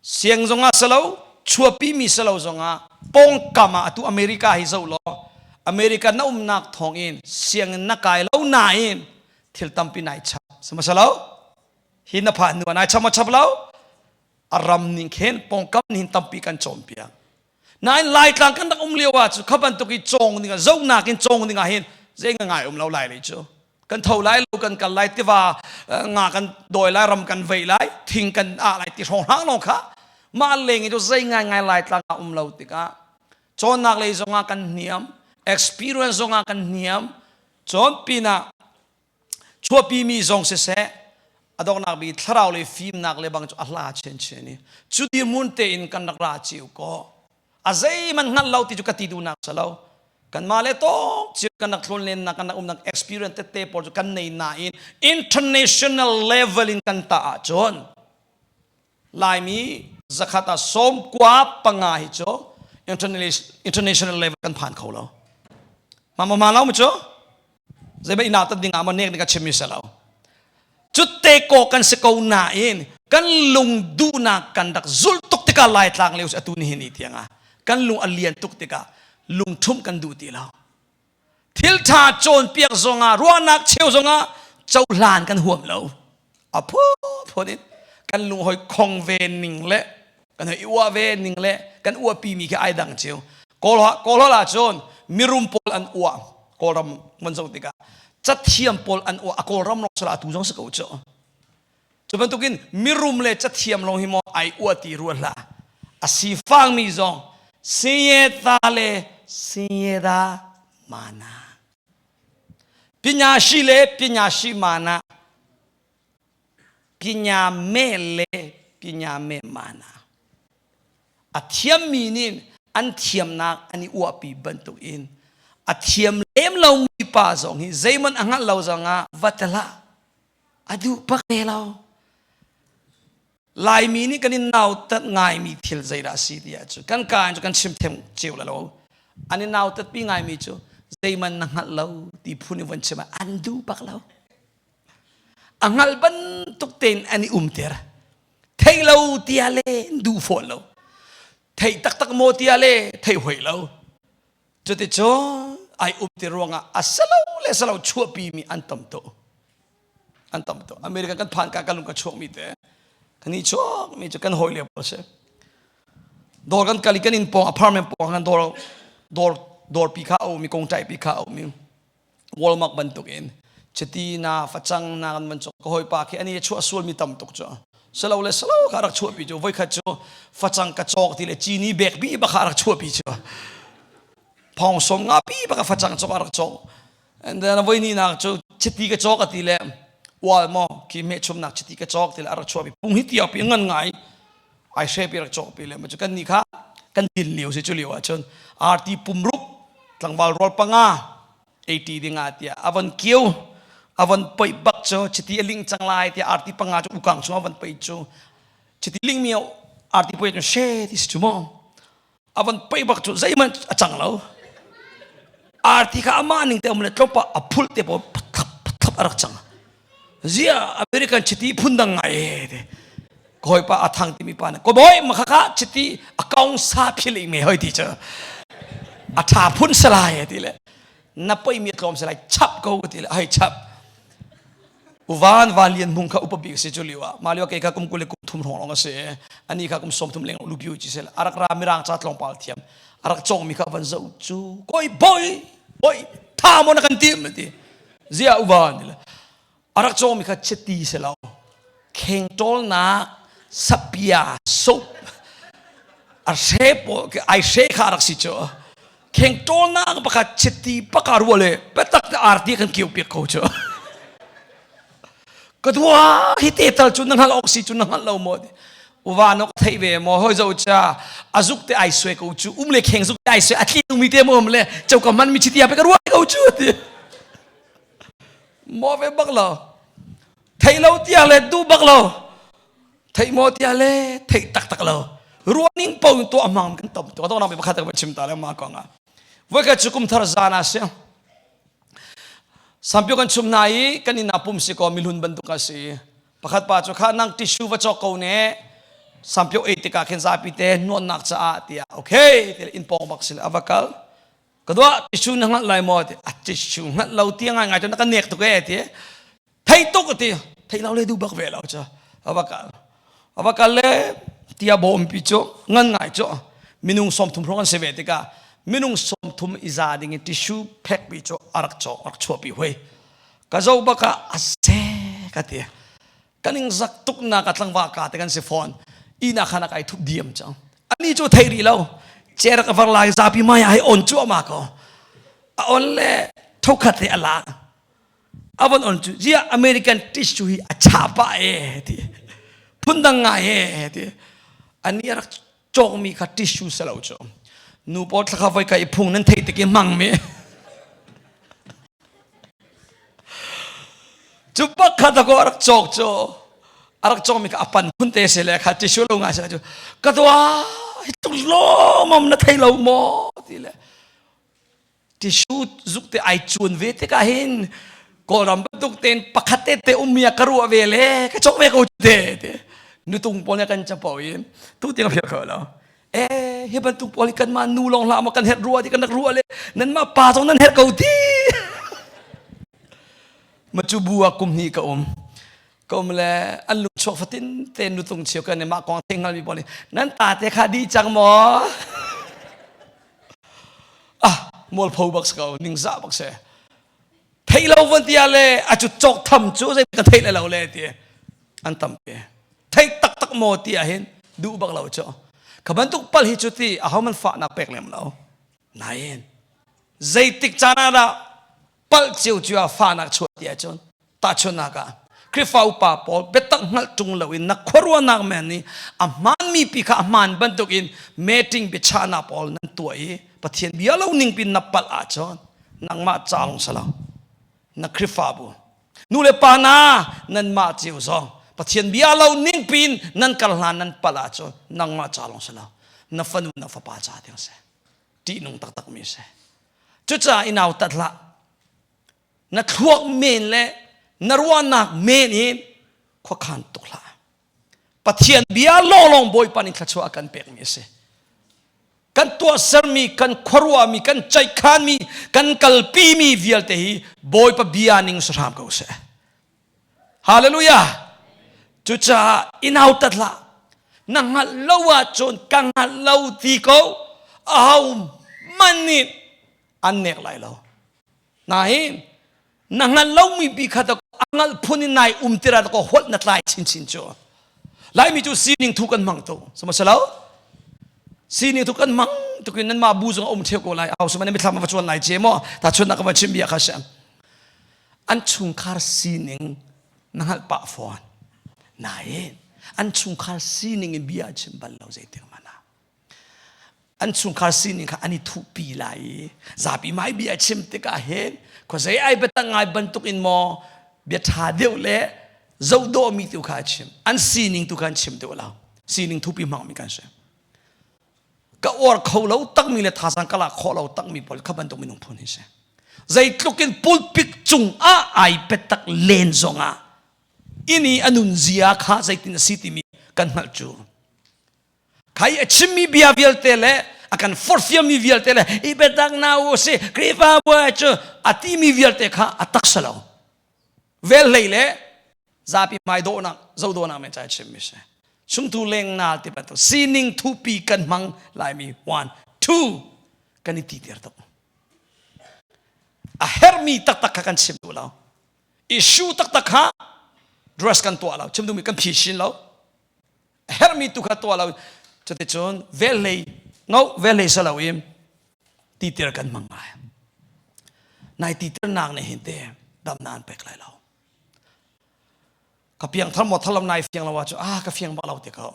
siang zongah salo chuahpimi salo zongah pawngkam ah atu America hi zoh law America na umnak thawngin sianginn na kai lo nain thil tampi nai chap sama salo hi na phan hnu nai chap chap lo a ram ning khen pongkam nin tampi kan cawnpiak nain laitlang kan rak um lio ah cu kha bantuk i cawng ding ah zonak in cawng ding ah hin zei nga ngai um lo lai lei cu kan tho lai lo kan kal lai tiva nga kan doi lai ram kan vei lai thing kan ah lai ti hrawng hrang lawng kha mah leng i cu zei ngai ngai laitlang ah um lo tikah cawnnak lei zongah kan hniam experience zongah kan hniam cawn pinah Chuahpimi zong siseh, a donghnak bik thlarau le fimnak le bang cu a hla chinchin i cu dirhmun tein kan rak ra cio ko. A zeihmanh hngalh lo ti cu ka ti duhnak si lo. Kanmah le tawk cio kan rak tlawn lennak kan rak umnak experience tete pawl cu kan nei nain international level in kan tah ahcun Laimi zakhat ah 95 hi cu international level kan phan kho lo. Ma ma ma lo mu cu? Zeiba ina tat ding ah ma nek ding a chim mi si lo. Cutte ko kan si ko nain kan lung duhnak kan rak zulh tuk tikah Laitlang lio atu ni hin ni tiang ah kan lung a lian tuk tikah lungṭhumh kan duh ti lo. Thil ṭha cawnpiak zongah ruahnak cheu zongah cohlan kan huam lo. A phunphun in kan lung hoi khong ve ning le kan hoi i uah ve ning le kan uahpi mi khi ai dang cio. Kawl Kawl ah cun mirum pawl an uah Kawlram man zoh tikah cathiam pawl an uah a Kawlram lawng sala atu zong si ko cu. Cu bantukin mirum le cathiam lawng hi maw ai uah ti rua hlah. A sifangmi zong siyeta le siyeda mana. Pinya shi le pinya shi mana. Pinya me le pinya me mana. A thiammi nih an thiamnak an i uahpi bantuk in a thiam lem lomi pa zong hi zeihmanh a hngalh lo zongah va te hlah. A duh bak te lo. Laimi nih kan in nautat ngaimi thil zeidah a si ti ahcun kan ka in cu kan chim them cio la lo. An i nautat pi ngaimi cu zeihmanh na hngalh lo ti phun in von chim ah an duh bak lo. A hngalh bantuk tein an i umter. Thei lo tia le duh fawn lo. Thei taktak maw tia le thei hoi lo. Cuticun ai um ti ruangah a salo le salo chuahpi mi an tam tuk. An tam tuk. America kan phan ka kan lung ka chuak mi te. Kan i chuak mi cu kan hawi le pawl si. Dawr kan kal i kan inn pawng apartment pawng kan dawr dawr dawr pi kha a um i kongtai pi kha a um i Walmart bantuk in chiti na facang na kan van cawk ka hawipa khi ani chuah sual mi tam tuk cu salo le salo kha rak chuahpi cu voikhat cu facang ka cawk ti le cini bek bi bak rak chuahpi cu phong som nga pi bak facang cawk rak cawk. And then voi ni nak cu chiti ka cawk ati le wal mo khi me chum nak chiti ka cawk ti le arak chuah pi pung hi tiau pi ngan ngai ai hre pi rak cawk pi le ma cu kan ni kha kan din lio si cu lio ah cun arti pumruk tlangval rual panga 80 ding ah tiah avon kiu avon poi bak cu chiti a ling cang lai tiah arti panga cu ukang chung avon poi cu chiti ling mi arti poi cu she ti si cu mo avon poi bak cu zeihmanh a cang lo arti kha amah ning te um le tlawmpa a phul te pawl pathap pathap a rak cang zia American chiti phun dang ngai e te koi pa a thang timi pa ne ko boy ma kha kha chiti a kaung sa phil me hoi ti cha a tha phun salai e ti le na poi mi tlawm salai chap ko ti le hai chap uvan van lian mung kha upa bik si chu liwa ma liwa ke kha kum kule kum thum rong rong ase ani kha kum som thum leng lu piu chi sel arak ra mirang cha tlong pal thiam arak chong mi kha van zo chu koi boy boy tha mo na kan tim ti zia uvan ti le arak chong mi kha chiti se lo kheng tol nak sapia soap a she po ai she kha rak si chu kheng tol nak pakhat chiti paka ruale petak te arti kan kiu piak ko chu ka dua hi te tal chu na ngal ok si chu na ngal lo mo uwa no thei ve mo hoi zo cha azuk te ai swe ko chu um le kheng zuk te ai swe atli mi te mo um le chau ka man mi chiti pe ka ruai ko chu ti mo ve bak lo thei lo tia le du bak lo thei mo tia le thei tak tak lo ruaning po to amang kan tom to to na me pakhat ka chim ta le ma ko nga voi ka chu kum thar zana se sampio kan chum na i kan ina pum si ko milun bantuk a si pakhat pa chu kha nang tissue va chok ko ne sampio ei tikah khin zapi te nuan nak caah tiah okay te in pong bak sil avakal ka dua tissue na ngat lai maw ti a tissue ngat lo ti ngai ngai cu na ka nek tuk e ti thei tuk ti thei lo le du bak ve lo cu ava kal ava kal le tia bawm pi cu ngan ngai cu minung som thum hrawng an si ve tikah minung som thum i za ding in tissue pack pi cu arak cawk rak chuah pi hui ka zo baka a se ka ti kan ing zak tuk nak a tlangva ka te kan si fawn ina khan kai thup diam chang ani chu thei ri lo cher ka var lai zapi mai ai on chu ma ko a on le thokhat le ala avon on chu zia American tissue hi a cha pa e ti phundang ngai e ti ani rak cawk mi kha tissue selo chu nu pawl thlakha voi ka i phung nan thei tik i mang mi Cu pakhat a ko a rak cawk cu a rak cawkmi kha a pan phun te si le kha tissue lo ngai si cu ka dua hi tluk lawmam na thei lo maw ti le tissue zuk te ai cuan ve tikah hin Kawlram bantuk tein pakhat te te ummi ah ka ruah ve le ka cawk ve ko te te nutung pawl nih kan capo i tu tiang phiah kho lo e hi bantuk pawl hi kanmah nu lawng hlah maw kan herh rua ti kan rak ruah le nanmah pa zong nan herh ko ti ma cu bu ah kum hnih ka um ka um le an lung chuak fatin te nutung cheu kan mah kong thei hngal mi pawl nih nan ta te kha di cang maw ah mualpho bak si ko ningzah bak si thei lo von tia le a cu cawk tham cu zei ka thei le lo le ti an tampi thei taktak maw ti ah hin duh bak lo cu kha bantuk pal hi cu ti aho man fahnak pek lem lo nain zeitik caan ah dah palh cio cio ah fahnak chuah ti ahcun tahchunhnak ah Khrihfa upa pawl biatak hngalh ṭung loin na khuaruahnak men nih a hmaanmi pi kha a hmaan bantukin meeting biachahnak pawl nan tuah i Pathian bia lo ning pin na palh ahcun nangmah ca lawng si lo na Khrihfabu nu le pa na nanmah cio zong Pathian bia lo ning pin nan kal hlan nan palh ahcun nangmah ca lawng si lo na fanu na fapa ca tiang si ṭihnung taktak mi si cucaah i nautat hlah na thluak men le na ruahnak men in khuakhan tuk hlah Pathian bia lawnglawng Bawipa nih thluachuah a kan pekmi a si. Kan tuahsermi, kan khuaruahmi, kan ceihkhanmi, kan kalpimi vialte hi Bawipa bia ning si hram ko seh. Hallelujah! Cucaah i nautat hlah. Na hngalh lo ahcun ka hngalh lo ti ko. Aho man nih an nek lai lo. Nain na hngalh lomi bi kha a hngalh phun in nai um tira ko holh na tlai chinchin cu Laimi cu sining thu kan hmang tu sama salo sining thu kan hmang tukin nan mah bu zong um theu ko lai au suma ne mithlam va chuan lai che mo ta chun na ka va chim bia kha sem. An chungkhar sining na hngalh pah fawn. Nain an chungkhar sining in bia a chim bal lo zeitik hmanh ah. An chungkhar sining kha an i thuhpi lai i zapi mai bia a chim tikah hin khuazei ai biatak ngai bantuk in maw bia ṭha deuh le zoh dawhmi tu kha a chim. An sining tu kha an chim deuh lo. Sining thupi hmangmi kan si. Ka uar kho lo takmi le thazang ka lak khawh lo takmi pawl kha bantuk minung phun hi si. Zeitluk in pulpit cung ah ai petak len zong ah ini a nun zia kha zeitin a si timi kan hngalh cu. Khai a chimmi bia vialte le a kan forhfiammi vialte le i biatak na u si Khrihfabu cu a timi vialte kha a taksa lo. Vel hlei le zapi hmai dawhnak zodawhnak men ca chimmi si chungtu leng nal ti bantuk sining thupi kan hmang laimi one two kan i ti ter tuk a hermi taktak kha kan chim duh lo issue taktak kha dress kan tuah lo chim duhmi kan phi lo a hermi tu kha tuah lo cuticun velhlei ngo velhlei salo in titir kan hmang ngai nai titirnak nih hin te damna an pek lai lo Ka piangthar maw thalam nai fiang lo ah cu ah ka fiang bak lo ti ko.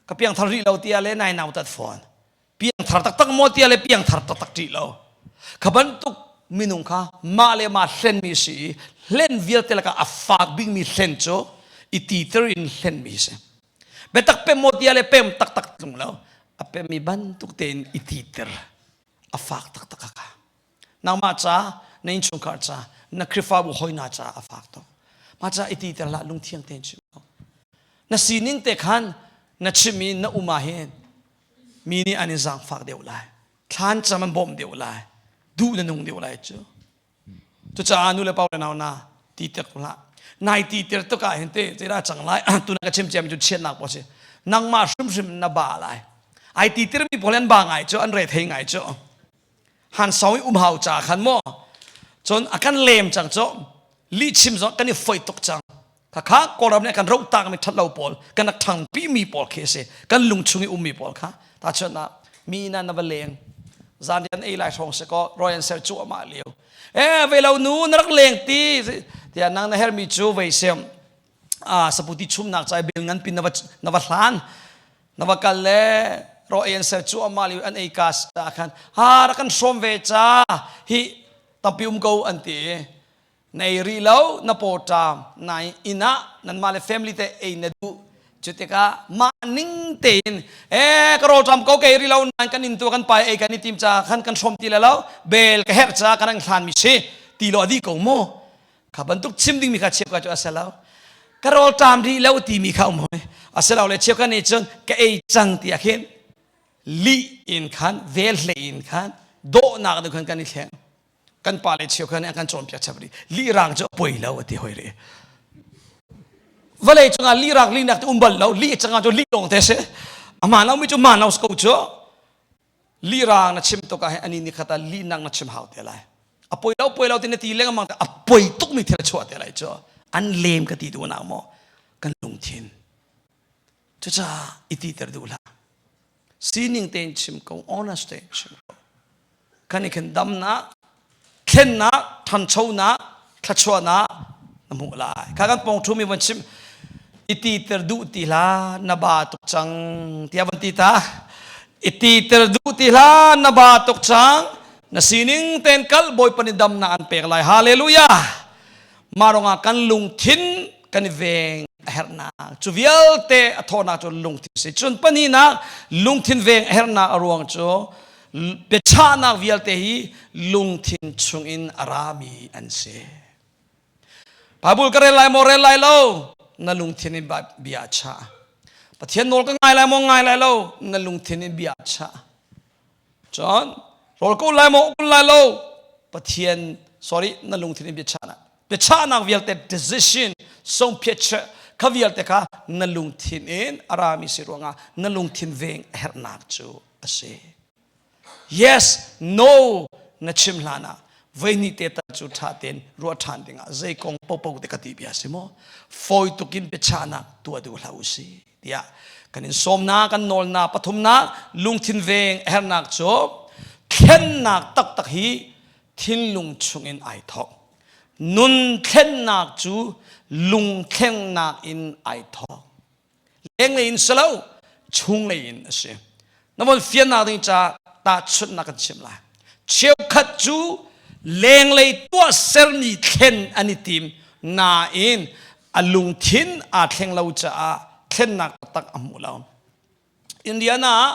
Ka piangthar rih lo tia le nai nau tat fawn. Piangthar taktak maw tia le piangthar taktak ṭih lo. Kha bantuk minung kha mah le mah hlenmi si i hlen vialte lakah a fak bikmi hlen cu i titer in hlenmi si. Biatak pem maw tia le pem taktak tlung lo. A pemmi bantuk tein i titer a fak taktak a ka. Nangmah ca, na innchungkhar ca, na Khrihfabu hawina ca a fak tuk. Mah ca i ti ter hlah lungthiang tein chim ko. Na sining te khan na chim i na um ah hin mi nih an in zaangfak deuh lai. Thlan cam an bawmh deuh lai. Duh na nung deuh lai cu. Cucaah nu le pa le nau na ti ter hlah. Nai ti ter tuk ah hin te zeidah cang lai tuna ka chim ciami cu chiatnak pawl si. Nangmah hrimhrim na ba lai. Ai ti tirmi pawl an ba ngai cu an re thei ngai cu. Han song i um hau ca khan maw cun a kan lem cang cu lihchim zong kan i foi tuk cang khakha kawlram nih kan roh tak mi that lo pawl kan rak ṭhangpi mi pawl khi a si kan lung chung i ummi pawl kha tahchuan ah mi na na va leng zan an ei lai hrawng si ko roy an ser cuahmah lio e ve lo nu na rak leng ti tiah nang na hermi cu vei sem a saputi chumnak cai bil ngan pin na va na va hlan na va kal le ro ei an ser cu amah li an ei ka sa khan ha rak kan hrawm ve ca hi tampi um ko an ti na ei ri lo na paw ṭam nai inn ah nanmah le family te ei na duh cu tikah mah ning tein e ka rawl ṭam ko ka ei ri lo nan kan inn tu kan pai ei kan i tim ca khan kan hrawm ti le lo bel ka herh ca kan ang hlan mi si ti lo adi ko mu Kha bantuk chim dingmi kha cheukhat cu a si lo. Ka rawl ṭam rih lo timi kha um hoi. A si lo le cheukhat nih cun ka ei cang tiah khin lih in khan vel hlei in khan dawhnak nu khan kan i thleng. Kan pa le cheukhat nih an kan cawnpiak chap rih. Lih rang cu a poi lo a ti hoi rih. Vawlei cungah lih rang lihnak ti um bal lo. Lih cangah cu lih lawng te si. A hmaan lomi cu hmaan lo si ko cu. Lirang na chim tuk ah hin ani ni khat ah lihnak na chim hau te lai. A poi lo poi lo ti na ti lengmang a poi tuk mi thil a chuah te lai cu. An lem ka ti duh nak maw kan lungthin. Cucaah i ti ter duh hlah. Sining tein chim ko, honest tein chim ko. Kan i khin damnak, thlennak, ṭhanchonak, thluachuahnak na hmuh lai. Kha kan pong ṭhumi van chim i titer duh ti hlah na ba tuk cang tiah van ti ta. I titer duh ti hlah na ba tuk cang na sining ten kal Bawipa nih damnak an pek lai. Hallelujah. Mah ruangah kan lungthin kan i veng a herhnak cu vialte a thawhnak cu lungthin si. Cun pahnihnak lungthin veng a herhnak a ruang cu biachahnak vialte hi lungthin chungin a rami an si. Bible ka rel lai maw rel lai lo na lungthin in bia chah. Pathian nawl ka ngai lai maw ngai lai lo na lungthin in bia chah. Cun rawl ka ul lai maw ul lai lo Pathian sorry na lungthin in biachahnak biachahnak vialte decision songphiat kha vialte kha na lungthin in a rami si ruangah na lungthin veng a herhnak cu a si. Yes, no na chim hlan ah voihnih te tal cu ṭha tein ruah ṭhan dingah zei kong popo te ka ti bia si maw? Fawi tukin biachahnak tuah duh hlah u si tiah kan in sawmnak kan nawlnak pathumnak lungthin veng a herhnak cu thlennak taktak hi thinlung chungin ai thawk. Nun thlennak cu lungthlengnak in ai thawk. Lenglei in si lo, chunglei in a si. Na von fiannak ding ca tahchunhnak kan chim lai. Cheukhat cu lenglei tuahsermi thlen an i tim nain a lungthin aa thleng lo caah thlennak taktak a hmu lo. Indiana ah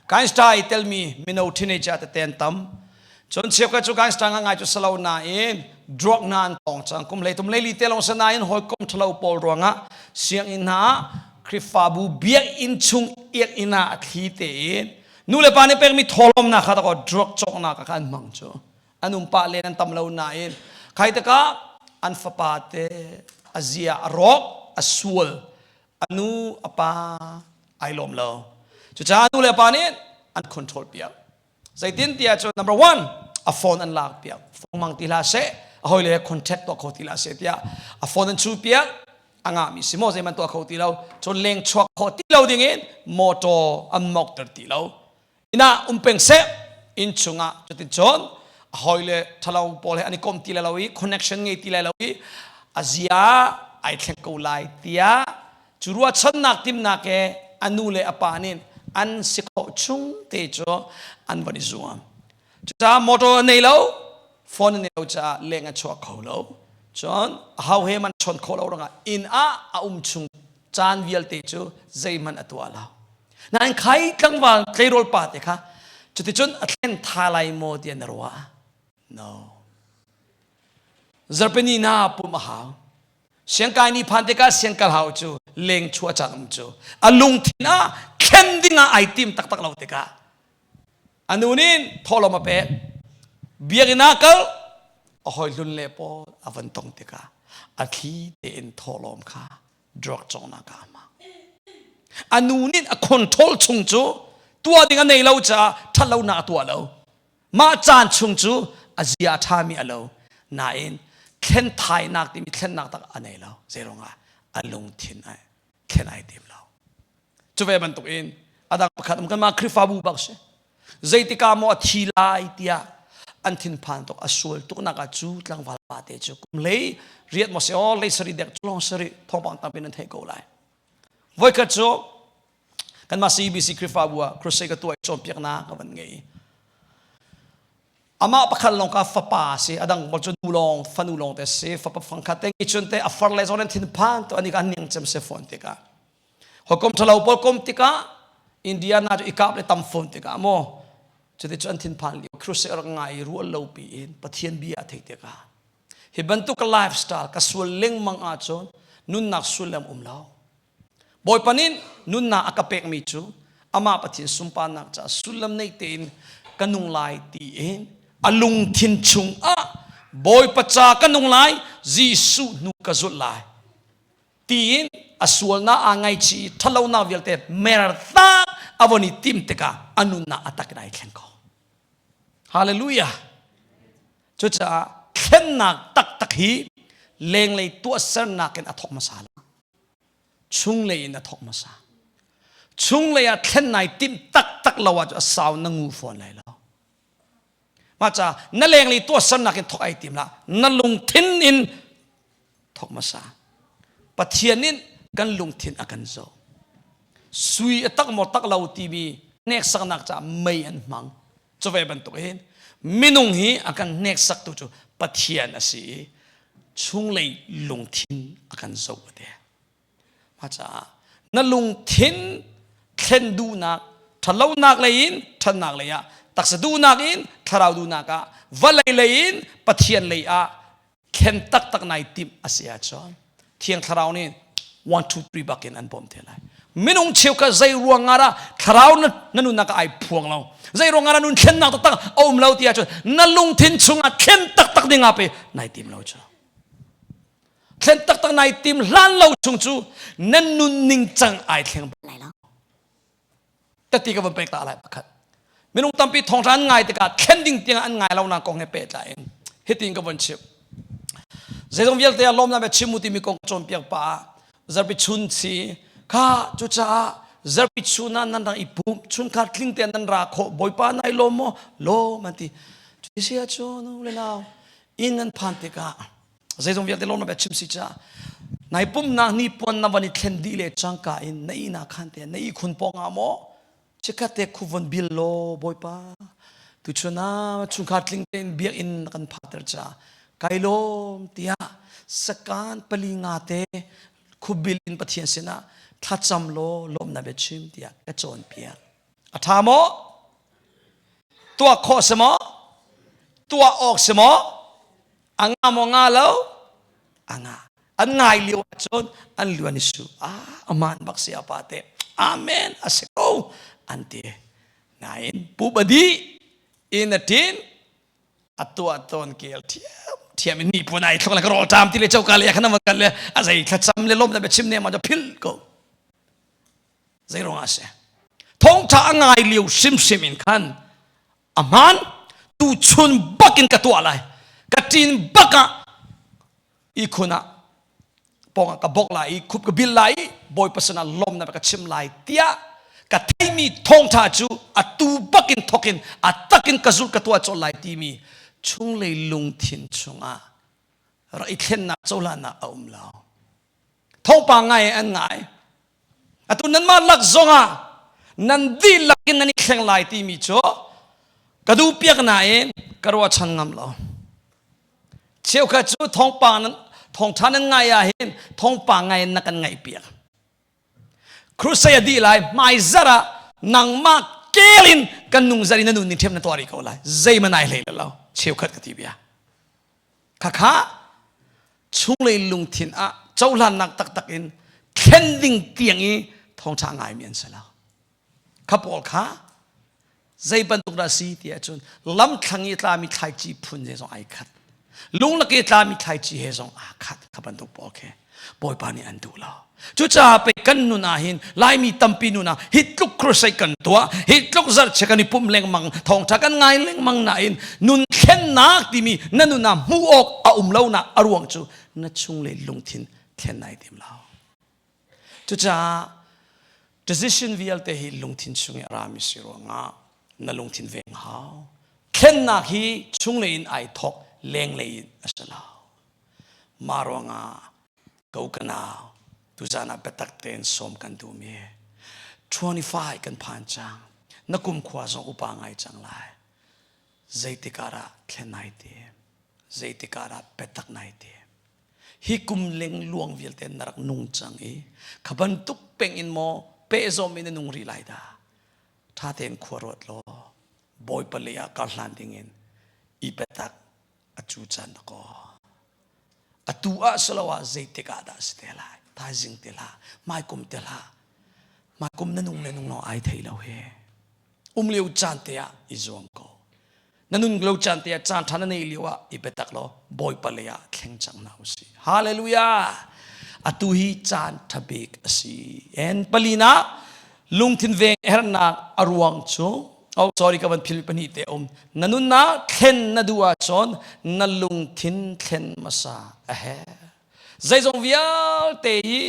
gangster i telmi mino teenager tete an tam. Cun cheukhat cu gangster ngai cu salo nain drug hna an tong cang. Kum hlei tum leili te lawng sanain hawikom ṭhalo pawl ruangah sianginn hna ah Khrihfabu biakinn chung iakinn ah a thli tein nu le pa nih pekmi thawhlawmnak kha dakaw drug cawknak ah khan an hmang cu. An um pah len an tam lo nain khai tikah an fapa te a zia a rawk a sual a nu a pa ai lawm lo cucaah nu le pa nih an control piak zeitin tiah cun number one a phone an lak piak phone mang ti hlah seh a hawi le contact tuah kho ti hlah seh tiah a phone an chu piak a ngahmi si maw zeiman tuah kho ti lo cun leng chuak kho ti lo ding in motor an mokter ti lo Inn ah um peng seh inn chungah cutin cun a hawile ṭhalo pawl he an i kom ti lai lo i connection ngei ti lai lo i a zia ai thleng ko lai tiah cu ruahchannak timnak he a nu le a pa nih an si khawh chung te cu an van i zuam. Cucaah motor a nei lo, phone a nei lo caah leng a chuak kho lo. Cun a ho he man chawn khawh lo ruangah inn ah a um chung caan vialte cu zeihmanh a tuah lo. Nain khai tlangval tleirawl pa te kha cuticun a thlen tha lai maw ti an ruah. No. Zarpini na pum a hau. Siangkai ni phan tikah siangkal hau cu leng chuah caan um cu. A lungthin ah thlen ding ah ai tim taktak lo tikah a nu nih thawhlawm a pek. Biakinn ah kal a hawi hlun le pawl a van tong tikah a thli tein thawhlawm kha drug cawknak ah a hmang. A nu nih a control chung cu tuah ding a nei lo caah ṭhatlonak a tuah lo. Mah caan chung cu a zia a ṭhami a lo. Nain thlen thainak timi thlennak tak a nei lo. Zeiruangah a lungthin ai thlen ai tim lo. Cu ve bantuk in a dang pakhat um kanmah Khrihfabu bak si. Zeitikah maw a thi lai tiah an thinphan tuk a sual tuk nak ah cu tlangval pa te cu kum lei riat maw si aw lei sari dek cu lawng sari thawngpang tampi nan theih ko lai. Voikhat cu kanmah CBC Khrihfabu ah crusade ka tuah i cawnpiaknak ka van ngei. Amah pakhat lawng ka fapa si adang bol cu nu lawng fanu lawng te si fapa fangkhat te ngi chun te a far le zong nan thinphan to ani ka niang cem se phone tikah Hawikom ṭhalo pawl kom tikah Indiana cu i kap le tam fawn tikah maw cuti cu an thinphan lio crusade rak ngai i rual lo piin Pathian bia a theih tikah hi bantuk ka lifestyle ka sual lengmang ahcun nunnak sullam um lo Bawipa nih nunnak a ka pekmi cu amah Pathian sunparnak caah sullam nei tein ka nung lai tiin a lungthin chungah Bawipa ca ka nung lai Jesuh hnu ka zulh lai tiin a sualnak aa ngaichih i ṭhatlonak vialte mertak a von i tim tikah a nunnak a tak in ai thleng ko. Hallelujah! Cucaah thlennak taktak hi lenglei tuahsernak in a thawk hmasa lo. Chunglei in a thawk hmasa. Chunglei ah thlen nai timh taktak lo ahcun a sau na ngu fawn lai lo. Mah caah na lenglei tuahsernak in thawk ai tim lah. Na lungthin in thawk hmasa. Pathian in kan lungthin a kan zoh. Sui a tak maw tak lo timi hneksaknak caah mei an hmang. Cu ve bantuk hin minung hi a kan hneksaktu cu Pathian a si i chunglei lungthin a kan zoh a ti. Mah caah na lungthin thlen duhnak ṭhatlonak lei in ṭhatnak lei ah taksa duhnak in thlarau duhnak ah vawlei lei in Pathian lei ah thlen taktak nai timh a si ahcun Thiang Thlarau nih 1 2 3 bak in an bawm te lai. Minung cheukhat zei ruang ah dah thlarau na, na nunnak ah ai phuang lo. Zei ruang ah dah nun thlennak taktak a um lo ti ahcun na lungthin chungah thlen taktak ding ah pe nai tim lo cu. Thlen taktak nai tim hlan lo chung cu na nunning cang ai thleng lai lo. Tati ka van pek ta lai pakhat. Minung tampi thawngṭha an ngai tikah thlen ding tiang an ngai lo nak kong he pehtlai in hitin ka von chim. Zeizong vialte ah lawmnak bia chim u timi kong cawnpiak pa ah zarpi chun si kha cucaah zarpi chun ah nan rak i pum chungkhar tling te nan ra khawh bawipa nai lawm maw lawm an ti cuti si ahcun u le nau inn nan phan tikah. Zeizong vialte lawm na bia chim si ca nai pumnak ni puan na van i thlen dih le cangka in na ihnak khan te na ihkhun pawng ah maw chikkhat te khu von bil law Bawipa tuchun ah chungkhar tling tein biakinn na kan phakter ca kai lawm tiah sakan pali nga te khubil in Pathian sinah thlacam law lawm na bia chim tiah ka cawnpiak. A ṭha maw? Tuah khawh si maw? Tuah awk si maw? A nga maw nga lo? A nga. An ngai lio ahcun an lu an i su. Ah, aman bak si apa te. Amen a si ko an ti. Nain pubadi in a tin a tuah tawn kel thiam thiam in ni pun ai thlok le ka rawl ṭam ti le choka le khan kal le a zei thlacam le lom le chim ne ma phil ko. Zei ruang ah si? Thawngṭha a ngai lio hrimhrim in khan a hmaan tuchun bakin ka tuah lai ka ṭin bak ah ihkhun ah pawngah ka bok lai i khup ka bil lai i Bawipa sinah lawmnak ka chim lai tiah ka theimi thawngṭha cu atu bakin thokin a takin ka zulh ka tuah colh lai timi chunglei lungthin chungah rak i thlennak cohlannak a um lo. Thawngpang ngai an ngai. Atu nanmah lak zongah nan dihlak in nan i thleng lai timi cu ka duh piak nain ka ruahchan ngam lo. Cheukhat cu thawngpang nan thawngṭha nan ngai ah hin thawngpang ngai in na kan ngaih piak. Crusade a dih lai hmaizarh ah nangmah kel in kan nung zar in na nun ning ṭhiam na tuah rih ko lai. Zeihmanh ai hlei lo. Cheukhat ka ti bia. Khakha chunglei lungthin ah cohlannak taktak in thlen ding tiang i thawngṭha ngaimi an si lo. Kha pawl kha zei bantuk dah si ti ahcun lamthlang i tlami thlaici phun he zong ai khat. Lunglak i tlami thlaici he zong aa khat. Kha bantuk pawl khi Bawipa nih an duh lo. Cucaah pei kan nun ah hin Laimi tampi nun ah hi tluk crusade kan tuah, hi tluk zarhchia kan i pumh lengmang, thawngṭha kan ngai lengmang nain nun thlennak timi na nun ah hmuh awk a um lonak a ruang cu na chunglei lungthin thlen nai tim lo. Cucaah decision vialte hi lungthin chung i a rami si ruangah na lungthin veng hau. Thlennak hi chunglei in ai thawk, lenglei in a si lo. Mah ruangah ko ka nau tuzan ah biatak tein sawm kan duhmi 25 kan phan cang na kumkhua zong upa ngai cang lai zeitik ah dah thlen nai ti zeitik ah dah biatak nai ti hi kum lengluang vialte na rak nung cang i kha bantuk peng in maw pehzawm in na nung rih lai dah ṭha tein khua ruat law Bawipa lei ah kar hlan dingin i biatak a cu caan na kaw atu ah siloah zeitik ah dah si te lai thaizing te hlah hmaikum te hlah hmaikum na nung le nung lo ai thei lo he um lio caan te ah i zuam ko na nun lo caan te ah caan ṭha na nei lio ah i biatak law Bawipa lei ah thleng cang hna usih hallelujah atu hi caan ṭha bik a si en palina lungthin veng hernak a ruang cu Oh, sorry ka van phil pahnih te um. Na nunnak thlen na duh ahcun na lungthin thlen hmasa a herh. Zeizong vialte hi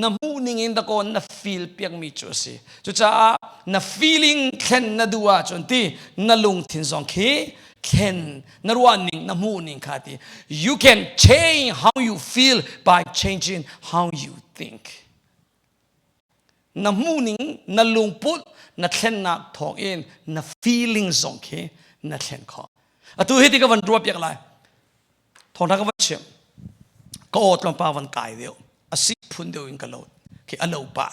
na hmuh ning in dakaw na feel piakmi cu a si. Cucaah na feeling thlen na duh ahcun ti na lungthin zong khi thlen na ruah ning na hmuh ning kha ti. You can change how you feel by changing how you think. Na hmuhning, na lungput, na thlennak thawngin na feeling zong khi na thlen khawh. Atu hi ti ka van ruah piak lai. Thawngtha ka van chim. Ka aw tlawmpal van kai deuh. A si phun deuh in ka lo. Khi a lo pah.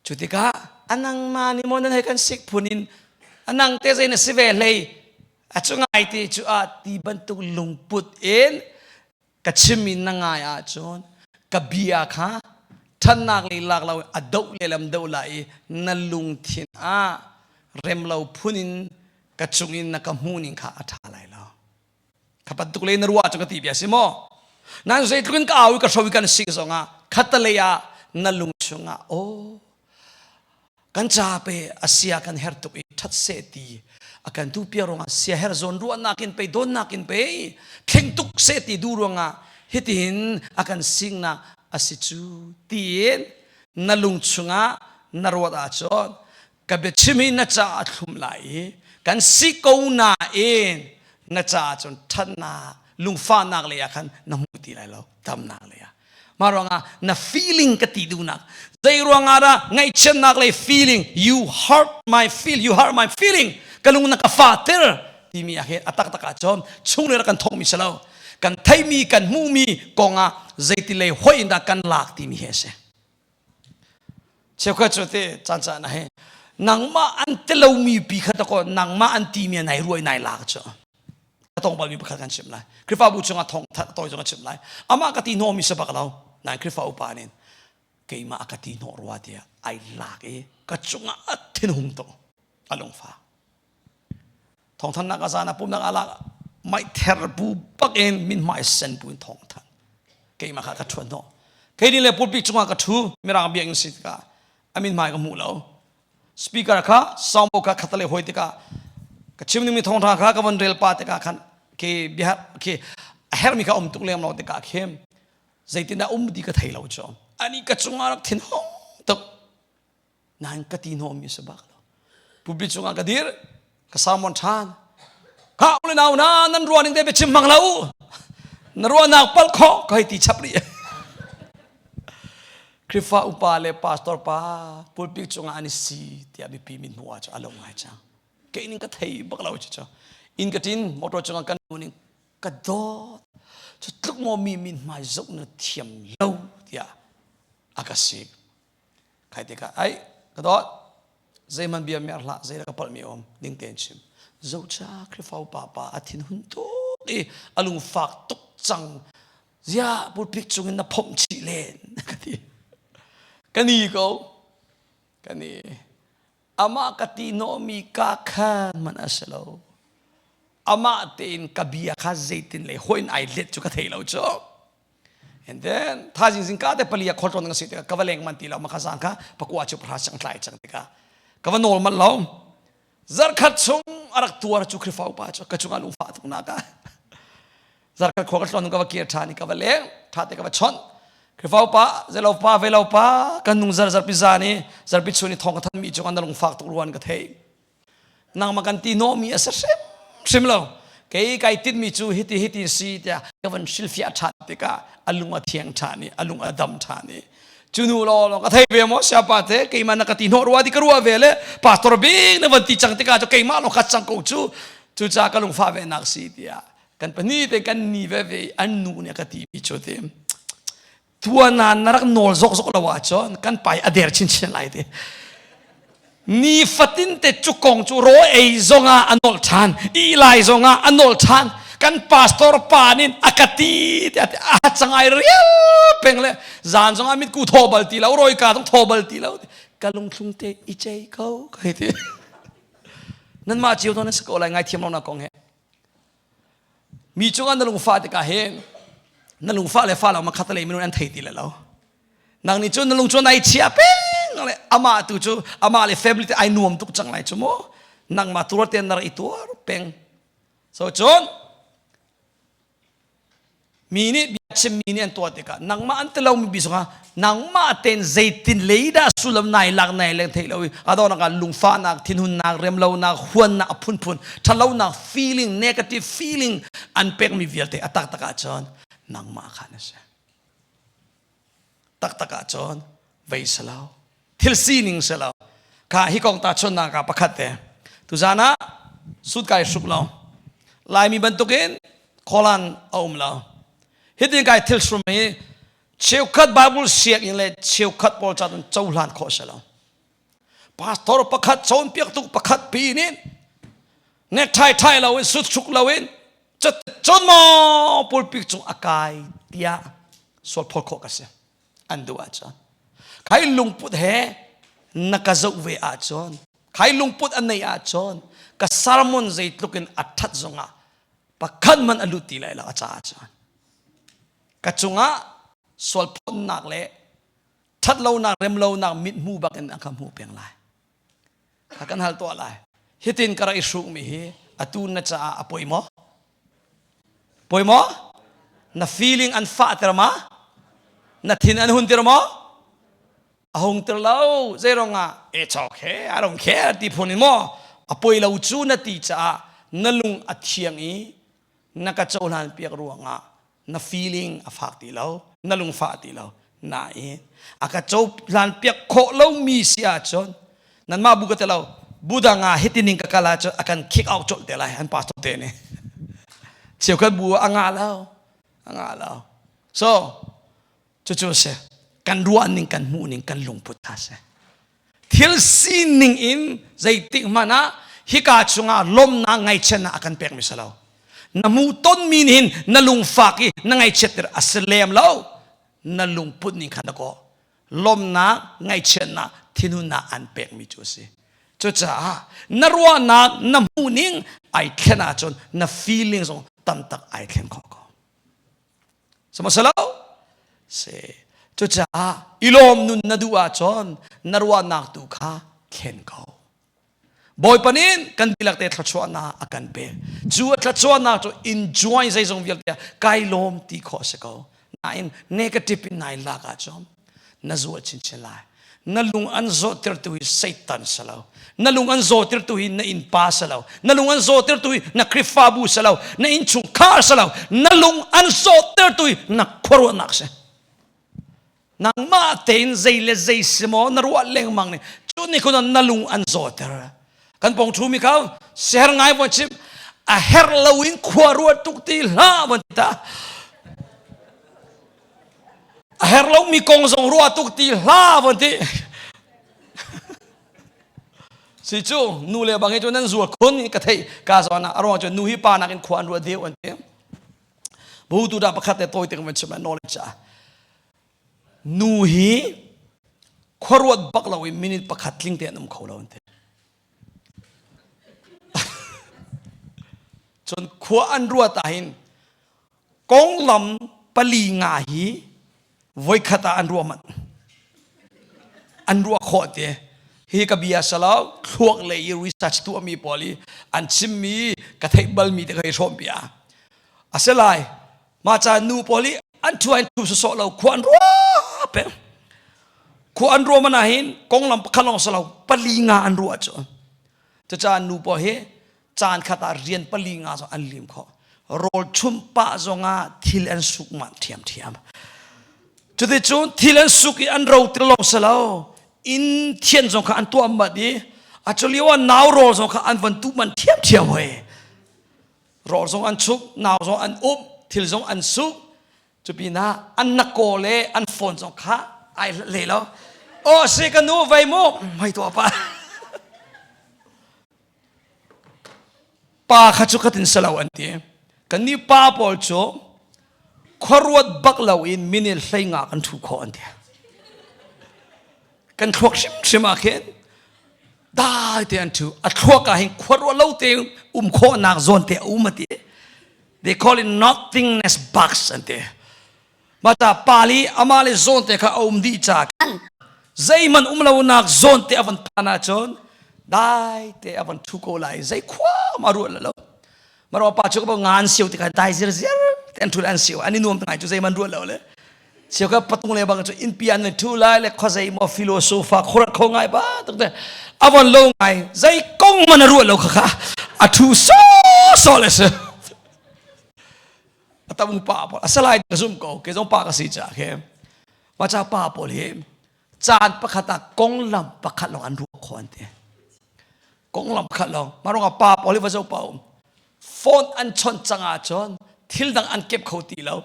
Cu tikah anang ma ni maw nan hei kan sik phun in anang te zei na si ve hlei a cu ngai ti cu ah ti bantuk lungput in ka chimmi na ngai ahcun ka bia kha ṭhatnak lei lak lo a doh lehlam doh lai i na lungthin ah remlo phun in ka cung in na ka hmuhning kha a ṭha lai lo. Kha bantuk lei na ruah cu ka ti bia si maw? Nan zeitluk in ka au i ka hro i kan sik zongah khattalei ah na lung chungah aw Kan ca pe a sia kan her tuk i ṭhat seh ti a kan tu pia ruangah sia her zawn ruahnak in pei dawnnak in pei thleng tuk seh ti duh ruangah hitihin a kan singnak a si cu tiin na lung chungah na ruat ahcun ka biachim hi na caah a thlum lai i kan si ko nain na caah cun ṭhatnak. Lungfahnak lei ah khan na hmu ti lai lo, damnak lei ah. Mah ruangah na feeling ka ti duhnak. Zei ruangah dah ngaihchiatnak lei feeling, you hurt my feel, you hurt my feeling, ka lung na ka fahter timi ah hin a taktak ah cun chunglei rak kan thawkmi si lo. Kan theimi, kan hmuhmi kongah zeiti lei hoih in dah kan lak timi hi a si. Cheukhat cu te caan caan ah hi nangmah an telomi pi kha ta nangmah an timi nai ruai nai lak cu ka tong balmi pakhat kan chim lai Khrihfabu chungah thong toi zong a chim lai amah ka ti hnawmi si bak lo nain Khrihfa upa nin keimah a ka ti hnawh rua tiah ai lak i ka cungah a thinhung tuk a lungfa Thawngthannak a zan ah pumnak ah lak mai ther bu bak in min hmai sen bu in thawngthan. Keimah kha ka ṭhuan hnawh. Kei le pulpit cungah ka ṭhu mirang biakinn si tikah a min hmai ka hmuh lo. Speaker kha sound kha khatale hoi tikah ka chim dingmi thawngṭha kha ka von rel pa tikah khan ke bia ke a hermi kha um tuk lem lo tikah khin zeitindah um ti ka thei lo cu. Ani ka cungah rak thin hong tuk. Nain ka ti hnawhmi a si bak lo. Pulpit cungah ka dir, ka sermon ṭhan. Ka le nau na nan ruah ning te biachim hmang lo. Na ruahnak palh khawh ka hei ti chap rih. Khrihfa upa le pastor pa pulpit cungah an i si tiah mipi min hmuh ah cu a lo ngai cang. Kei ning ka thei bak lo cu. Inn ka ṭin motor cungah kan ning ka dawt. Cu tluk maw mi min hmai zoh na thiam lo tiah a ka sik. Khai tikah ai ka dawt zeihmanh bia mer hlah zei ka palh mi um ding tein chim zocha Khrihfa upa pa a thin hun tuk i a lungfak tuk cang zia pulpit cungin na phomh chih len ka ti ka ni ko ka ni amah ka ti nawhmi ka khan man a si lo amah tein ka bia kha zeitin le hoin ai let cu ka thei lo cu And then thazing zing ka te palia khol ton si tikah ka va leng man ti lo maka zang kha pakua chu pra chang tlai chang tikah ka va nawl man lo zarkhat chung arak tuar chu khrifa upa chu ka chunga lungfa tuk na ka zarkhat khua ka tlon ka va kir tha ni ka va leng tha te ka va chon khrifa upa zelo pa velo pa kan nung zar zar pi za ni zar pi chu ni thong ka than mi chu kan lungfak tuk ruan ka thei nangmah kan ti hnawhmi a si hrimhrim lo kei kai tinhmi cu hiti hiti si tiah ka van hrilhfiah ṭhan tikah a lung a thiang ṭhan i a lung a dam ṭhan i cu nu law law ka thei ve maw siapa te keimah na ka ti hnawh rua ti ka ruah ve le pastor bik na van ti cang tikah cu keimah lawng khat cang ko cu cucaah ka lungfah ve nak si tiah kan pahnih te kan ni ve ve an nu nih a ka ti mi cu ti tuana na rak nawl zokzok lo ahcun kan pai a der chinchin lai ti ni fatin te cu kong cu ro ei zongah a nawl ṭhan i lai zongah a nawl ṭhan kan pastor pa nin a ka ti ti a cangai rial peng le zan zongah mit ku thaw bal ti lo roi ka zong thaw bal ti lo ka lungthlung te i chei ko kai ti nan mah cio to na si ko lai ngai thiam lo na kong he Mi cungah na lungfah tikah hin na lungfah le fah lo ma khat lei minung an thei ti le lo. Nang nih cun na lung cu nai chia peng le amah tu cu amah le family te ai nuam tuk cang lai cu mu. Nangmah tuar te na rak i tuar peng. So cun mi nih bia chim mi nih an tuah tikah nangmah an ti lomi bi zongah nangmah ten zeitin lei dah sullam nai lak nai leng theih lo i adawnak ah lungfahnak thinhunnak remlonak huannak a phunphun ṭhatlonak feeling negative feeling an pekmi vialte a taktak ahcun nangmah kha na si taktak ahcun vei si lo thil sining si lo kha hi kong ta chunnak ah pakhat te tuzan ah sut kai hruk lo laimi bantukin kholan a um lo hitin kai thil hrum hi cheukhat bible sianginn le cheukhat pawl ca cun cohlan khawh si lo pastor pakhat cawnpiaktu pakhat pi nih necktie thai lo in sut hruk lo in cun maw pulpit cung a kai tiah sual phawt khawh ka si an duh ahcun khai lungput he na ka zoh ve ahcun khai lungput a neih ahcun ka sermon zeitluk in a ṭhat zongah pakhat man a lut ti lai lo a caah cun ka cungah sualphawtnak le ṭhatlonak remlonak mithmu bakin a ka hmuh peng lai a kan hal tuah lai hitin ka rak i hrukmi hi atu na caah a poi maw poi maw na feeling an fahter ma na thin an hunter maw a hung ter lo zeirong ah it's okay I don't care ti phun in maw a poi lo cu na ti caah na lung a thiang i Na ka cohlan piak ruangah na feeling a fak ti lo, na lungfah ti lo. Nain a ka cohlan piak khawh lomi si ahcun nanmah bu ka ti lo budang ah hitining ka kal ahcun a kan kick out colh te lai an pastor te nih. Cheukhat bu ah a ngah lo, a ngah lo. So cucu a si. Kan ruah ning, kan hmuh ning, kan lungput kha a si. Thil sining in zeitik hmanh ah hika chungah lawmnak ngaihchiatnak a kan pekmi si lo. Na hmuhtonmi nih hin na lungfak i na ngaihchiatter a si lem lo. Na lungput ning kha na kawh. Lawmnak, ngaihchiatnak, thinhunnak an pekmi cu a si. Cucaah na ruahnak, na hmuhning ai thlen ahcun na feeling zong tamtak ai thleng khawh ko. Sihmanhsehlaw si cucaah i lawm nun na duh ahcun na ruahnak tu kha thlen ko. Bawipa nih kan dihlak te thluachuahnak a kan pek. Cu a thluachuahnak cu enjoy zeizong vialte kai lawm ti khawh a si ko. Nain negative in nai lak ahcun na zual chinchin lai. Na lung an zawhtertu hi Satan si lo. Na lung an zawhtertu hi na innpa si lo. Na lung an zawhtertu hi na Khrihfabu si lo. Na innchungkhar si lo. Na lung an zawhtertu hi na khuaruahnak si. Nangmah tein zei le zei si maw na ruah lengmang nih cu nih khun na lung an zawter. Kan pong thu mi kha ser ngai von chim a herh lo in khua ruat tuk ti hlah von ta. A herh lomi kong zong ruah tuk ti hlah von ti. Si cu nu le bang hi cu nan zual khun ka theih ka zawn ah a ruang cu nu hi pa nakin khua an ruat deuh an ti. Bu tu dah pakhat te tawi te kan chim knowledge ah nu hi khuaruat bak lo in minute pakhat tling te an um kho lo an ti. Cun khua an ruat ah hin konglam pali nga hi voikhat ah an ruah manh an ruah khawh te hi ka bia salo thluak lei i research tuahmi pawl i an chimmi ka theih balmi te ka i hrawm bia a si lai mah ca nu pawl i an thu an thu sawsawh lo khua an ruah peng khua an ruah mana hin konglam pakhat lawng salo pali nga an ruah cu cucaah nu pawl hi caan khat ah rian pali nga zong an lim khawh rawl chumh pah zongah thil an suk mah ṭhiamṭhiam cuticun thil an suk i an ro ti lawng si lo inn thian zong kha an tuah mat i a culio ah nau rawl zong kha an van tuh man ṭhiamṭhiam hoi rawl zong an chuk nau zong an um thil zong an suk cupinah an nakaw le an phone zong kha ai le lo aw si ka nu vei mu mei tuah pa Pa kha cu khatin si lo an ti. Kannih pa pawl cu khuaruat bak loin minute hlei nga kan ṭhu khawh an ti. Kan thluak hrimhrim ah khin dai te an ṭhu. A thluak ah hin khuaruah lo te um khawhnak zawn te a um a ti. They call it nothingness box an ti. Mata pali ama le zawn te kha a um dih ca khan zeihmanh um lonak zawn te a van phan ahcun dai te a van thu ko lai zei khua ma ruah lo maro pa chu ko ngan siu ti kha dai zir zir te an thu an siu an i nuam ngai chu zeiman ruah lo le siu ka patung le bang chu in pi an thu lai le kho zei mo philosopher khorat kho ngai ba tuk te avon lo ngai zei kong man ruah lo kha kha a thu so so le se a tam pa pawl a salai ka zum ko ke zong pa ka si ca khe ma cha pa pawl hi caan pakhat ah konglam pakhat lawng an ruah kho an ti konglam pakhat lawng ma rong pa pawl hi va zo pa um phone an chawnh cang ahcun thil dang an kep kho ti lo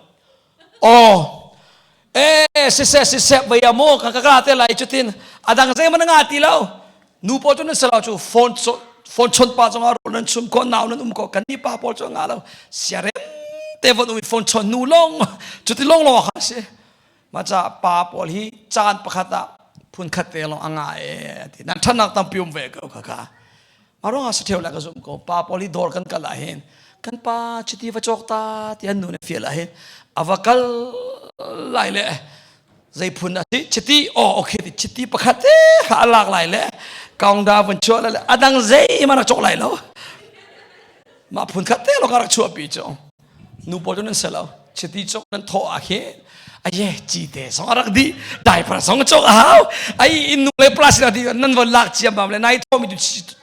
oh eh siseh siseh vei mo ka ka ka te lai cutin adang zei man nga ti lo nu pawl cu nan salo cu phone phone chon pa zong ro nan chum ko nau nan um ko kan ni pa pawl cu nga lo siarem te von um phone chon nu long cuti long long kha si ma cha pa pawl hi caan pakhat ah phun khat te long anga e ti nan thanak tampi um ve ko kha kha Marong ah satheu la ka zum ko pa pawl hi dawr kan kal ah hin kan pa chiti va cawk ta ti an nu ne fial ah hin ava kal lai le zei phun a si chiti oh okay ti chiti pakhat te kha a lak lai le kaung da vun chuah lai le adang zei ma rak cawk lai lo mah phun khat te lo ka rak chuah pi cu nu pawl cu nan si lo chiti cawk nan thawh ah khin aye cite song a rak di diaper song cawk a hau ai in nu le plastic di nan von lak ciam bam le nai thomi tu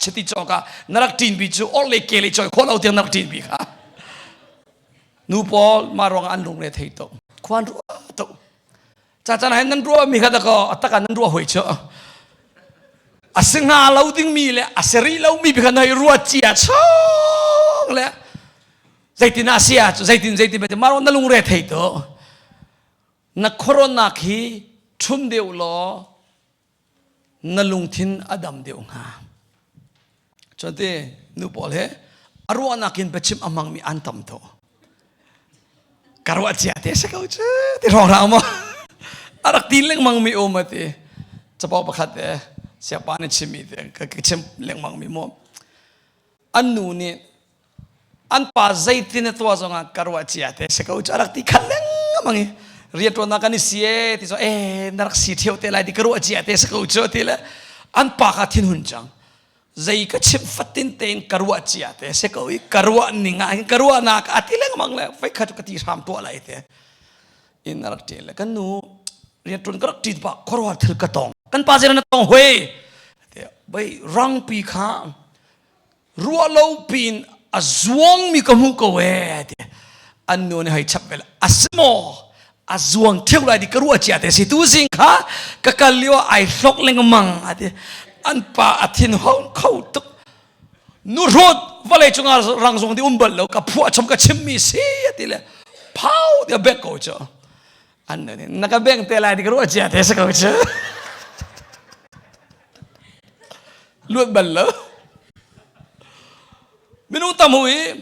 chiti cawk ah na rak tin bi cu or le ke le choi khol lo tiang na rak tin bi kha. Nu pawl mah ruangah an lungre thei tuk. Khuan ruah tuk. Ca can ah nan ruah mi kha dakaw a tak ah nan ruah hoi cu. A si hnga lo ding mi le a si rih lo mi kha hei ruah cia chung le zeitin ah sia cu zeitin zeitin mah ruang na lungre thei tuk. Na khuaruahnak hi ṭhum deuh law na lungthin a dam deuh hnga. Cun ti nu pawl he a ruahnak in biachim a hmangmi an tam tuk. Ka ruah cia te si ko cu ti hrawng hlah maw? A rak ti lengmang mi um a ti. Capo pakhat te siapa nih chimmi te ka chim lengmang mi mu. An nu nih an pa zeitin a tuah zongah ka ruah cia te si ko cu a rak ti khan lengmang i rianṭuannak kan i si e ti so e na rak si ṭheo te lai ti ka ruah cia te si ko cu ti le an pa kha thinhun cang zei ka chimh fatin tein ka ruah cia te si ko i ka ruah ning ah hin ka ruahnak a ti lengmang le voi khat ka ti hram tuah lai te in a rak ṭin le kan nu rianṭuan ka rak ṭin pah khuaruahhar thil ka tong kan pa zei na tong hoi bai rangpi kha ruah lo piin a zuangmi ka hmuh ko ee ti an nu nih hei chap ve a si maw a zuang theu lai ti ka ruah cia te si tu zing kha ka kal lio ai hlok lengmang ati an pa a thin hon kho tuk nu hrut vawlei cungah rang zong di um bal lo ka phuah chom ka chimmi si ati le phau ti a bek ko cu an nu nih na ka beng te lai ti ka ruah cia te si ko cu Luat bal lo. Minung tam hu i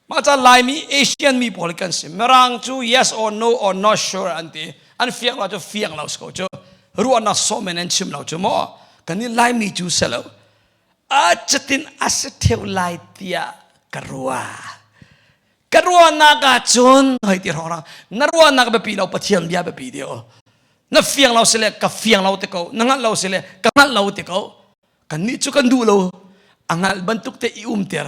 mah ca Laimi Asian mi pawl kan si. Mirang cu yes or no or not sure an ti. An fiang lo cu fiang lo si ko cu. Ruahnak sawh men an chim lo cu maw. Kan nih Laimi cu si lo. A cutin a si theu lai tiah ka ruah. Ka ruahnak ah cun hei ti hrawng na ruahnak biapi lo Pathian bia biapi deuh. Na fiang lo si le ka fiang lo te ko, na hngalh lo si le ka hngalh lo te ko. Kannih cu kan duh lo. A hngalh bantuk te i umter.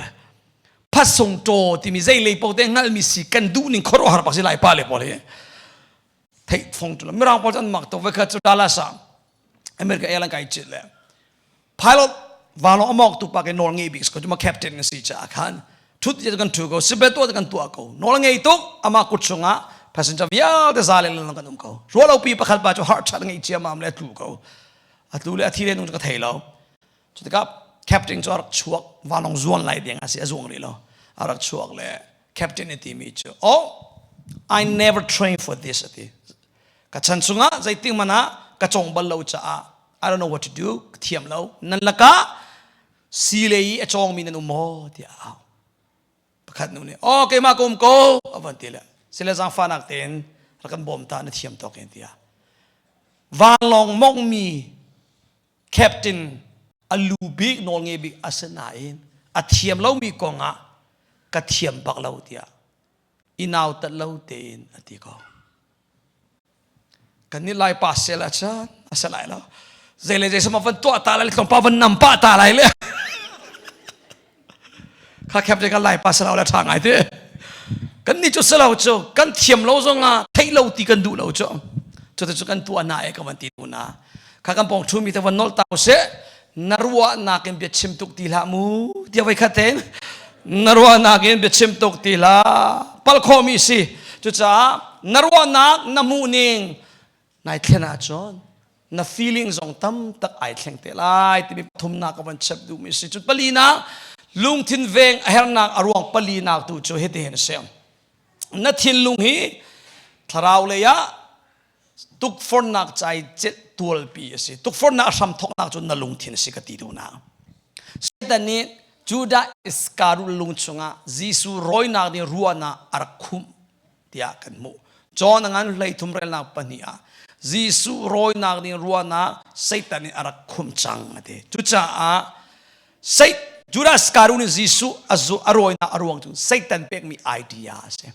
Phasung ṭaw timi zei lei paoh te hngalhmi si kan duh ning khuaruahhar bak si lai pa le pawl hi. Theih fong tu lo. Mirang pawl cu an mak tuk. Voikhat cu Dallas ah America airline kai cit le pilot vanlawng a mawk tu pa ke nawl ngei bik ko cuma captain na si caah khan thut je kan thu ko sibe to kan tuah ko nawl ngei tuk ama kut chungah passenger vialte za le lang kan um ko rualo pi pakhat pa chu heart chat ngei chia mam le tlu ko a tlu le a thi le nung ka thei lo cutikah captain cu a rak chuak vanlawng zuan lai ding a si a zuang rih lo a rak chuak le captain i timi cu oh I never trained for this ati ka chan chungah zeiting man ah ka cong bal lo caah I don't know what to do thiam lo nan lakah si lei i a cawngmi nan um maw tiah a au pakhat nu nih oh keimah ka um ko a van ti le sile zaangfahnak tein rak kan bawm ta na thiam tawk in tiah vanlawng mongmi captain a lu bik nawl ngei bik a si nain a thiam lomi kong ah ka thiam bak lo tiah i nautat lo tein a ti ko Kan nih Lai pa sel ah cun a si lai lo. Zei le zei sama van tuah ta lai le tlawmpal van nam pah ta lai le. Kha khep kan Lai pa selo le ṭha ngai te. Kan nih cu selo cu kan thiam lo zong ah theih lo ti kan duh lo cu. Cu cu kan tuah na e ka van ti tu na. Kha kan pong ṭhumi te van nolh ta usih. Na ruahnak in bia chim tuk ti hlah mu. Tiah voi khat tein na ruahnak in bia chim tuk ti hlah. Palh khawhmi si. Cucaah na ruahnak na hmuh ning nai thlen ahcun na feeling zong tam tak ai thleng te lai timi pathumnak ka van chep duhmi si. Cun palinak lungthin veng a hernak a ruang palinak tu cu hitihin a si. Na thinlung hi thlarau lei ah tukforhnak ca i celh tualpi a si tukforhnak a hramthawknak cu na lungthin a si ka ti duhnak Satan nih Judah Iskariot lung chungah Jesuh rawinak nih ruahnak a rak khumh tiah kan hmuh John a ngan 13 relnak pahnih ah Jesuh rawinak nih ruahnak Satan nih a rak khumh cang a ti cucaah Judah Iskariot nih Jesuh a rawinak a ruang cu Satan pekmi idea a si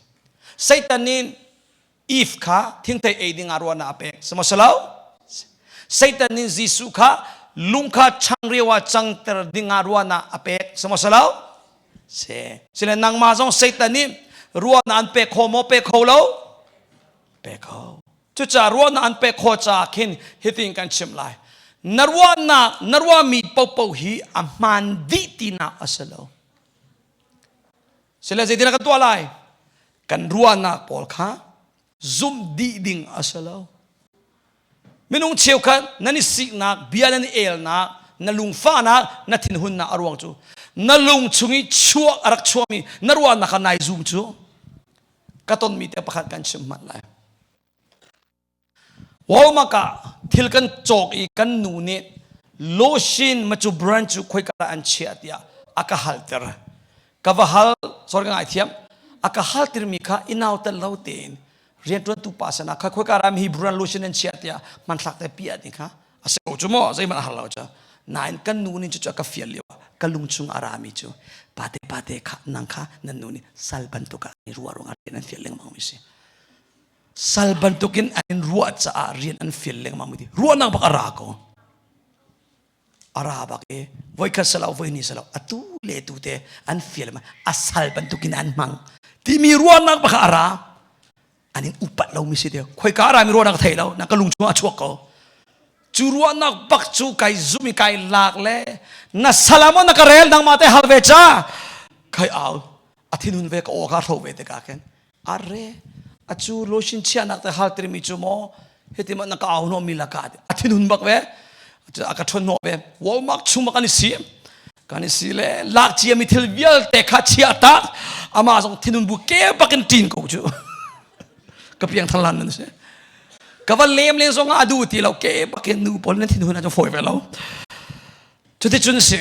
Satan nih Eve kha thingthei ei ding ah ruahnak a pek. Sihmanhsehlaw Satan nih Jesuh kha lung kha changreu ah cangter ding ah ruahnak a pek. Sihmanhsehlaw si. Sile nangmah zong Satan nih ruahnak an pek kho maw pek kho lo? Pek kho. Cucaah ruahnak an pek khawh caah khin hitin kan chimh lai. Na ruahnak, na ruahmi paohpaoh hi a hmaan dih tinak a si lo. Sile zeitin kan tuah lai? Kan ruahnak pawl kha zumh dih ding a si lo. Minung cheukhat nan i siknak, bia nan i elnak, na lungfahnak, na thinhunnak a ruang cu na lung chung i chuak a rak chuakmi na ruahnak kha nai zum cu ka tonmi te pakhat kan chim hmanh lai. Walmart ah thil kan cawk i kan nu nih lotion macu brand cu khoika dah an chiah tiah a ka halter. Ka va hal, sorry ka ngaithiam, a ka haltermi kha i nautat lo tein rianṭuantu pa sinah kha khoika ram hi brand lotion an chiah tiah hmanthlak te piah ti kha a si ko cu maw zeihmanh a har lo cu. Nain kan nu nih cucu a ka fial lio ah ka lung chung a rami cu pate pate kha nang kha nan nu nih sal bantuk ah ruah ruangah rian an fial lengmang mi si. Sal bantukin an in ruah caah rian an fial lengmang ti ruahnak bak a ra ko. A ra bak i voikhat salo voi ni salo atu le tu te an fial ma a sal bantukin an hmang timi ruahnak bak a ra. An in upat lo mi si te khoika ra mi ruahnak thei lo na ka lung chung a chuak ko. Cu ruahnak bak cu kai zum i kai lak le na salamo na ka rel nangmah te hal ve ca kai au a thinhun ve ka aw ka hro ve te ka khen Arre, acu lotion chiahnak te hal tirmi cu maw hiti ma na ka au hnawh mi laka a thinhun bak ve a ka ṭhawn hnawh ve Walmart chung bak an i si kan i si le lak cia mi thil vialte kha chia tak amah zong thinhun bu ke bak in ṭin ko cu ka piang thar lan nan si ka va lem len zong ah a duh ti lo ke bak in nu pawl nan thinhun ah cu fawi ve lo cuticun si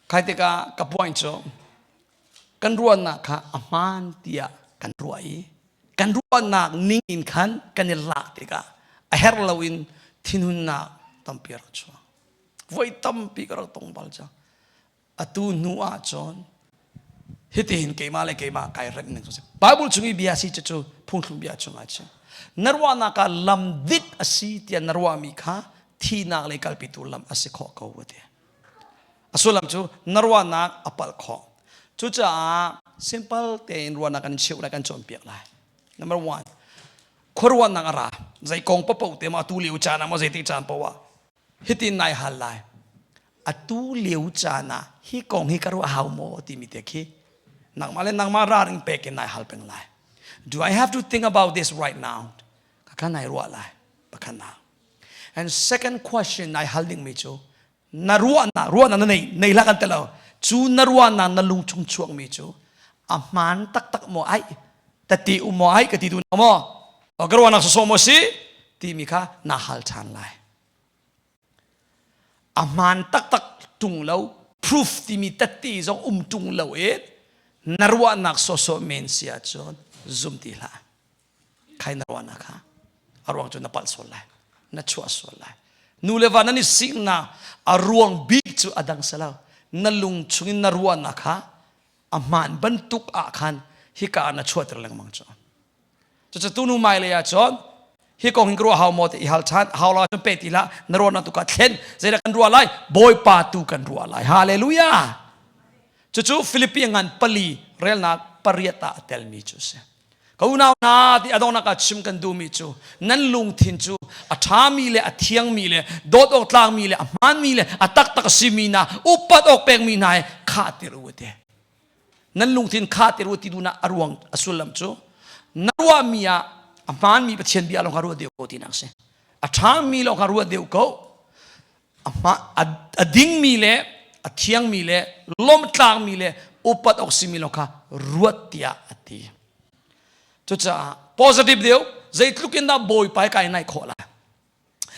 kai tikah ka point cu Kan ruahnak kha a hmaan tiah kan ruah i kan ruahnak ning in khan kan i lak tikah a herh loin thinhunnak tampi a rak chuak. Voi tampi ka rak tong bal cang. Atu hnu ah cun hitihin keimah le keimah kai remh ning cu Bible chung i bia si cu phungthluk bia chungah chim. Na ruahnak ah lam dik a si tiah na ruahmi kha thihnak lei kalpitu lam a si khawh ko a ti. A sullam cu na ruahnak a palh khawh. Cucaah simple tein ruahnak kan cheuh lai, kan cawnpiak lai. Number one, khuaruahnak a ra. Zei kong paoh te maw atu lio caan ah maw zeitik caan paoh ah hitin nai hal lai. Atu lio caan ah hi kong hi ka ruah hau maw timi te khi nangmah le nangmah ralring pek in nai hal peng lai. Do I have to think about this right now? Ka kha nai ruah lai. Pakhatnak. And second question nai hal dingmi cu na ruahnak ruahnak na nei nei hlah kan ti lo cu na ruahnak na lung chung chuakmi cu a hmaan taktak maw ai tati um maw ai ka ti tu maw ka ruahnak sawsawh maw si timi kha na hal ṭhan lai a hmaan taktak ṭung lo proof timi tatti zong um ṭung lo i na ruahnak sawsawh men si ahcun zum ti hlah Khai na ruahnak kha a ruang cu na palh sual lai na chuah sual lai nu le va nan i siknak a ruang bik cu a dang si lo na lung chungin na ruahnak kha a hmaan bantuk ah khan hika ah na chuahter lengmang cu cucu tunu mai lei ah cun hi kong hin ka ruah hau maw ti i hal ṭhan hau lo ahcun pe ti hlah na ruahnak tu ka thlen zeidah kan ruah lai bawipa tu kan ruah lai hallelujah cucu Filipi ngan pali relnak pariat ah a telmi cu a si Ka unau hna ti a donghnak ah chim kan duhmi cu nan lungthin cu a ṭhami le a thiangmi le dawt awk tlakmi le a hmaanmi le a taktak a simi hna upat awk pekmi hna he khahter u ti. Nan lungthin khahter u ti duhnak a ruang a sullam cu na ruahmi ah a hmaanmi Pathian bia lawng kha ruat deuh ko tinak a si. A ṭhami lawng kha ruat deuh ko. A dingmi le a thiangmi le lawmhtlakmi le upat awk simi lawng kha ruat tiah a ti. Cucaah positive deuh zeitluk in dah Bawipa kai naih khawh lai.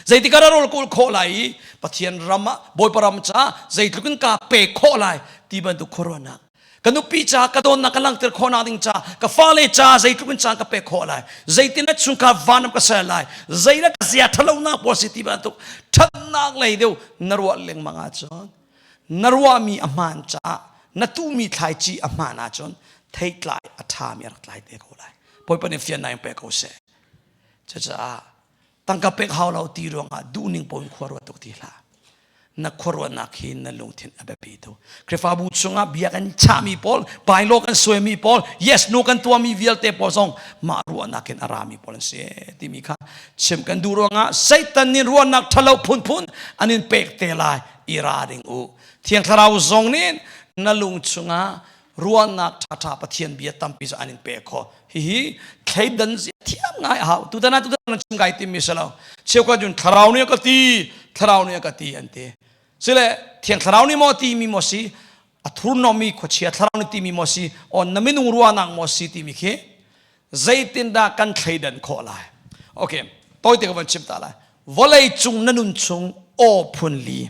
Zeitik ah rawl kawl khawh lai i Pathian ram ah Bawipa ram caah zeitluk in ka pe khawh lai ti bantuk khuaruahnak ka nupi ca ka dawtnak ka langhter khawhnak ding ca ka fale ca zeitluk in caan ka pek khawh lai zeitin a chungkhar vanam ka ser lai zeidah ka zia ṭhalonak pawl si ti bantuk ṭhatnak lei deuh na ruah lengmang ahcun na ruahmi a hmaan caah na tuhmi thlaici a hmaan ahcun theitlai a ṭhami a rak tlai te ko lai Bawipa nih fiannak in pe ko seh cucaah Tangka pek hau lo ti ruangah duhning paoh in khua ruat tuk ti hlah. Na khuaruahnak hi na lungthin a biapi tuk. Khrihfabu chungah bia kan chahmi pawl, bylaw kan suaimi pawl, yes no kan tuahmi vialte pawl zong mah ruahnak in a rami pawl an si timi kha chim kan duh ruangah Satan nih ruahnak ṭhalo phunphun an in pek te lai i ra ding u. Thiang Thlarau zong nih na lung chungah. Ruahnak ṭhaṭha Pathian bia tampi cu an in pek khawh. Hihi thleidan thiam ngai a hau. Tutan ah tutan nan chim kai timi si lo. Cheukhat cun thlarau nih a ka ti, thlarau nih a ka ti an ti. Sile thiang thlarau nih maw timi maw si, a thurhnawmmi khuachia thlarau nih timi maw si, on na minung ruahnak maw si timi khi zeitindah kan thleidan khawh lai? Okay, tawite ka van chim ta lai. Vawlei cung na nun chung aw phun li,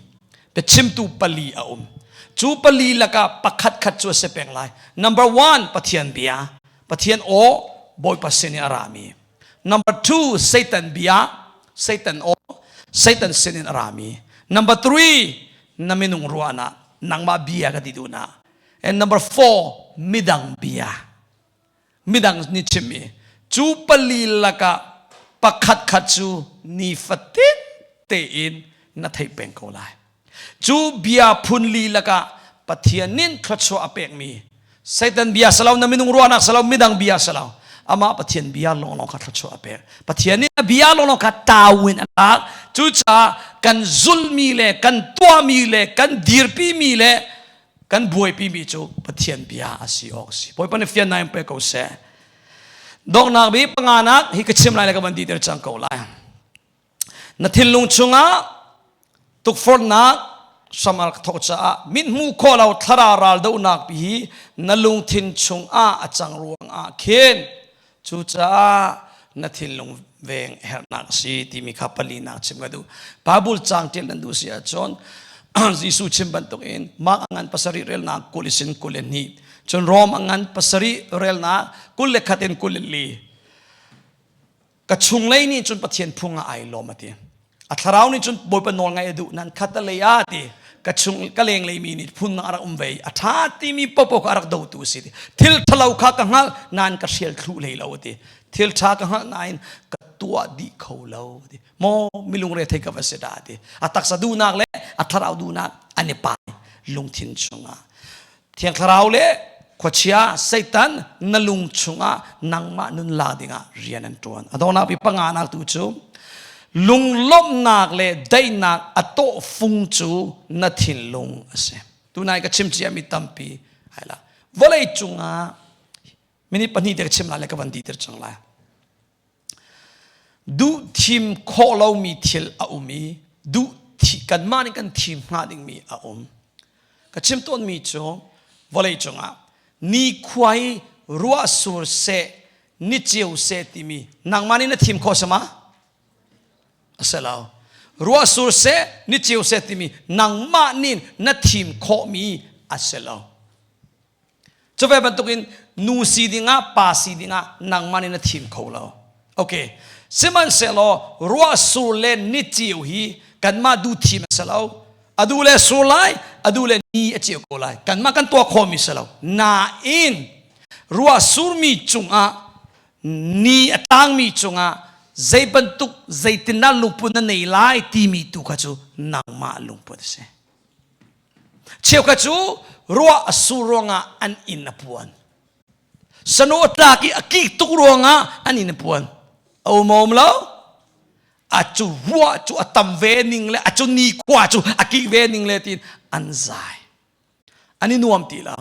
biachimtu pali a um. Cu pali lakah pakhat khat cu a si peng lai. Number one, Pathian bia. Pathian aw Bawipa sin in a rami. Number two, Satan bia, Satan aw, Satan sin in a rami. Number three, na minung ruahnak, nangmah bia ka ti duhnak. And number four, midang bia. Midang nih chimmi. Cu pali lakah pakhat khat cu nifatin tein na theih peng ko lai. Cu bia phun li lakah Pathian nih thluachuah a pekmi Satan bia si lo, na minung ruahnak si lo, midang bia si lo. Amah Pathian bia lawnglawng kha thluachuah a pek. Pathian nih a bia lawnglawng kha tau in a lak. Cucaah kan zulmi le kan tuahmi le kan dirpimi le kan buaipimi cu Pathian bia a si awk si. Bawipa nih fiannak in pe ko seh. Donghnak bi panganak hi ka chim lai le ka van diter cang ko lai. Na thinlung chungah tukforhnak hram a rak thawk caah mithmuh khawh lo thlarau raldohnak pi hi na lungthin chungah a cang ruangah khin cucaah na thinlung veng herhnak a si timi kha palinak chim ka duh. Bible caang ṭial nan duh si ahcun Jesuh chim bantukin Mark a ngan pasarih relnak 20 sin 22 cun Rom a ngan pasarih relnak 21 in 24 Ka chunglei nih cun Pathian phung ah ai lawm a ti. A thlarau nih cun Bawipa nawl ngaih a duh nan khat a lei ah ti. Ka chung ka lenglei mi nih phun a rak um ve a ṭha timi popo kha a rak dotu a si ti. Thil ṭhalo kha ka hngalh nain ka hrial thlu hlei lo a ti. Thil ṭha ka hngalh nain ka tuah dih kho lo a ti. Maw milungre thei ka va si dah a ti. A taksa duhnak le a thlarau duhnak an i pai lungthin chungah. Thiang Thlarau le khuachia Satan na lung chungah nangmah nun la dingah rian an ṭuan. A donghnak bi panganak tu cu lunglawmhnak le daihnak a tawhfung cu na thinlung a si. Tunai ka chim ciami tampi hai la. Vawlei cungah minute pahnih te ka chim lai le ka van diter cang lai. Duh thim khawh lomi thil a um i duh kanmah nih kan thim hnga dingmi a um. Ka chim tawnmi cu vawlei cungah nikhua hi ruah sur seh, ni ceu seh timi nangmah nih na thim khawh sama? A si lo. Ruah sur seh, ni ceu seh timi nangmah nih na thim khawhmi a si lo. Cu ve bantukin nu si dingah pa si dingah nangmah nih na thim kho lo. Okay. Sihmanhsehlaw ruahsur le niceu hi kanmah duh thim a si lo. A duh le sur lai, a duh le ni a ceu ko lai. Kanmah kan tuah khawhmi si lo. Nain ruahsurmi cungah ni a tlangmi cungah zei bantuk zeitindah lungput na nei lai timi tu kha cu nangmah lungput a si. Cheukhat cu ruah a sur ruangah an inn a puan. Sano a tlak i a kik tuk ruangah an inn a puan. A um a um lo? A cu ruah cu a tam ve ning le a cu nikhua cu a kik ve ning le tiin an zai. An i nuam ti lo.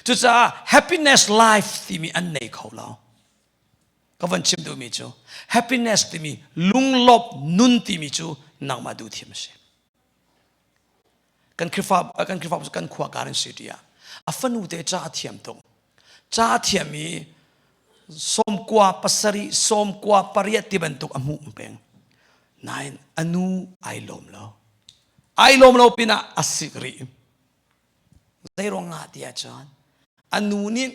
Cucaah happiness life timi an nei kho lo. Ka van chim duhmi cu happiness timi lunglawmh nun timi cu nangmah duh thiam a si. Kan Khrihfa kan Khrihfa cu kan khua Karen City ah a fanu te ca a thiam tuk. Ca a thiam i sawmkua pasarih sawmkua pariat ti bantuk a hmuh peng. Nain a nu ai lawm lo. Ai lawm lo pinah a sik rih. Zeiruang ah ti ahcun a nu nih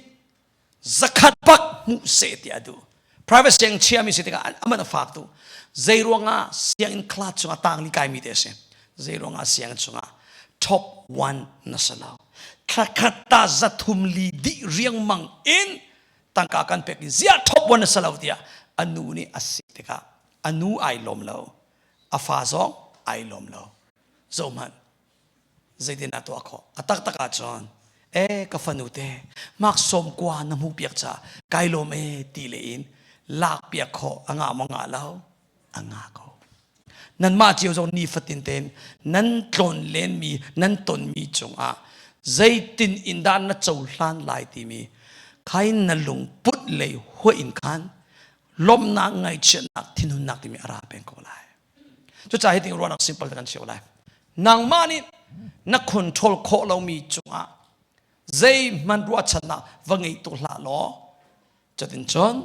zakhat bak hmuh seh ti a duh. Private sianginn chiami si tikah aman a fak tu. Zeiruang ah sianginn class chungah tangli kaimi te a si. Zeiruang ah sianginn chungah top one na si lo. Thlakhat ta zathum li dih riangmang in tangka kan pek i ziah top one na si lo tiah a nu nih a sik tikah a nu ai lawm lo. A fa zong ai lawm lo. Zohhmanh Zeitin a tuah khawh? A taktak ahcun, e ka fanu te, mak sawm kua na hmuh piak ca kai lawm e ti le in lak piak khawh a ngah maw ngah lo? A ngah ko. Nanmah cio zong nifatin tein nan tlawn lenmi, nan tonmi cungah Zeitin in dah na cohlan lai timi khain na lungput lei huah in khan lawmhnak ngaihchiatnak thinhunnak timi a ra peng ko lai. Cucaah hi ting ruahnak simple te kan cheu lai. Nangmah nih na control khawh lomi cungah zeihmanh ruahchannak va ngei tuk hlah law cutin cun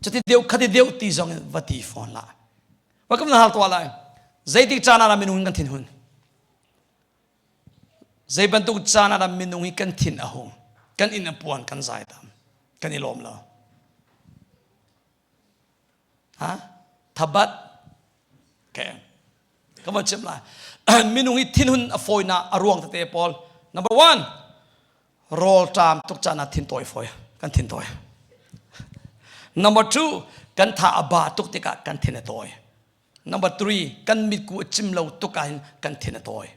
cuti deuh khati deuh ti zong in va ti fawn lah. Va kam na hal tuah lai. Zeitik caan ah minung kan thinhun? Zei bantuk caan ah minung hi kan thin a hung, kan inn a puan, kan zai tam, kan i lawm lo. Ha? Thabat. Okay. Ka van chim lai. Minung hi thinhun a fawinak a ruang tete pawl. Number one, rawlṭam tuk caan ah thin tawi fawi. Kan thin tawi. Number two, kan tha a ba tuk tikah kan thin a tawi. Number three, kan mitku a cim lo tuk ah hin kan thin a tawi.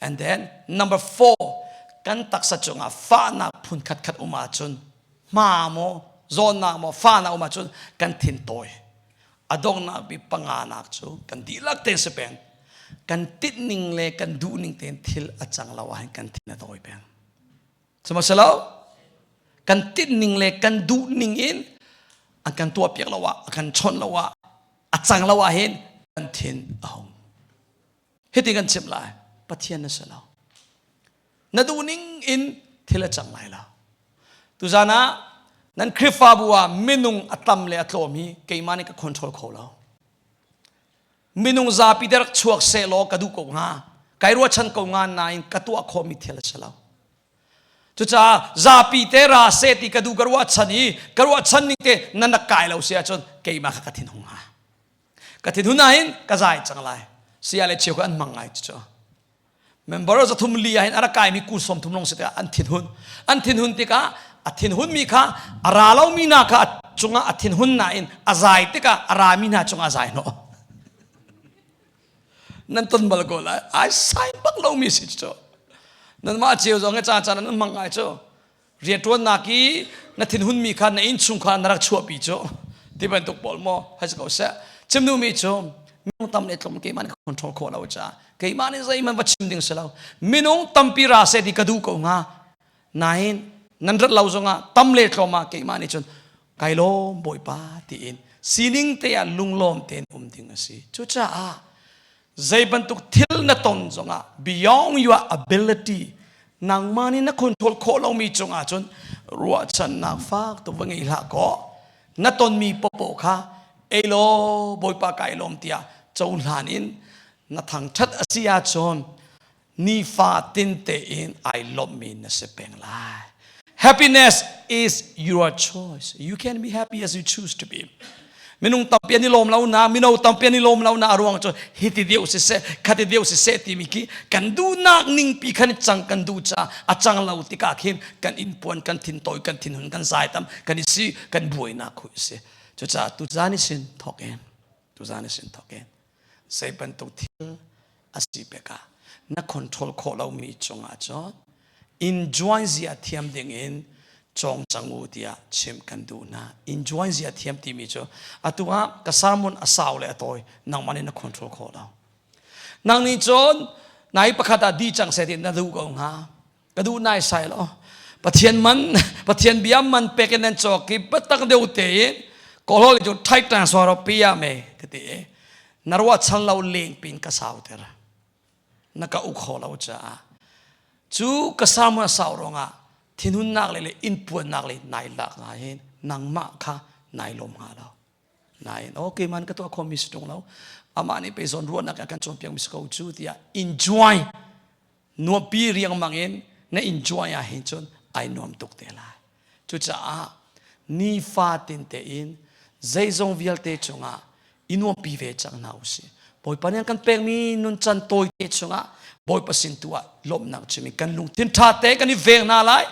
And then number four, kan taksa cungah fahnak phun khat khat um ahcun hma maw zawnnak maw fahnak um ahcun kan thin tawi. A donghnak bik panganak cu kan dihlak tein si peng. Kan tinh le kan duh ning tein thil a cang lo ahhin kan thin a tawi peng. Sihmanhsehlaw kan tinh ning le kan duh ning in an kan tuah piak lo ah, a kan chawnh lo ah, a cang lo ah hin kan thin a hung. Hiti kan chimh lai, Pathian na si lo. Na duh ning in thil a cang lai lo. Tuzan ah nan Khrihfabu ah minung a tam le a tlawm hi keimah nih ka control kho lo. Minung zapi te rak chuak seh law ka duh ko hnga. Kai ruahchan ko hnga nain ka tuah khawhmi thil a si lo. Cucaah zapi te ra seh ti ka duh ka ruahchan i ka ruahchan ning te nan rak kai lo si ahcun keimah kha ka thinhung hnga. Ka thinhun ahhin ka zai cang lai. Saya le cheu kha an hmang ngai cucu. Member zathum li ahhin a rak kaimi kul 30 lawng si tikah an thinhun. An thinhun tikah a thinhunmi kha a ra lomi hna kha a cungah a thinhun nain a zai tikah a rami hna cungah a zai hnawh. Nan ton bal ko lai. Ai sai bak lomi si cu. Nanmah cheu zong he caan caan nan hmang ngai cu. Rianṭuannak i na thinhunmi kha na innchungkhar na rak chuahpi cu ti bantuk pawl maw hei si ko seh. Chim duhmi cu minung tam le tlawm keimah nih ka control khawh lo caah keimah nih zeihmanh va chim ding si lo. Minung tampi ra seh ti ka duh ko hnga. Nain nan rat lo zongah tam le tlawm ah keimah nih cun kai lawm Bawipa tiin sining te ah lunglawm tein um ding a si. Cucaah zei bantuk thil na ton zongah beyond your ability nangmah nih na control khawh lomi cungah cun ruahchannak fak tuk va ngei hlah kaw na tonmi popoh kha ei law bawipa kai lawm tiah cohlan in na thangthat a si ahcun nifa tin tein ai lawmmi na si peng lai. Happiness is your choice. You can be happy as you choose to be. Minung tampi an i lawm lo na, mino tampi an i lawm lo na a ruang cu hiti deuh siseh, khati deuh siseh timi khi kan duhnak ning pi khan cang kan duh ca a cang lo tikah khin kan inpuan, kan thintawi, kan thinhun, kan zaitam, kan i si, kan buainak khu si. Cucaah tuzan i sin thawk in, tuzan i sin thawk in zei bantuk thil a si pek ah na control khawh lomi cungah cun enjoy zia thiam ding in cawng cang u tiah chimh kan duh hna. Enjoy zia thiam timi cu atu ah ka sermon a sau le a tawi nangmah nih na control khawh lo. Nang nih cun nai pakhat ah di cang seh ti na duh ko hnga. Ka duh nai sai lo. Pathian man Pathian bia man pek in nan cawk i biatak deuh tein kawlhawl cu thai tang suaro pia me ka ti i na ruahchan lo leng pin ka sauter na ka uk kho lo caah cu ka samuel sau ruangah thinhunnak le le inpuannak le nai lak nga hin nangmah kha nai lawm hnga lo nain okay man ka tuah khomi si ṭung lo amah nih pei zawn ruahnak a kan cawnpiak mi si ko cu tiah enjoy nuampi riangmang in na enjoy ah hin cun ai nuam tuk te lai cucaah nifatin tein zeizong vialte cungah i nuampi ve cang hna usih Bawipa nih an kan pekmi nuncan tawite chungah Bawipa sin tu ah lawmhnak chim in kan lungthin ṭha te kan i veng hna lai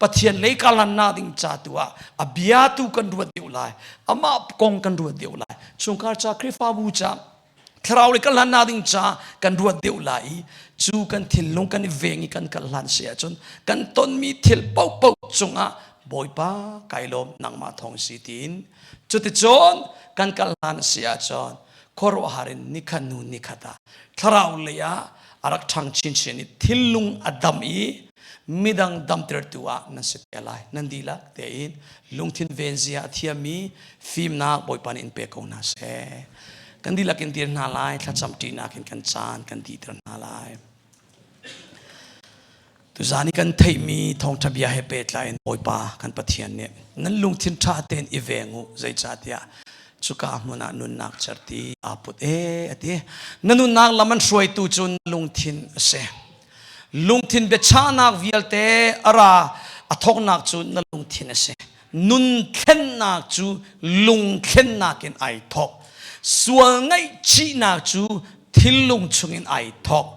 Pathian lei karhlannak ding ca tu ah a bia tu kan ruat deuh lai amah kong kan ruat deuh lai chungkhar ca Khrihfabu ca thlarau le kan hlannak ding ca kan ruat deuh lai i cu kan thinlung kan i veng i kan kal hlan si ahcun kan tonmi thil paohpaoh cungah Bawipa kai lawm nangmah thawng si tiin cuticun kan kal hlan si ahcun khuaruahhar in nikhat hnu nikhat ah thlarau lei ah A rak ṭhang chinchin i thinlung a dam i midang damtertu ah nan si te lai. Nan dihlak tein lungthin venzia a thiammi fimnak Bawipa nih in pe ko hna seh. Kan dihlak in dir hna lai, thlacam ṭihnak in kan caan kan dihter hna lai. Tuzan i kan theihmi thawngṭha bia he pehtlai in Bawipa kan Pathian nih nan lungthin ṭha tein i veng u zeicahtiah cuka hmun ah nunnak certi aa put ee a ti. Na nunnak lam an hruaitu cu na lungthin a si. Lungthin biachahnak vialte a ra a thawknak cu na lungthin a si. Nun thlennak cu lungthlennak in ai thawk. Sual ngaihchihnak cu thinlung chungin ai thawk.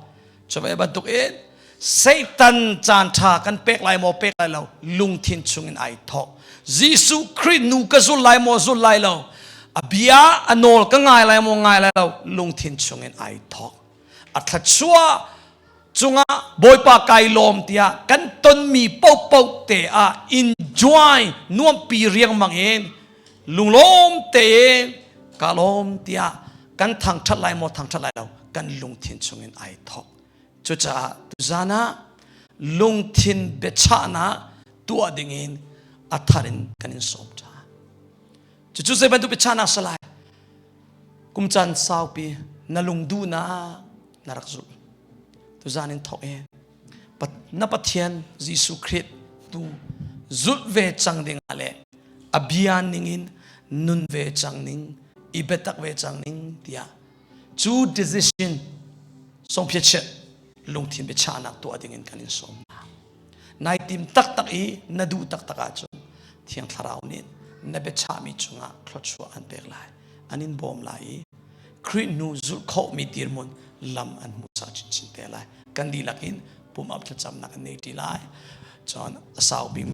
Cu ve bantuk in Satan caan ṭha kan pek lai maw pek lai lo lungthin chungin ai thawk. Jesuh Khrih nu ka zul lai maw zul lai lo a bia a nawl ka ngai lai maw ngai lai lo lungthin chungin ai thawk. A thluachuah cungah Bawipa kai lawm tiah kan tonmi paohpaoh te ah enjoy nuampi riangmang in lunglawm tein ka lawm tiah kan thangṭhat lai maw thangṭhat lai lo kan lungthin chungin ai thawk. Cucaah tuzan ah lungthin biachahnak tuah dingin a thar in kan in sawm ṭhan. Cucu zei bantuk biachahnak si lai? Kum caan saupi na lungduhnak na rak zulh. Tuzan in thawk in na Pathian Jesuh Khrih tu zulh ve cang ding ah le a bia ningin nun ve cang ning i biatak ve cang ning tiah cu decision songphiachet lungthin biachahnak tuah ding in kan in sawm hna. Nai tim taktak i na duh taktak ahcun Thiang Thlarau nih na biachahmi cungah thluachuah an pek lai, an in bawm lai i Khrih hnu zulh khawhmi dirhmun lam an hmuhsak chinchin te lai. Kan dihlak in pum up thlacamnak an nei ṭi lai. Cun a sau bik.